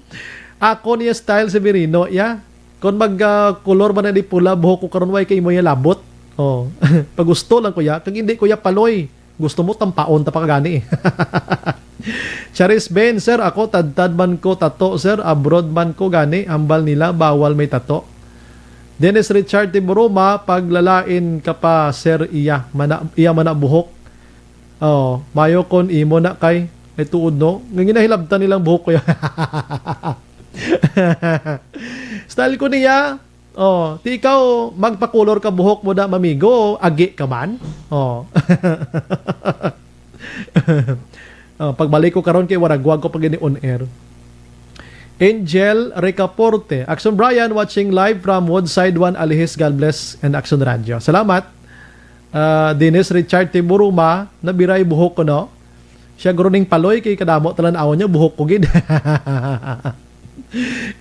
Ako niya style, Severino, ya. Kon mag, ah, kulor man na di pula buhok ko karon, way kay imo ya labot. Oh. Pagusto lang ko ya, kag hindi ko ya paloy. Gusto mo tampaon ta pa ka gani eh. Charis Ben, "Sir, ako tadtad man ko tato, sir. Abroad man ko gani, hambal nila bawal may tato." Dennis Richard Tiburuma, "Paglalain ka pa, sir, iya mana, iya mana buhok." Oh, mayo kon imo na kay, ay tuod, no? Nga ginahilabtan nilang buhok ko yan. Style ko niya. Oh, ti ikaw magpakulor ka buhok mo da, mamigo, agi ka man. Oh. Oh, pagbalik ko karon kay waragwag ko pag ini on air. Angel Recaporte, Action Brian, watching live from Woodside One, Alihis. God bless and Action Radio. Salamat. Ah, Dennis Richard Tiburuma, nabiray buhok ko, no? Siya guro ning paloy kay kadamo talan-awon niya, buhok ko gid.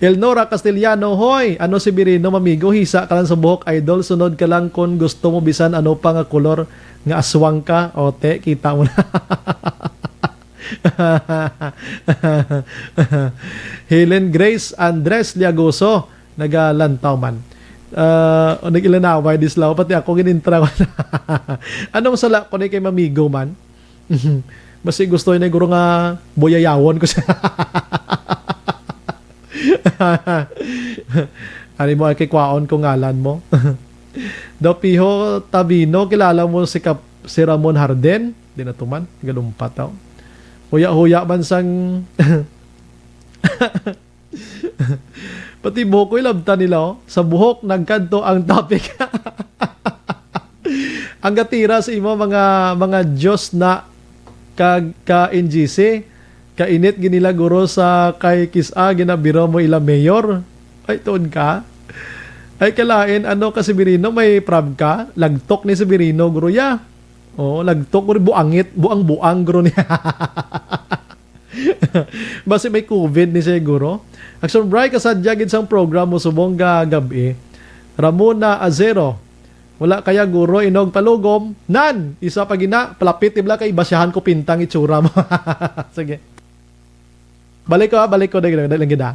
Elnora Castellano, "Hoy, ano, Severino, mamigo, hisa ka lang sa buhok, idol. Sunod ka lang kon gusto mo bisan ano pa nga kolor nga aswang ka." O, te, kita mo na. Helen Grace Andres Liagoso, nagalantaw man. Ah, nag-ilanaway, dislaw. Pati ako, ginintra ko na. Anong sala ko ni kay mamigo man? Basi gusto niya guro nga buyayawon ko siya. Ari mo, ay kay kwaon ko ngalan mo. Dopiho Tabino, kilala mo si Kap-, si Ramon Harden? Di na tuman, galumpat daw. Huya-huya man sang pati buhok ko, ilabtan nila, oh. Sa buhok, nagkadto ang topic. Ang gatira sa imo, mga, mga Diyos na kag ka N G C. Kainit gid nila, guro, sa kay kis-a ginabiro mo ila mayor. Ay, tuod ka? Ay, kalain, ano ka, Severino? May prob ka? Lagtok ni Severino, guro, ya. Oo, lagtok, guro, buangit, buang-buang, guro niya. Basi may covid ni siguro. Action Bri, kasadya gid sang program mo subong ga gab-i. Ramona Azero, "Wala kaya, guro, inog palugom." Nan, isa pa gina, palapit ibla kay basyahan ko pintang itsura mo. Sige. Balik ko, ha, balik ko, dali, dali lang gid, ha.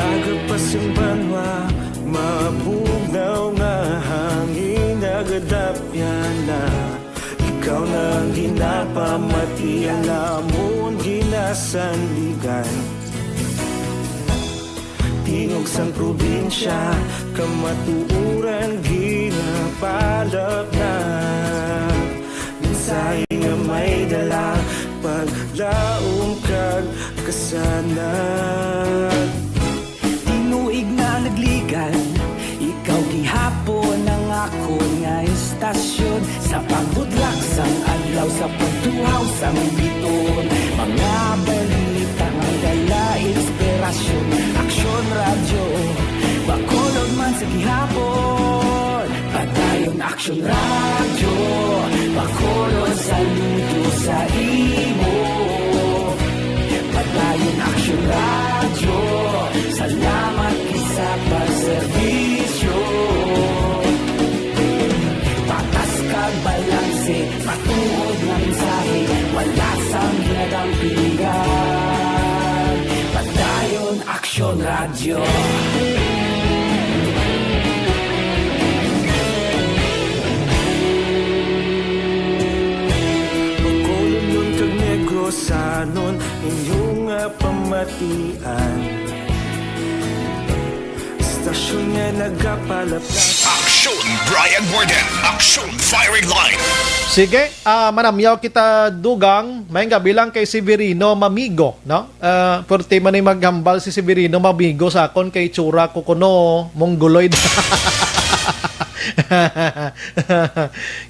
Aga pa sing banwa, mabugnaw nga hangin nagadapyan na. Ikaw na ang ginapamati, alamon ginasandigan. Tingog sang probinsya, kamatuoran ginapalapnag. Mensahe nga may dala, paglaom kag kasanag. Tinuig na nagligan, ikaw gihapon ang akon nga istasyon. Sa pagbudlak sang adlaw, sa pagtuhaw sang biton, mga balita nga dala inspirasyon. Aksyon Radyo, Bacolod man sa gihapon. Padayon Aksyon Radyo, Bacolod, saludo sa imo. Padayon Aksyon Radyo, salamat gid sa pagserbisyo. Patas kag balanse, matuod nga mensahe, wala sang ginadampingan. Padayon Aksyon Radyo. Bacolodnon kag Negrosanon, inyo nga pamatian. Istasyon nga nagapalapnag. Aksyon Brian Warden, Aksyon Firing Line. Sige, ah, manamyaw kita, dugang. May nga bilang kay Severino Mamigo, no? Ah, pwerte man ni maghambal si Severino Mamigo sa akon kay tsura ko kuno mongoloid.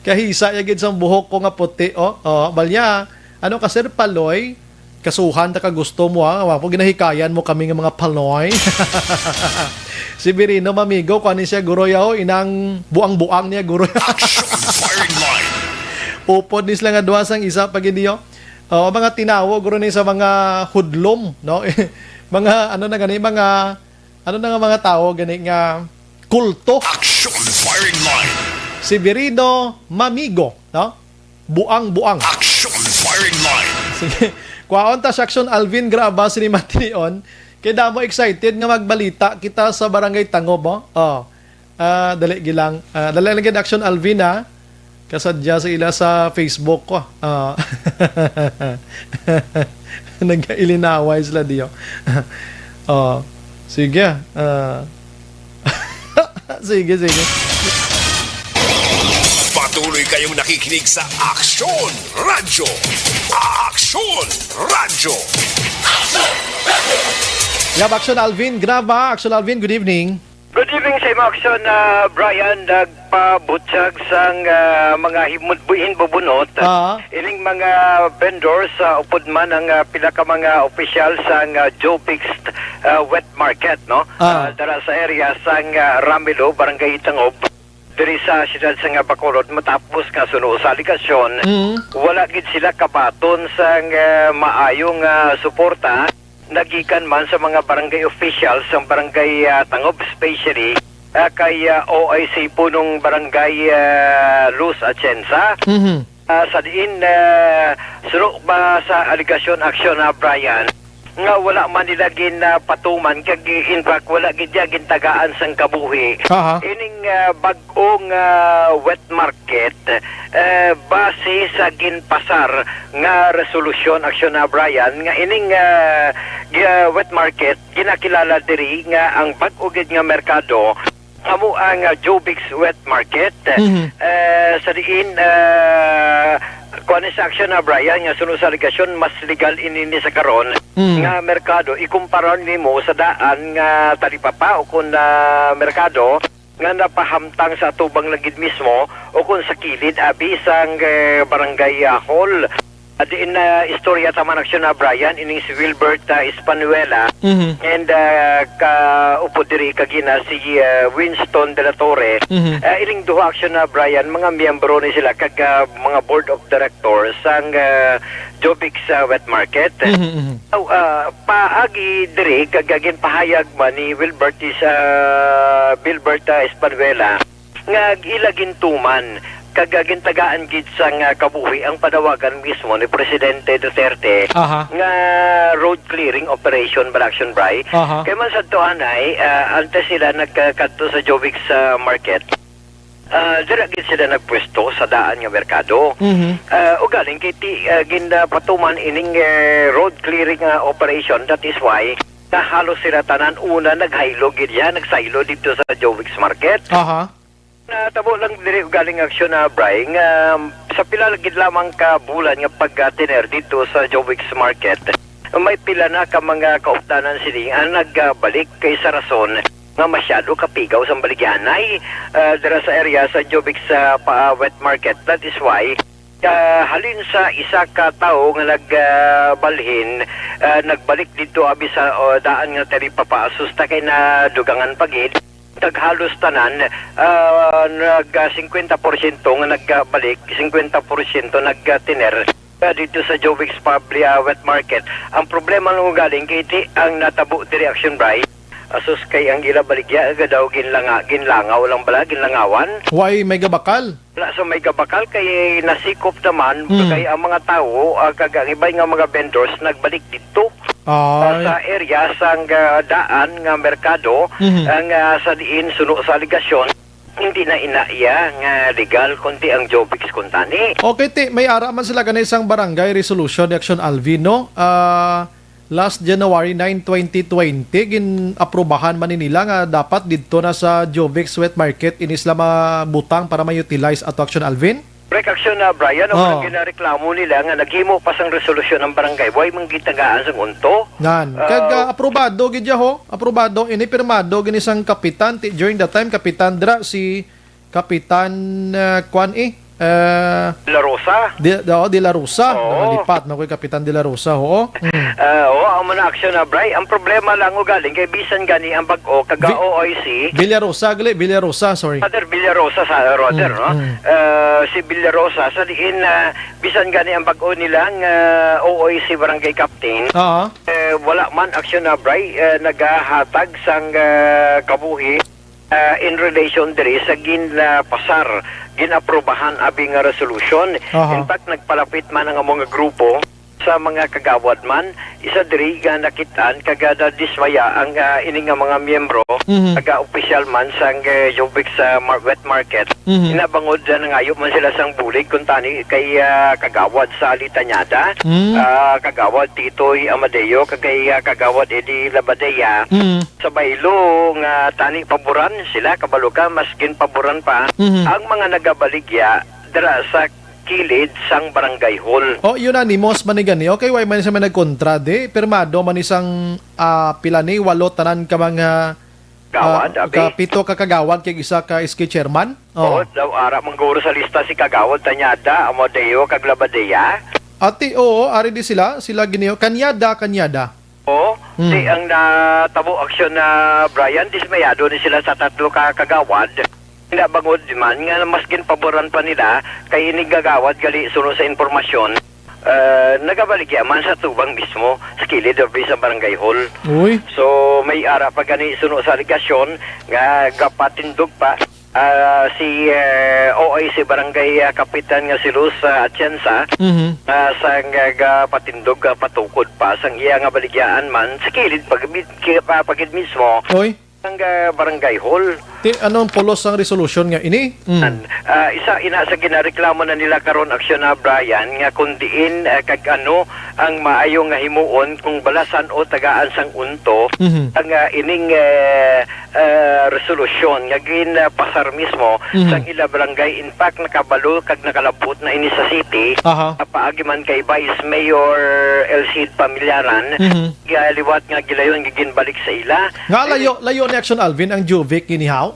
Kahisa ya gid sang buhok ko nga puti, oh. Oh, balya, ano ka, Sir Paloy? Kasuhan ta ka gusto mo, ha? Wa po ginahikayan mo kami nga mga paloy. Si Severino Mamigo, kuan ni siya, guro, yaw, inang buang-buang niya, guro. Action Firing Line. Upod ni sila nga duha sang isa pa gid niyo. Oh, mga tinawo, guro, ni sa mga hudlom, no? Mga, ano na gani, mga, ano na nga mga tawo gani nga kulto. Action Firing Line. Severino Mamigo, no? Buang-buang. Action firing line. Sige. Kwaon ta si Action Alvin Graba, sini matinion. Kay damo excited nga magbalita kita sa Barangay Tangob, oh. Oh. Ah, dali gilang. Ah, dali lang gid, Action Alvin, ha. Kasadya sa ila sa Facebook ko. Ah. Nagkailinaway sila diyo. Oh. Sige. Ah. Sige, sige. Patuloy kayong nakikinig sa Aksyon Radyo. Aksyon Radyo. Yap, Action Alvin Graba. Action Alvin, good evening. Good evening sa imo, Action, ah, Brian. Nagpabutyag sang, ah, mga himud-, hinbubunot. Ah. Ining mga vendors, ah, upod man ang, ah, pila ka mga opisyal sang, ah, Jovix, ah, Wet Market, no? Ah. Ah, dara sa area sang, ah, Ramilo, Barangay Tangob, diri sa siyudad sang, ah, Bacolod, matapos nga suno sa alegasyon, Mm. wala gid sila kabaton sang, ah, maayong, ah, suporta nagikan man sa mga barangay officials sang Barangay, ah, Tangob, especially, ah, kay, ah, O I C Punong Barangay, ah, Luz Atienza. Mhm. Ah, sa diin, ah, suno ba sa alegasyon, Action, ah, Brian, nga wala man nila gin, ah, patuman, kag in fact, wala gid niya gintagaan sang kabuhi. Aha. Ining, ah, bag-ong, ah, wet market, eh, base sa ginpasar nga resolusyon, Action, ah, Brian, nga ining, ah, gi-, ah, wet market ginakilala diri nga ang bag-o gid nga merkado amo ang, ah, Jovix Wet Market. Mhm. Eh, sa diin, ah, kuwan ni sa Action, ah, Brian, nga suno sa alegasyon, mas legal ini ni sa karon Mhm. nga merkado ikumpara nimo sa daan nga talipapa o kun, ah, merkado nga napahamtang sa atubang lang gid mismo o kun sa kilid abi sang, eh, barangay, ah, hall. At diin na istorya ta man, Action, ah, Brian, ining si Wilbert, ah, Espanuela Mhm. and, ah, ka upod diri kagina si, ah, Winston de la Torre. Mhm. Ah, ining duha, Action, ah, Brian, mga miyembro ni sila kag, ah, mga board of directors sang, ah, Jovix, ah, Wet Market. Mhm, mhm. Aw, ah, paagi diri kag ginpahayag man ni Wilbert is, ah, Wilbert, ah, Espanuela nga ila gintuman kag gintagaan gid sang, ah, kabuhi ang panawagan mismo ni Presidente Duterte Aha. nga road clearing operation, bala, Action, Bri. Aha. Kay man sadto anay, ah, antes sila nagkadto sa Jovix, ah, Market, ah, dira gid sila nagpwesto sa daan nga merkado. Mhm. Ah, ugaling kay ti, ah, ginapatuman ining, eh, road clearing, ah, operation. That is why na halos sila tanan una naghaylo gid ya, nagsaylo dito sa Jovix Market. Aha. Natabo lang diri ugaling, Action, ah, Bri, nga sa pila gid lamang ka bulan nga pagtiner dito sa Jovix Market, may pila na ka mga kaupdanan sini ang nagbalik kay sa rason nga masyado kapigaw sang baligyanay, ah, dira sa area sa Jovix sa pa, Wet Market. That is why, ah, halin sa isa ka tawo nga nagbalhin, ah, nagbalik dito abi sa, oh, daan nga talipapa, asusta kay nadugangan pa gid. Taghalos tanan, ah, nag, ah, singkwenta porsyento nga nagbalik, singkwenta porsyento nagtiner, ah, dito sa Jovix Public, ah, Wet Market. Ang problema nung galing kay ti ang natabo diri, Action, Bri. Asus, kay ang ila baligya nga daw ginlanga, ginlangaw lang bala, ginlangawan. Why may gabakal? Wala sa may gabakal kay nasikop naman Mm. kay ang mga tawo, ah, kag ang iba nga mga vendors nagbalik dito, ah, Ay. sa area sang, ah, daan nga merkado, Mhm. ang, ah, sa diin suno sa alegasyon, hindi na ina iya nga legal kundi ang Jovix kuntani. Okay, ti, may ara man sila gani sang barangay resolution ni Action Alvin, no? Ah, last January nine, twenty twenty, gin-aprobahan man ni nila nga dapat didto na sa Jovix Wet Market ini sila mabutang para ma-utilize ato, Action Alvin? Correct, Action, ah, Brian, o Oh. ang ginareklamo nila nga naghimo pa sang resolusyon ang barangay, way man gitagaan sang unto. Nan. Ah, Kag, ah, aprobado gid ya, ho. Aprobado, ini pirmado gini sang kapitan ti, during that time, kapitan dira si Kapitan, ah, kwan, eh, ah, De La Rosa. De, oh, De La Rosa. Oo. Nakalipat na ko yung Kapitan De La Rosa, oo. Mm. Ah, oo, ang mga aksyon na, Bri. Ang problema lang ugaling kay bisan gani ang bag-o kag Vi-, O I C. Villarosa, gali, Villarosa, sorry. Father Villarosa sa, Roger, Mm, no? mm. Ah, si Villarosa, sa diin, ah, bisan gani ang bag-o nilang, ah, O I C barangay captain, Oo. eh, wala man aksyon na, Bri, eh, nagahatag sang, ah, kabuhi, ah, in relation diri sa ginpasar ginaprobahan abi nga resolution. Aha. In fact, nagpalapit man ang among grupo sa mga kagawad man, isa diri nga nakit-an kag, ah, nadismaya ang, ah, ini nga mga miyembro, Mhm. taga opisyal man sang, eh, Jovic sa mar-, wet market. Mhm. Inabangod, ah, nangayo man sila sang bulig kung tani kay, ah, kagawad sa Litanyada, Mm. ah, kagawad Titoy Amadeo, kag kay, ah, kagawad Eddie Labadea. Mm. Sa baylo nga tani paboran sila, kabalo ka, mas ginpaboran pa Mhm. ang mga nagabaligya dira sa kilid sang barangay hall. Oh, unanimous man ni gani. Okay, why man sa may nagkontra, di? Pirmado man isang, ah, pila ni, walo tanan ka mga, Gawad, ah, abi. Ka pito ka kagawad kag isa ka S K chairman? Oh. Oo, daw ara man guro sa lista si Kagawad Tanyada, Amadeo, kag Labadea. Ati, oo, ari di sila, sila gini-, Kanyada, Kanyada. Oo, Hmm. di ang natabo aksyon na Brian, dismayado ni sila sa tatlo ka kagawad. Nga bangod man nga mas ginpaboran pa nila kay ini gagawad gali suno sa impormasyon, eh, nagabaligya man sa tubang mismo sa kilid of sa barangay hall. Uy. So, may ara pa gani suno sa alegasyon nga gapatindog pa, ah, si, eh, O I C Barangay, ah, Kapitan nga si Luz, ah, Atienza, Mhm. ah, sa nga gapatindog, ah, patukod pa sang iya nga baligyaan man sa kilid pag-, ki-, pa-, pagid mismo. Uy. Ang, ah, barangay hall. Ti, anong pulos ang resolusyon nga ini? Mm. An, ah, isa ina sa ginareklamo na nila karon, Aksyon na Brian, nga kung diin, ah, kag ano ang maayo nga himuon kung balasan o tagaan sang unto Mhm. ang, ah, ining, eh, eh, resolusyon nga ginpasar mismo Mhm. sang ila barangay. In fact, nakabalo kag nakalabot na ini sa city. Aha. Paagi man kay Vice Mayor Elcid Pamillaran, Mhm. nga liwat nga gilayon nga ginbalik sa ila. Nga layo, layo ni Action Alvin ang Juvic ginihaw?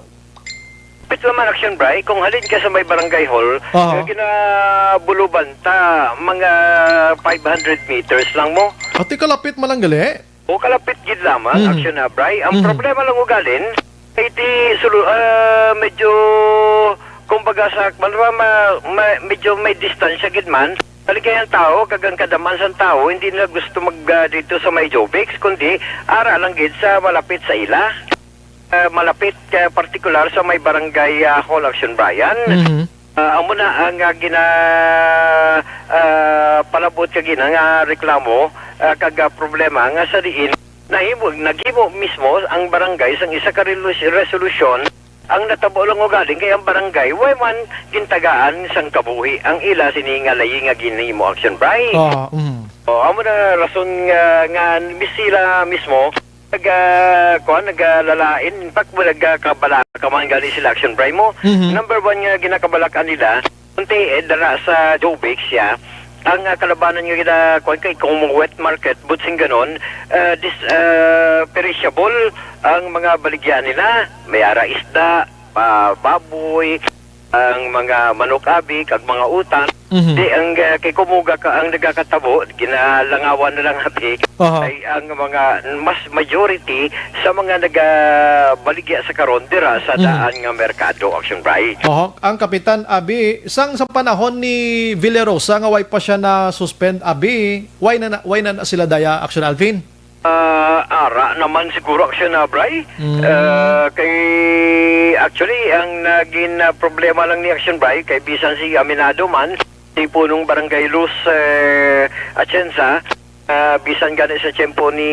Pit naman Action Bray, kung halin ka sa may barangay hall, Aha. nga ginabuluban ta, mga five hundred meters lang mo. Ati kalapit man lang gali? O kalapit gid lamang, Mhm. Action na, Bray. Ang Mhm. problema lang ugalin, kay ti sulu-, ah, medyo, kumbaga sa, ma-, ma-, ma-, medyo may distansya gid man. Kali kay ang tao, kag ang kadaman sang tao, hindi na gusto mag, ah, dito sa may Jobex, kundi ara lang gid sa malapit sa ila. Ah, malapit, ah, partikular sa may barangay, ah, Hall Action Brian. Mhm. Ah, amo na ang, ah, gina-, ah, palabot ka gina nga reklamo, ah, kag, ah, problema nga sa diin nahimo, naghimo mismo ang barangay sang isa ka relus-, resolusyon. Ang natabo lang ugaling kay ang barangay way man gintagaan sang kabuhi ang ila sini nga layi nga ginhimo, Action Bray. Ah, mm. O, amo na rason nga, nga mis-, sila mismo nag, ah, kuwan, nagalalain. In fact, nagkabala ka man gani sila, Action Bray mo. Mhm. Number one nga ginakabalak-an nila, kunti, eh, dara sa Jobex siya, ang, ah, kalabanan nga gina-, kuwan kay kung wet market, butsing ganon, ah, dis-, ah, perishable ang mga baligya nila. May ara isda, ah, baboy, ang mga manok abi, kag mga utan. Mhm. Di ang, ah, kay kumuga ka ang nagakatabo, ginalangawan na lang abi, Aha. ay ang mga mas majority sa mga nagabaligya sa karon dira sa Mhm. daan nga merkado, Action Bray. Oho. Ang kapitan, abi, sang sa panahon ni Villarosa nga way pa siya na-suspend, abi, way na, na, way na, na sila daya, Action Alvin? Ah, ara naman siguro, Action na, Bray. Mm. Ah, kay, actually, ang naging, ah, problema lang ni Action Bray, kay bisan si Aminado man, si punong Barangay Luz, eh, Atienza, ah, bisan gani sa tiyempo ni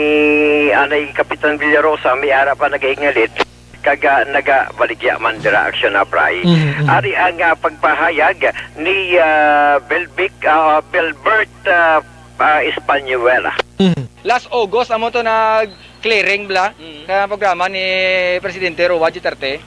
Anay Kapitan Villarosa, may ara pa nagahingalit, kag, ah, nagabaligya man dira, Action na, Bray. Mm, mm. Ari ang, ah, pagpahayag ni, ah, Belvic, ah, Belbert, ah, ah, Españuela. Mm. Last August, amo to nag-clearing bala. Mm. Kaya programa ni Presidente Roa Duterte.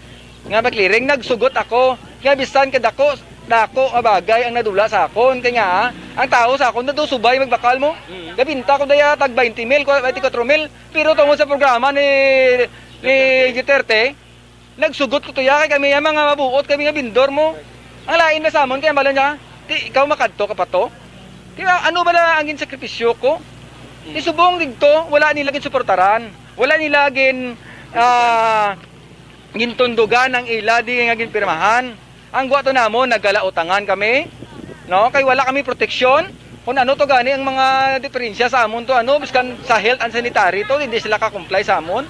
Nga mag-clearing, nagsugot ako. Nga bisan ka dako, dako nga bagay ang nadula sa akon. Kaya nga, ah, ang tao sa akon, nadusubay magbakal mo. Mm. Gabinta ko daya tag twenty mil, twenty-four mil. Pero tungod sa programa ni, ni Duterte, Nagsugot ko to ya, kay kami ya mga mabuot, kami nga bindor mo. Ang lain na sa amon, kaya bala niya, ti ikaw makadto ka pa to? Kaya ano bala ang ginsakripisyo ko? Ti subong digto, wala nila ginsuportaran. Wala nila gin, ah, gintundugan ang ila di nga ginpirmahan. Ang gwa to namon, nagkalautangan kami, no? Kay wala kami proteksyon. Kung ano to gani ang mga diferensya sa amon to, ano, biskan sa health and sanitary to, hindi sila ka-comply sa amon.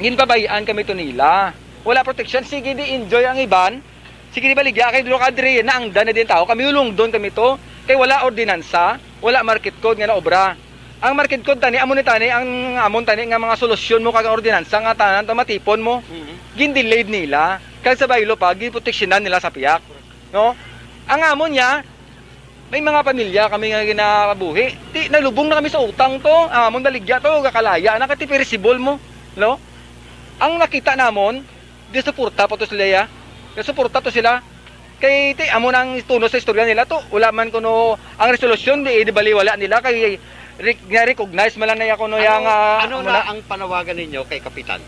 Ginpabayaan kami to nila. Wala proteksyon. Sige, di enjoy ang iban. Sige, di baligya kay dulo ka diri, naangdan na din tao. Kami ulungdon kami to. Kay wala ordinansa, wala market code nga naobra. Ang market code tani, amo ni tani, ang amon tani nga mga solusyon mo kag ordinansa nga tanan to matipon mo. Mhm. Gin-delayed nila. Kag sa baylo pa, ginproteksyonan nila sa piyak. No? Ang amon niya, may mga pamilya kami nga ginabuhi. Ti, nalubong na kami sa utang to. Ang amon baligya to, gakalaya na, kay ti perisible mo. No? Ang nakita namon, di suporta pa to sila, ya. Di suporta to sila. Kay ti, amo na ang tuno sa istorya nila to. Wala man kuno ang resolusyon, di, di baliwala nila kay re-, na-recognize man lang na kuno Ano, yang, ah, ano amo na na. ang panawagan ninyo kay Kapitan?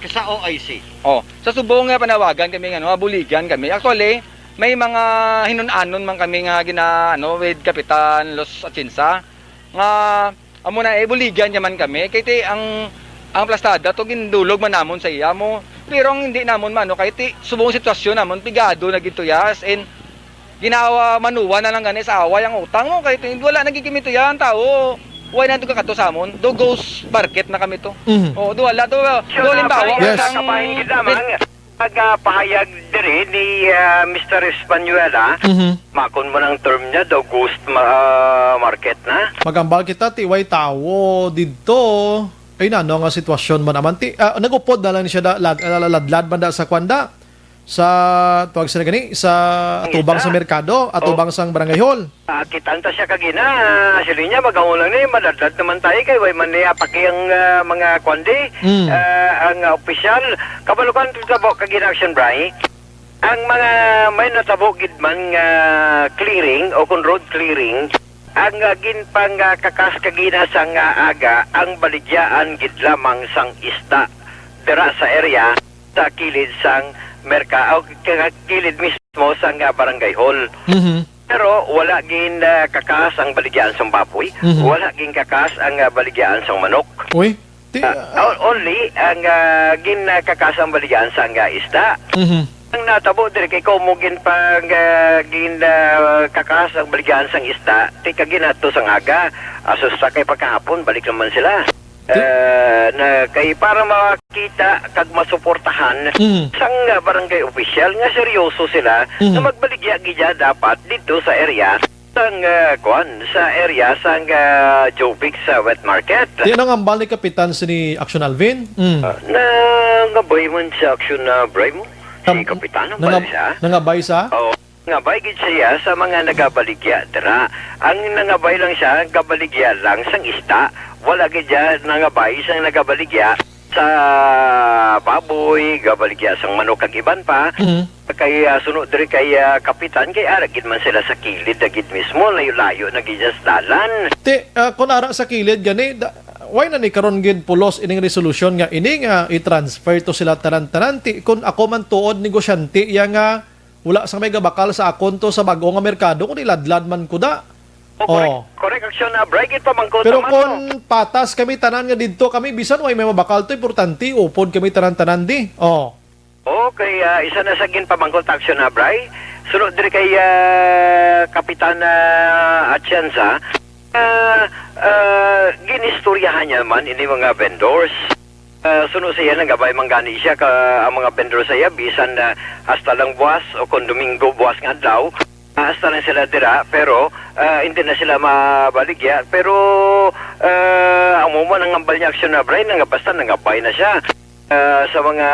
Sa O I C? Oh, sa subong nga panawagan kami nga, ano, buligan kami. Actually, may mga hinun-anon man kami nga gina-, ano, with Kapitan Los Atienza nga amo na, eh, buligan niya man kami. Kay ti ang, ang plastada to gindulog man namon sa iya mo. Pero ang hindi namon maano, kay ti subong sitwasyon namon, pigado na gid to ya. As in, ginawa manuwa na lang gani sa away ang utang mo. Kay ti wala na gid kami to ya, ang tao. Why na to kakato sa amon? Do ghost market na kami to. Mhm. Oh, do wala to. Do halimbawa, Yes. ang Kabahin gid lamang. Nagapahayag diri ni, ah, Mister Españuela, Mhm. makon man ang term niya, daw ghost ma-, ah, market na. Magambal kita, ti way tawo didto. Ay, nano nga sitwasyon man naman. Ti, ah, nagupod na lang siya da, lad-, ah, ladlad man da sa kwan da. Sa, tuwag sila gani, sa Ang atubang isa? sa merkado, Oh. atubang sang barangay hall. Ah, kitaan ta siya kagina, ah, siling niya, "Magaon lang ni, madadlad naman tayo kay way man niya paki ang, ah, mga kwandi, Mm. ah, ang, ah, opisyal." Kabalukan, tabo kagina, Action Bray, ang mga may natabo gid man nga clearing o kung road clearing, ang, ah, ginpangkakas kagina sang, ah, aga, ang baligyaan gid lamang sang isda dira sa area sa kilid sang merka-, o ka-, kilid mismo sang, ah, barangay hall. Mhm. Pero wala gin, ah, kakas ang baligyaan sang baboy, Mhm. wala gin kakas ang, ah, baligyaan sang manok. Uy, ti-, Ah, ah, o-, only ang, ah, gin, ah, kakas ang baligyaan sang, ah, isda. Mhm. Ang natabo diri kay komo gin pag, ah, gin, ah, kakas ang baligyaan sang isda, ti kagina to sang aga, asus sa kay pagkahapon, balik naman sila. Ti- Eh, na kay para makita kag masuportahan Mm. sang, ah, barangay opisyal nga seryoso sila Mhm. nga magbaligya gid dapat dito sa area sang, ah, kuan, sa area sang, ah, Jovic sa wet market. Ti ano nga ambal ni Kapitan sini Action Alvin? Mm. Ah, nangabay man sa Action na Bray mo. Si Nam-, Kapitan, ang nangab-, bala siya? nangabay sa? Oo. Nangabay gid siya sa mga nagabaligya dira. Ang nangabay lang siya, gabaligya lang sang isda. Wala gid siya nangabay sang nagabaligya sa baboy, gabaligya sang manok kag iban pa. Mhm. Kay, ah, suno diri kay, ah, Kapitan, kay ara gid man sila sa kilid na gid mismo, layo-layo na gid sa dalan. Ti, ah, kun ara sa kilid gani, da-, why na ni karon gid pulos ining resolusyon nga ini nga i-transfer to sila tanan-tanan? Ti, kun ako man tuod negosyante, iya nga wala sa may gabakal sa akon to sa bag-o nga merkado, kundi ladlad man ko da. Oh, correct. Oh. Correct, Action, ah, Bray, gid pamangkot Pero naman, kung no? patas kami tanan nga didto kami, bisan way may mabakal to, importante, upod kami tanan-tanan di. Oh. Okay, ah, isa na sa ginpamangkot, Action, ah, Bray. Sunod diri kay, ah, Kapitan, ah, Atienza, ah, ah, ginistoryahan niya man ini mga vendors. Ah, suno sa iya, nagabay man gani siya ka, ang mga vendor sa iya, bisan na hasta lang buwas o kung Domingo buwas nga adlaw, ah, hasta lang sila dira, pero, ah, hindi na sila mabaligya. Pero, ah, amo man ang ambal niya, Action, na Bray, nga basta nangabay na siya, ah, sa mga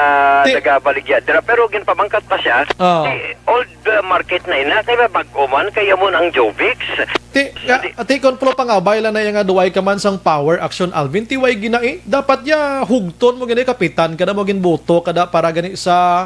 Ti- nagabaligya dira. Pero ginpamangkat pa siya, Oh. Ti, old, ah, market na ina, kay mabag-o man, kay amo na ang Jovics. Ti, ya, Di- ti, kon pro pangabay lang na iya nga duway ka man sang power, Action Alvin, ti way gina-, eh, dapat ya hugton mo gani, kapitan, kada mo ginboto, kada para gani sa,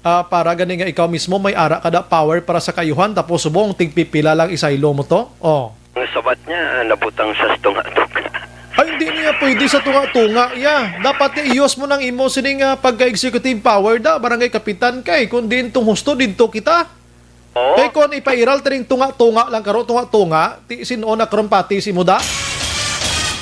ah, para gani nga ikaw mismo may ara kada power para sa kaayuhan, tapos subong tigpipila lang isaylo mo to? Oh. Ang sabat niya, ah, nabutang sa tunga-tunga. Ay, hindi niya pwede sa tunga-tunga, ya. Dapat ya iyos mo nang imo sining, ah, pagka-executive power da, barangay kapitan kay, kung diin tong husto, didto kita. Oo. Kay kon ipairal tining tunga-tunga lang karo, tunga-tunga, ti sin-o na karon pati si muda.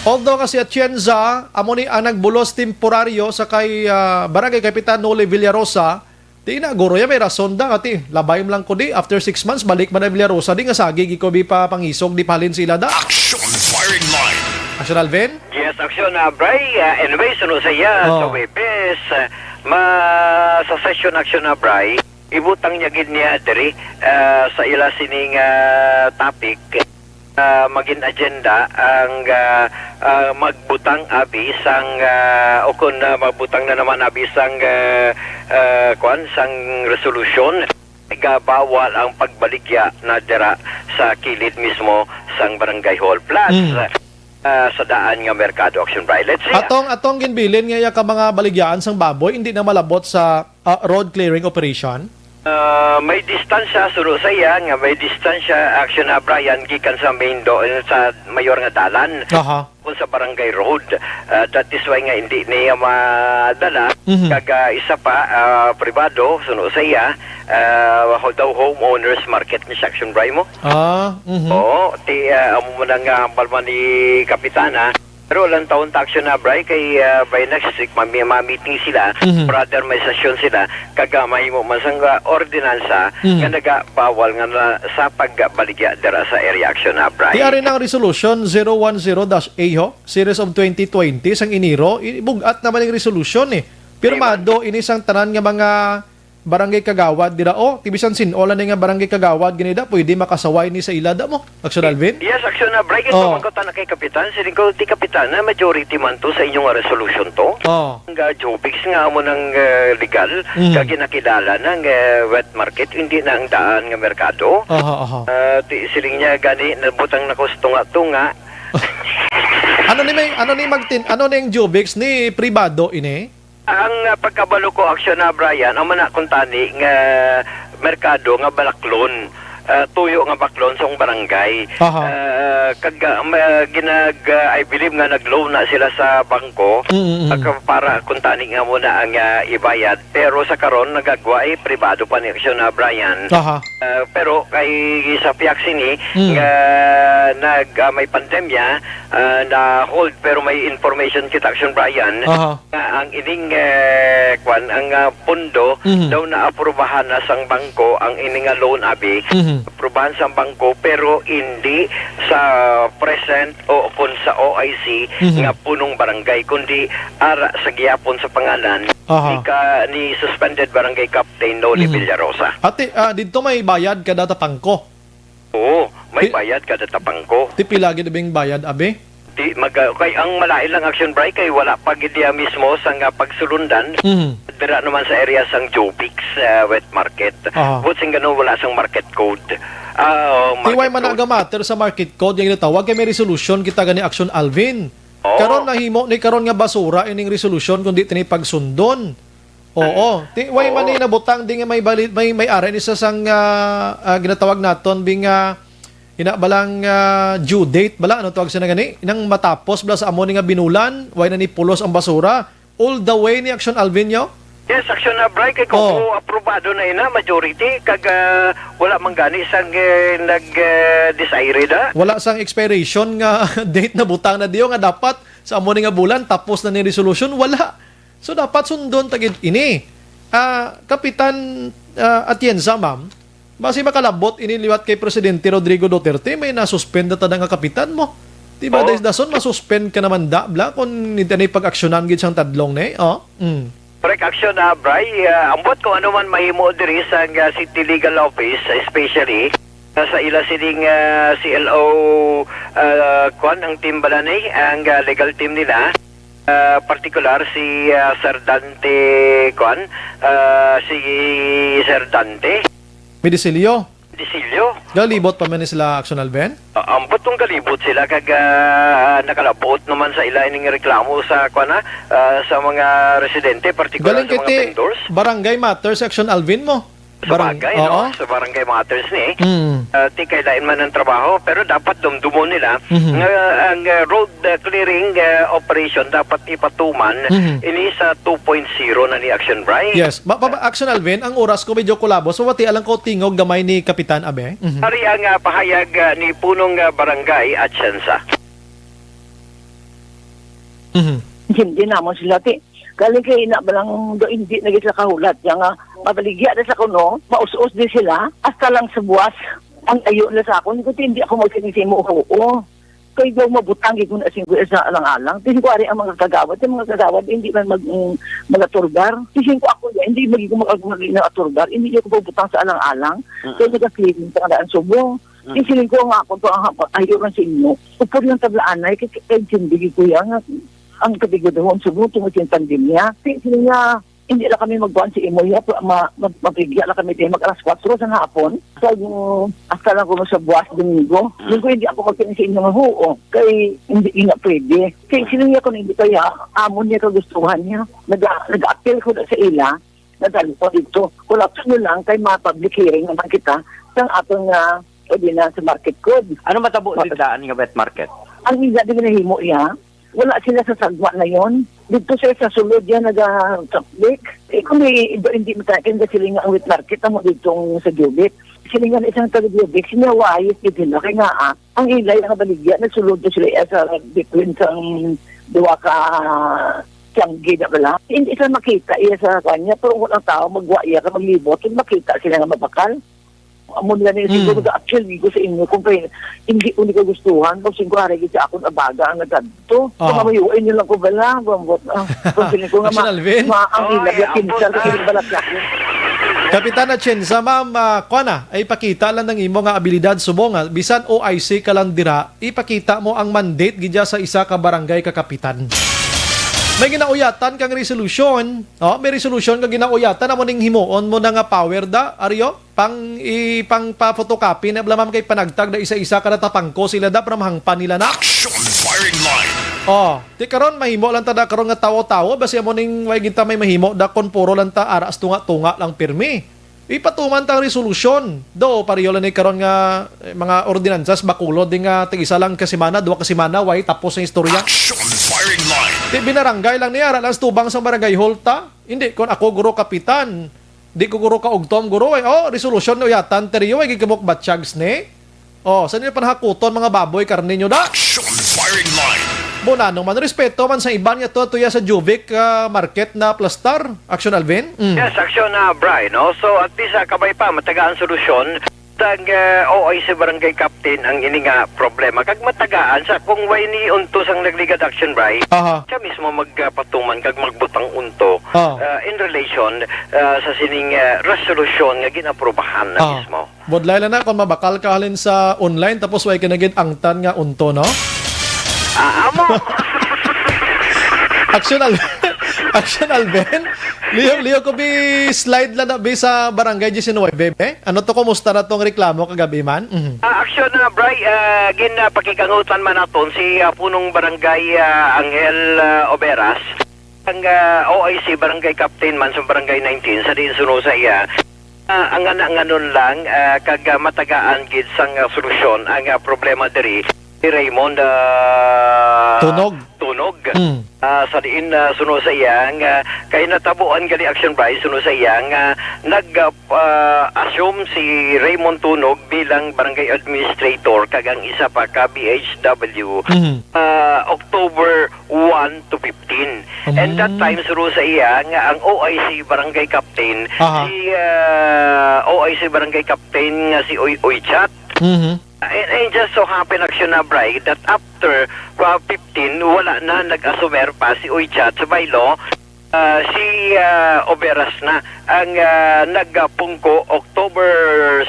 Although nga si Atienza, amo ni ang nagbulos temporaryo sa kay, ah, Barangay Kapitan Noli Villarosa, ti na guro ya may rason da, nga ti, labay mo lang ko di, after six months, balik man na Villarosa, di nga sagig ikaw bi pa pangisog, di pahalin sila da. Action Firing Line. Action Alvin? Yes, Action, ah, Bray. Ah, anyway, suno sa iya, Oh. sa Webes, ah, ma-, sa session, Action, ah, Bray, Ibutang niya gid niya diri, ah, sa ila sining, ah, topic, ah, magin agenda ang, ah, ah, magbutang abi sang, ah, o kun, ah, magbutang na naman abi sang, ah, ah, kuan, sang resolusyon. Gabawal ang pagbaligya na dira sa kilid mismo sang Barangay Hall. Plus, Mm. ah, sa daan nga merkado, Action Brian. Let's see. Atong, atong ginbilin nga iya ka mga baligyaan sang baboy, hindi na malabot sa, ah, road clearing operation? Ah, may distansya, suno sa iya, nga may distansya, Action, ah, Brian, gikan sa main do-, sa mayor nga dalan. Aha. Kung sa barangay road. Ah, that is why nga hindi niya madala. Mhm. Kag, ah, isa pa, ah, pribado, suno sa iya, ah, ho-, daw homeowners market ni Action Brian mo. Ah, mhm. Oo, ti, ah, amo mo na nga hambal man ni Kapitana. Pero lang taon ta, Action, ah, Brian, kay, ah, by next week, mami-, ma-meeting sila, Mhm. brother, may session sila, kag, ah, mahimo man sang, ah, ordinansa Mhm. nga nagabawal nga na, sa pagbaligya dira sa area, Action, ah, Brian. Ti ari nang resolution zero one zero dash A ho, series of twenty twenty sang Enero, i-, bug-at naman ang resolution eh. Pirmado ini sang tanan nga mga barangay kagawad dira, oh, ti bisan sin-o lang ni nga barangay kagawad gani da, pwede makasaway ni sa ila da mo, Action Alvin? Yes, Action, ah, Brian, Oh. Ito man ko tana kay Kapitan. Siling ko, ti Kapitan, na majority man to sa inyong, ah, resolution to. Oh. Ang, ah, Jobix nga amo nang, ah, legal, Mm. kag ginakilala ng, ah, wet market, hindi na ang daan nga merkado. Aha, aha. Ah, ti, siling niya, gani, nabutang na ko sa tunga-tunga. Ano ni may, ano ni magtin-, ano ni ang Jobix ni pribado ini? Ang, ah, pagkabalo ko, Action, ah, Brian, amo na kuntani nga merkado nga balaklon, ah, tuyo nga baklon sa barangay. Aha. Ah, kag, ah, ma-, ginag-, ah, I believe nga nag-loan na sila sa bangko, Mm, mm, mm. ah, ka-, para kuntani nga mo na ang, ah, ibayad. Pero sa karon, nagagwa, eh, pribado pa ni Action, ah, Brian. Aha. Ah, pero kay sa pihak sini, Mm. nga nag, ah, may pandemya, ah, na hold, pero may information kita, Action, Brian. Aha. Nga ang ining, eh, kwan, ang, ah, pondo Mhm. daw naaprubahan na sang bangko, ang ini nga loan abi, Mhm. aprubahan sang bangko, pero hindi sa present o kun sa O I C Mhm. nga punong barangay, kundi ara sa gihapon sa pangalan Aha. ni ka, ni suspended barangay captain Noli Mhm. Villarosa. Ate, ah, didto may bayad kada tapangko? Oo, may Pi-, bayad kada tapangko. Ti pila gid bing bayad, abi? Di mag-, kay ang malain lang, Action Brian, kay wala pa gid diya mismo sang, ah, pagsulundan. Mhm. Dira naman sa area sang Jobix, ah, wet market. Aha. But sing ganun, wala sang market code. Ah, oh, Ti way market man code. Naga-matter sa market code, yung ginatawag kay may resolution kita gani, Action Alvin. Oo. Karon nahimo ni karon nga basura ining resolution kundi tini pagsundon. Oo. Ti, way man Oo. Ni nabutang di nga may bali-, may, may ara ni sa sang, ah, ah, ginatawag naton bing, ah, ina balang, ah, due date bala, ano tawag sa gani? Nang matapos bala sa amo ni nga binulan, way na ni pulos ang basura. All the way ni Action Alvin, yo? Yes, Action, ah, Brian, kay kung Oo. Mo aprobado na ina, majority, kag, ah, wala man gani sang, eh, nag, eh, desire da. Wala sang expiration nga date na butang na diyo nga dapat sa amo ni nga bulan, tapos na ni resolution, wala. So, dapat sundon ta gid ini. Ah, Kapitan, ah, Atienza, ma'am, basi makalabot ini liwat kay Presidente Rodrigo Duterte, may nasuspend na tada nga kapitan mo. Di ba, Oo. Dahil dason, masuspend ka naman da, bla, kung hindi na ipag-aksyonan gid sang tadlong ni, oh? Mm. Correct action, ah, Bri. Ah, ambot kung ano man mahimo diri sa, ah, City Legal Office, especially, ah, sa ila sining, ah, C L O, ah, kwan, ang team bala ni, ang, ah, legal team nila. Ah, partikular si, ah, Sir Dante, kuan, ah, si Sir Dante Medicilio. Medicilio. Galibot pa man ni sila, Action Alvin? Ah, ambot kung galibot sila kag, ah, nakalabot naman sa ila ining reklamo sa, kuan na, ah, sa mga residente, partikular Galing sa mga kiti vendors. Barangay matters, Action Alvin mo. Sa Barang-, bagay, oo. No? Sa barangay matters ni. Mm. Ah, ti kay lain man ang trabaho, pero dapat dumdumon nila Mhm. nga ang, ah, road, ah, clearing, ah, operation dapat ipatuman Mhm. ini sa two point zero na ni Action Bri. Yes. Ba, ba, ba, Action Alvin, ang oras ko medyo kulabos. Mabati alang ko tingog gamay ni Kapitan Abe. Mhm. Ari ang, ah, pahayag, ah, ni Punong, ah, Barangay Atienza. Mhm. Hindi naman sila, ti. Galing kay ina ba lang do, hindi na gid sila kahulat. Kaya nga, mabaligya na sa kuno, maus-us di sila, hasta lang sa buwas, ang ayo na sa akon, kundi hindi ako magsinisimo, oo. Kay daw mabutang gid ko na singko sa alang-alang. Tingko ari ang mga kagawad, yung mga kagawad, hindi man mag, mm, mag-aturgar. Siling ko, "Ako, hindi, hindi ko mag-, mag-, mag-aturgar. Hindi niyo ko pabutang sa alang-alang." Mm. Kaya nag-clearing sa Kalayaan Subo. Mm. Siling ko nga ako to, ang hapa-, ayo lang sa inyo. Upod lang tablaan na, kay, kay, kay Jimby, kuya, nga ang kabigodohon, Subo, tungod sa pandemya. Siling niya, "Hindi lang kami magkuhan sa imo, ya, pa-, ma-, ma-, mapigya lang kami, kay mag-alas kwatro sa hapon." Sa, hasta lang ko sa buwas, Domingo. Mm. Linggo, hindi ako magkita sa inyo nga huo. Kay, hindi nga pwede. Kay, siling niya kung hindi kaya, amo niya kagustuhan niya. Nag-, nag-appeal ko na sa ila. Nadali ko dito. Kulapso nyo lang kay ma-public hearing naman kita sang aton nga ordinance sa market code. Ano matabo Mar- didaan nga wet market? Ang ila din nahimo iya, wala sila sa sagwa na yon. Dito siya sa sulod yan naga-traffic. Eh, kung may iba, hindi matakin na sila nga ang wet market, amo dito sa Jubit. Sila nga na isang taga-Jubit, sinawayis dito na. Kaya nga, ah, ang ila yung baligya, nagsulod na sila, eh, sa between sang duwa ka tiyanggi na bala. Hindi sa makita iya sa kanya, pero kung ang tao magwa iya ka maglibot, kung makita sila nga mabakal. Amo nila ni siguro Mm. ga-appeal ko sa inyo kung kay hindi ko ni kagustuhan, kung siguro sa akon abaga ang nagkadto. Oh. Kung mamayuin nyo lang ko bala, bambot, ah, kung feeling ko nga ma-, Mister Alvin? ma-, ang Oy, ila, ambot, pinsan ko ah. Sa balat ako. Kapitan Atienza, ma'am, ah, kuwan na, ay ipakita lang ng imo nga abilidad subong, ah, bisan O I C ka lang dira, ipakita mo ang mandate gidya sa isa ka barangay ka kapitan. May ginauyatan kang resolusyon, oh, may resolusyon ka ginauyatan, amo ning himuon mo na nga power da, Ario? Pang, i-, pang pa-photocopy na bala, ma'am, kay panagtag na isa-isa ka natapangko sila da, para mahangpan nila na. Action firing line. Oh, ti karon mahimo lang ta da karon nga tawo-tawo, basi amo ning way gid ta may mahimo da kon puro lang ta ara sa tunga-tunga lang pirmi. Ipatuman ta ang resolusyon. Do, pareho lang ni karon nga, eh, mga ordinansas, bakulod din nga tig isa lang ka semana, duha ka semana, way tapos ang istorya. Action firing line. Ti binarangay lang niya, ara lang sa tubang sa barangay hall ta. Hindi, kung ako guro kapitan, di ko guro kaugtom, guro, eh. Oh, resolusyon na uyatan, teriyo, eh, gigkamok batyags ni. Oh, sa inyo panahakuton, mga baboy, karne nyo da? Action firing line. Bo, nanong man, respeto man sa iban nga to, tuya sa Juvic, ah, market na plastar. Action, Alvin? Mm. Yes, Action, ah, Bri, no? So, at least, ah, kabay pa, matagaan solusyon. Tag, ah, O I C barangay captain ang ini nga problema. Kag matagaan sa kung way ni unto sang nagligad, Action, Bri, Aha. siya mismo magpatuman kag magbutang unto, Ah. ah, in relation, ah, sa sining, ah, resolusyon nga ginaprobahan na Ah. mismo. Budlay lang na kung mabakal ka halin sa online, tapos way ka na gid angtan nga unto, no? Ah, amo. Action, Al-, Action, Alvin. Liyo, liyo ko bi slide lang na bi sa Barangay diecinuebe, eh? Ano to, kumusta na tong reklamo kagabi man? Mhm. Ah, Action, ah, Bri, ah, gin, ah, pakikangutan man naton si, ah, punong barangay, ah, Angel, ah, Oberas. Ang, ah, O I C barangay captain man sa barangay nineteen, sa diin suno sa iya, ah, ang ana nganon lang, ah, kag, ah, matagaan gid sang, ah, solusyon ang, ah, problema diri ni Raymond, ah, Tunog. Tunog. Mm. Ah, sa diin, ah, suno sa iya nga kay natabuan gali, Action, Bri, suno sa iya nga nag, ah, ah, assume si Raymond Tunog bilang barangay administrator kag ang isa pa ka B H W, Mm. ah, October one to fifteen. And that Mm. time, suno sa iya nga ang O I C barangay captain, Aha. si, ah, O I C barangay captain nga si Uy, Uychat. Mhm. And, and just so happen, Action, ah, Bri, that after, ah, fifteen, wala na, nag-asumer pa si Uychat sa bylaw. Ah, si, ah, Oberas na ang, ah, nagapungko October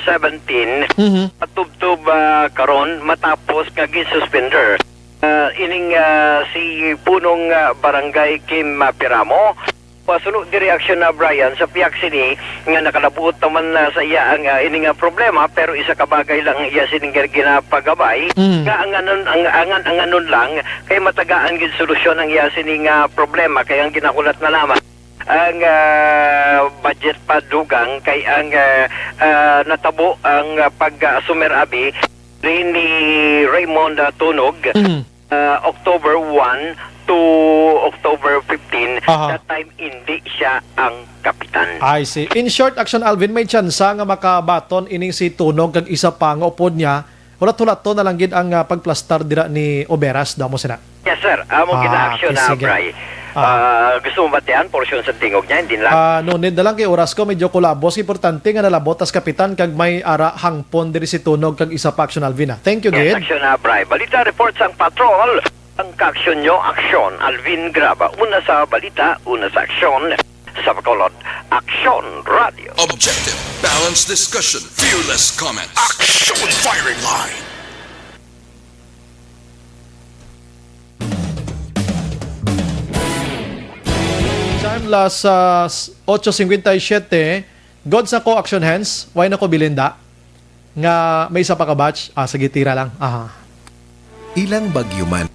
seventeen, Mhm. patubtob, ah, karon matapos nga gisuspender, ah, ining, ah, si punong, ah, barangay Kim, ah, Piramo. Pasuno diri, Action, ah, Brian, sa pihak sini nga nakalabuot naman na sa iya ang, ah, ini nga problema, pero isa ka bagay lang ang iya sining gin-, ginapagabay, Mm. nga ang anon, ang, ang, ang anon lang kay matagaan gid solusyon ang iya sini nga problema, kay ang ginahulat na lamang ang, ah, budget pa dugang kay ang, ah, ah, natabo ang, ah, pag-asumer abi rin ni Raymond, ah, Tunog, Mm. ah, October one to October fifteen. Aha. That time, hindi siya ang kapitan. I see. In short, Action Alvin, may tsansa nga makabaton ining si Tunog kag isa pa nga upod niya, hulat-hulaton na lang gid ang, ah, pagplastar dira ni Oberas, daw mo sina? Yes, sir. Amo Ah, gid na action okay, na, sige. Bri. Ah. Ah, gusto mo batian portion sa tingog niya? Hindi lang. Ah, no need na lang kay oras ko, medyo kulabos. Importante nga nalabot as kapitan kag may ara hangpon diri si Tunog kag isa pa, Action Alvin, ah. Thank you, Yes, gid. Action na, Bri. Balita report sang patrol. Ang kaaksyon nyo, aksyon. Alvin Graba, una sa balita, una sa aksyon. Sa Bacolod, Aksyon Radio. Objective, balanced discussion, fearless comments. Action Firing Line. Time, las ah, s-, ocho cincuenta y siete. Gods ako, Action Hands. Why na ko bilinda? Nga may isa pa ka batch? Ah, sige, tira lang. Aha. Ilang bagyo man.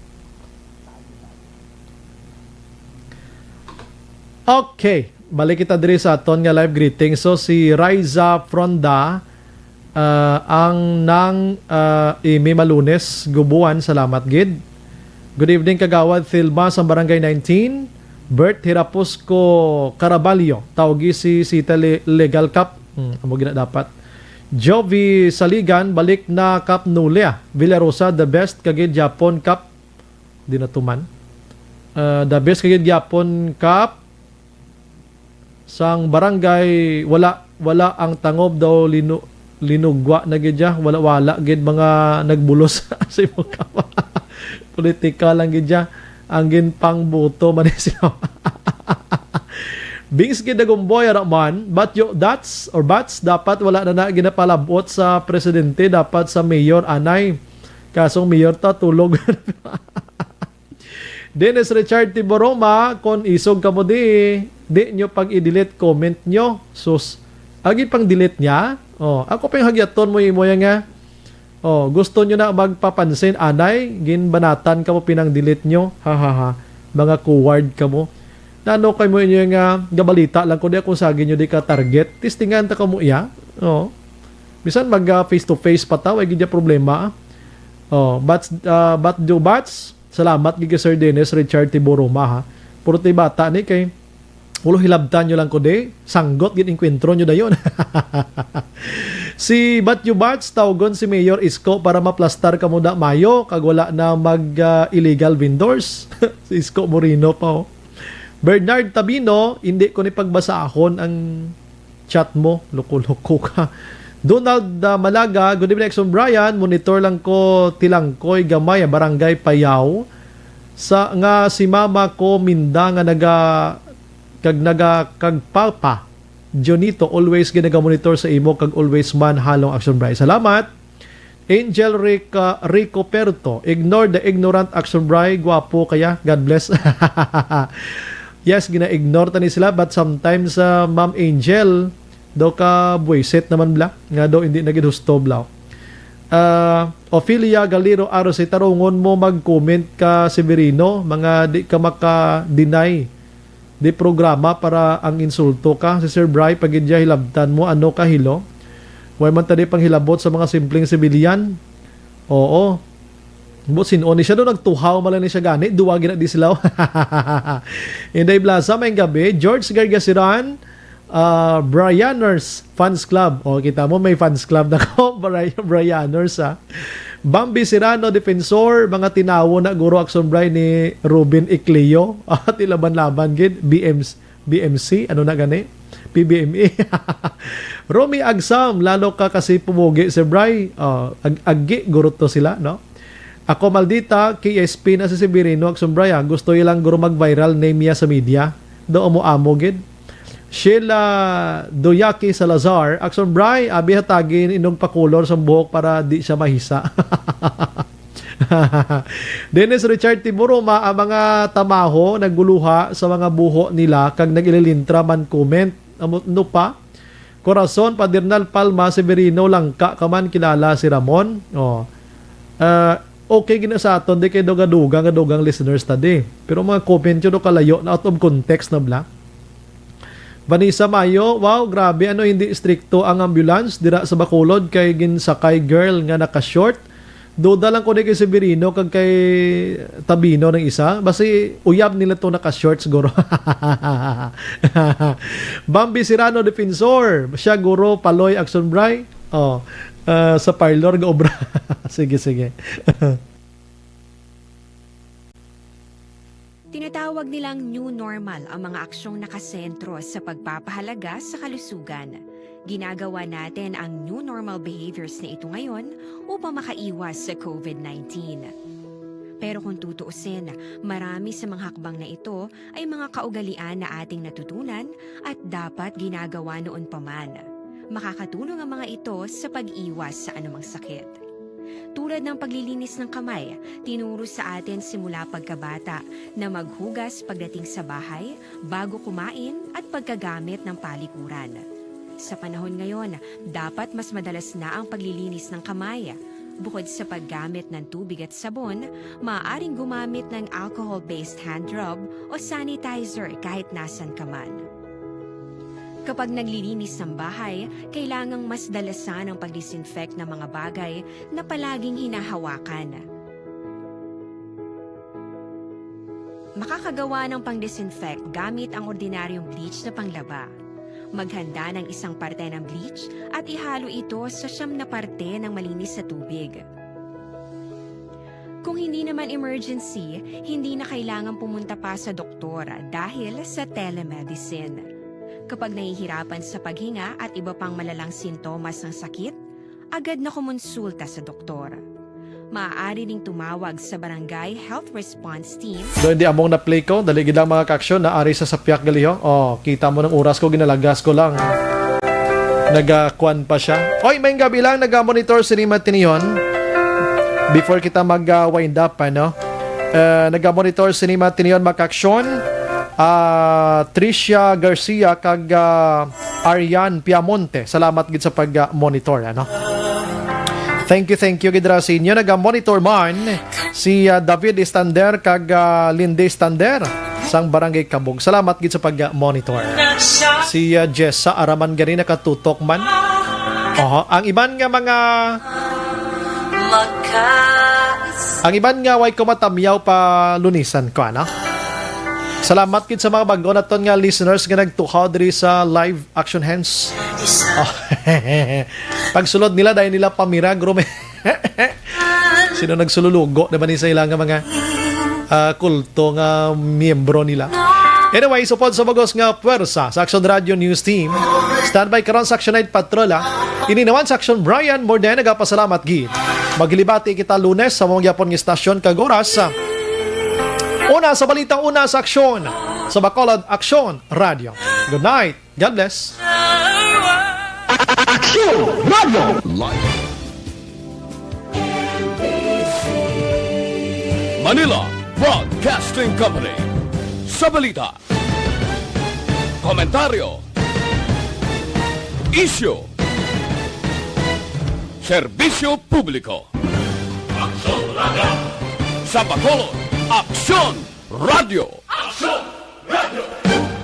Okay, balik kita diri sa aton nga live greeting. So, si Riza Fronda, ah, ang nang, ah, Imi Malunes, Gubuan, salamat gid. Good evening, Kagawad Thelma sa Barangay nineteen. Bert Hirapusco Caraballo, tawgi si Sita Le-, Legal Cup. Hmm, amo gina dapat. Jovi Saligan, balik na Cup Nulia. Villarosa, the best kagid Japon Cup. Di na tuman. Ah, the best kagid Japon Cup. Sang barangay, wala, wala ang tangob daw linu-, linugwa na gid ya. Wala, wala gid mga nagbulos sa imong kama. Politika lang gid ya. Ang ginpangbuto man ni sila. Bings gid nagumboy ara man, but yo, that's or bats dapat wala na na ginapalabot sa presidente, dapat sa mayor anay. Kasong mayor ta tulog. Dennis Richard Tiboroma, kon isog kamo di, di nyo pag i-delete comment nyo. Sus, agi pang delete niya? Oh, ako pa yung hagyaton mo imo yan nga. Oh, gusto nyo na magpapansin, anay, ginbanatan kamo pinang delete nyo. Ha, ha, ha. Mga coward kamo. Nano kay mo inyo nga gabalita lang ko di akong sagi nyo di ka target. Testingan ta kamo iya. Oh. Bisan mag ah, face to face pa ta, way gid ya problema. Oh, but ah, but do bats, salamat gid kay Sir Dennis Richard Tiboroma, ha. Puro ti bata ni kay ulo hilabtan nyo lang ko di, sanggot gid enkwentro nyo dayon. Si Batyo Bats, tawgon si Mayor Isko para maplastar kamo na mayo kag wala na mag ah, illegal vendors. Si Isko Moreno pa, oh. Bernard Tabino, hindi ko ni pagbasahon ang chat mo, loko-loko ka. Donald ah, Malaga, good evening, Exxon Brian. Monitor lang ko, Tilangkoy, Gamay, ah, Barangay Payaw. Sa, nga si mama ko, Minda, nga naga, kag naga, kag papa, Jonito, always ginagamonitor sa imo, kag always man halong Action Brian. Salamat. Angel Rica, Rico Perto, ignore the ignorant Action Bri, guwapo kaya, God bless. Yes, gina-ignore ta ni sila, but sometimes, ah, Ma'am Angel, daw ka buwisit naman bla, nga daw hindi na gid husto bla. Ah, Ophelia Galero R C, tarungon mo mag-comment ka Severino, mga di ka maka-deny. Di programa para ang insulto ka. Si Sir Bry, pagidya hilabtan mo, ano ka hilo? Way man ta di panghilabot sa mga simpleng sibilyan. Oo. But sin-o ni siya do, nagtuhaw man lang ni siya gani, duwa gina di sila. Inday Blasa, may gabi. George Gargasiran, ah, Brianers Fans Club. O, kita mo, may fans club na ko, Bri-, Brianers, ha. Bambi Serrano, Defensor, mga tinawo na guro Action Bry ni Ruben Icleo. Ah, ti laban-laban gid, B M C, B M C, ano na gani? P B M A. Romy Agsam, lalo ka kasi pumugi, Sir Bry. Ah, ag-, agi, guro to sila, no? Ako maldita, K S P na si Severino, Action Bry, ah. Gusto ilang guro mag-viral name niya sa media. Do amo-amo gid. Sheila Doyaki Salazar, Action Bry, abi hatagi inog pakulor sa buhok para di siya mahisa. Dennis Richard Tiburuma, ang mga tamaho nagguluha sa mga buho nila kag nagililintra man comment. Amo, no pa? Corazon Padernal Palma Severino, langka ka man, kilala si Ramon. Oh. Ah, okay gina sa aton, di kay duga-dugang, dugang listeners ta di. Pero mga comment yun, kalayo na, out of context na bla. Vanessa Mayo, wow, grabe, ano, hindi istrikto ang ambulance dira sa Bacolod kay ginsakay girl nga naka-short. Duda lang ko ni kay Severino kag kay Tabino ng isa. Basi uyab nila to naka-short siguro. Bambi Serrano Defensor, siya guro, Paloy, Action Bry. Oh, ah, sa parlor ga obra. Sige, sige. Tinatawag nilang new normal ang mga aksyong nakasentro sa pagpapahalaga sa kalusugan. Ginagawa natin ang new normal behaviors na ito ngayon upang makaiwas sa COVID nineteen. Pero kung tutuusin, marami sa mga hakbang na ito ay mga kaugalian na ating natutunan at dapat ginagawa noon pa man. Makakatulong ang mga ito sa pag-iwas sa anumang sakit. Tulad ng paglilinis ng kamay, tinuro sa atin simula pagkabata na maghugas pagdating sa bahay, bago kumain, at pagkagamit ng palikuran. Sa panahon ngayon, dapat mas madalas na ang paglilinis ng kamay. Bukod sa paggamit ng tubig at sabon, maaaring gumamit ng alcohol-based hand rub o sanitizer kahit nasan ka man. Kapag naglilinis ng bahay, kailangang mas dalasan ang pag-disinfect ng mga bagay na palaging hinahawakan. Makakagawa ng pang-disinfect gamit ang ordinaryong bleach na panglaba. Maghanda ng isang parte ng bleach at ihalo ito sa siyam na parte ng malinis na tubig. Kung hindi naman emergency, hindi na kailangan pumunta pa sa doktor dahil sa telemedicine. Kapag nahihirapan sa paghinga at iba pang malalang sintomas ng sakit, agad na kumonsulta sa doktor. Maaari ding tumawag sa Barangay Health Response Team. Do, hindi among na-play ko. Dali gid lang, mga ka-aksyon, naari sa sapyak gali, ho. Oh, kita mo ng oras ko, ginalagas ko lang. Nagakuan pa siya. Oy, may gabi lang, naga-monitor sini Matinihon. Before kita mag, ah, wind up, ano? Eh, naga-monitor sini Matinihon, mga ka-aksyon. Ah, Tricia Garcia kag, ah, Arian Piamonte. Salamat gid sa pag-monitor, ano? Thank you, thank you gid ra sa inyo. Naga-monitor man si, ah, David Estander kag, ah, Lindy Estander sang Barangay Kabog. Salamat gid sa pag-monitor. Si, ah, Jessa Araman gani nakatutok man. Oho, ang iban nga mga Ang iban nga way ko matamyaw pa lunisan ko, ano? Salamat gid sa mga bag-o naton nga listeners nga nagtukaw diri sa live action hands. Oh. Pagsulod nila, dahil nila pamiragro, may sino nagsululugo, diba, ni sa ilang mga, ah, kulto nga miyembro nila? Anyway, supod sa bugos nga pwersa sa Action Radio News Team, standby karon sa Action Night Patrol, ah. Ini naman sa Action, Brian Morden, nagapasalamat gid. Maghilibati kita Lunes sa mga gyapon nga istasyon kag oras. Una sa balita, una sa aksyon. Sa Bacolod, Aksyon Radio. Good night. God bless. Aksyon Radio. Live. Manila Broadcasting Company. Sa balita, komentaryo, isyu, serbisyo publiko. Aksyon Radio. Sa Bacolod, Aksyon Radio.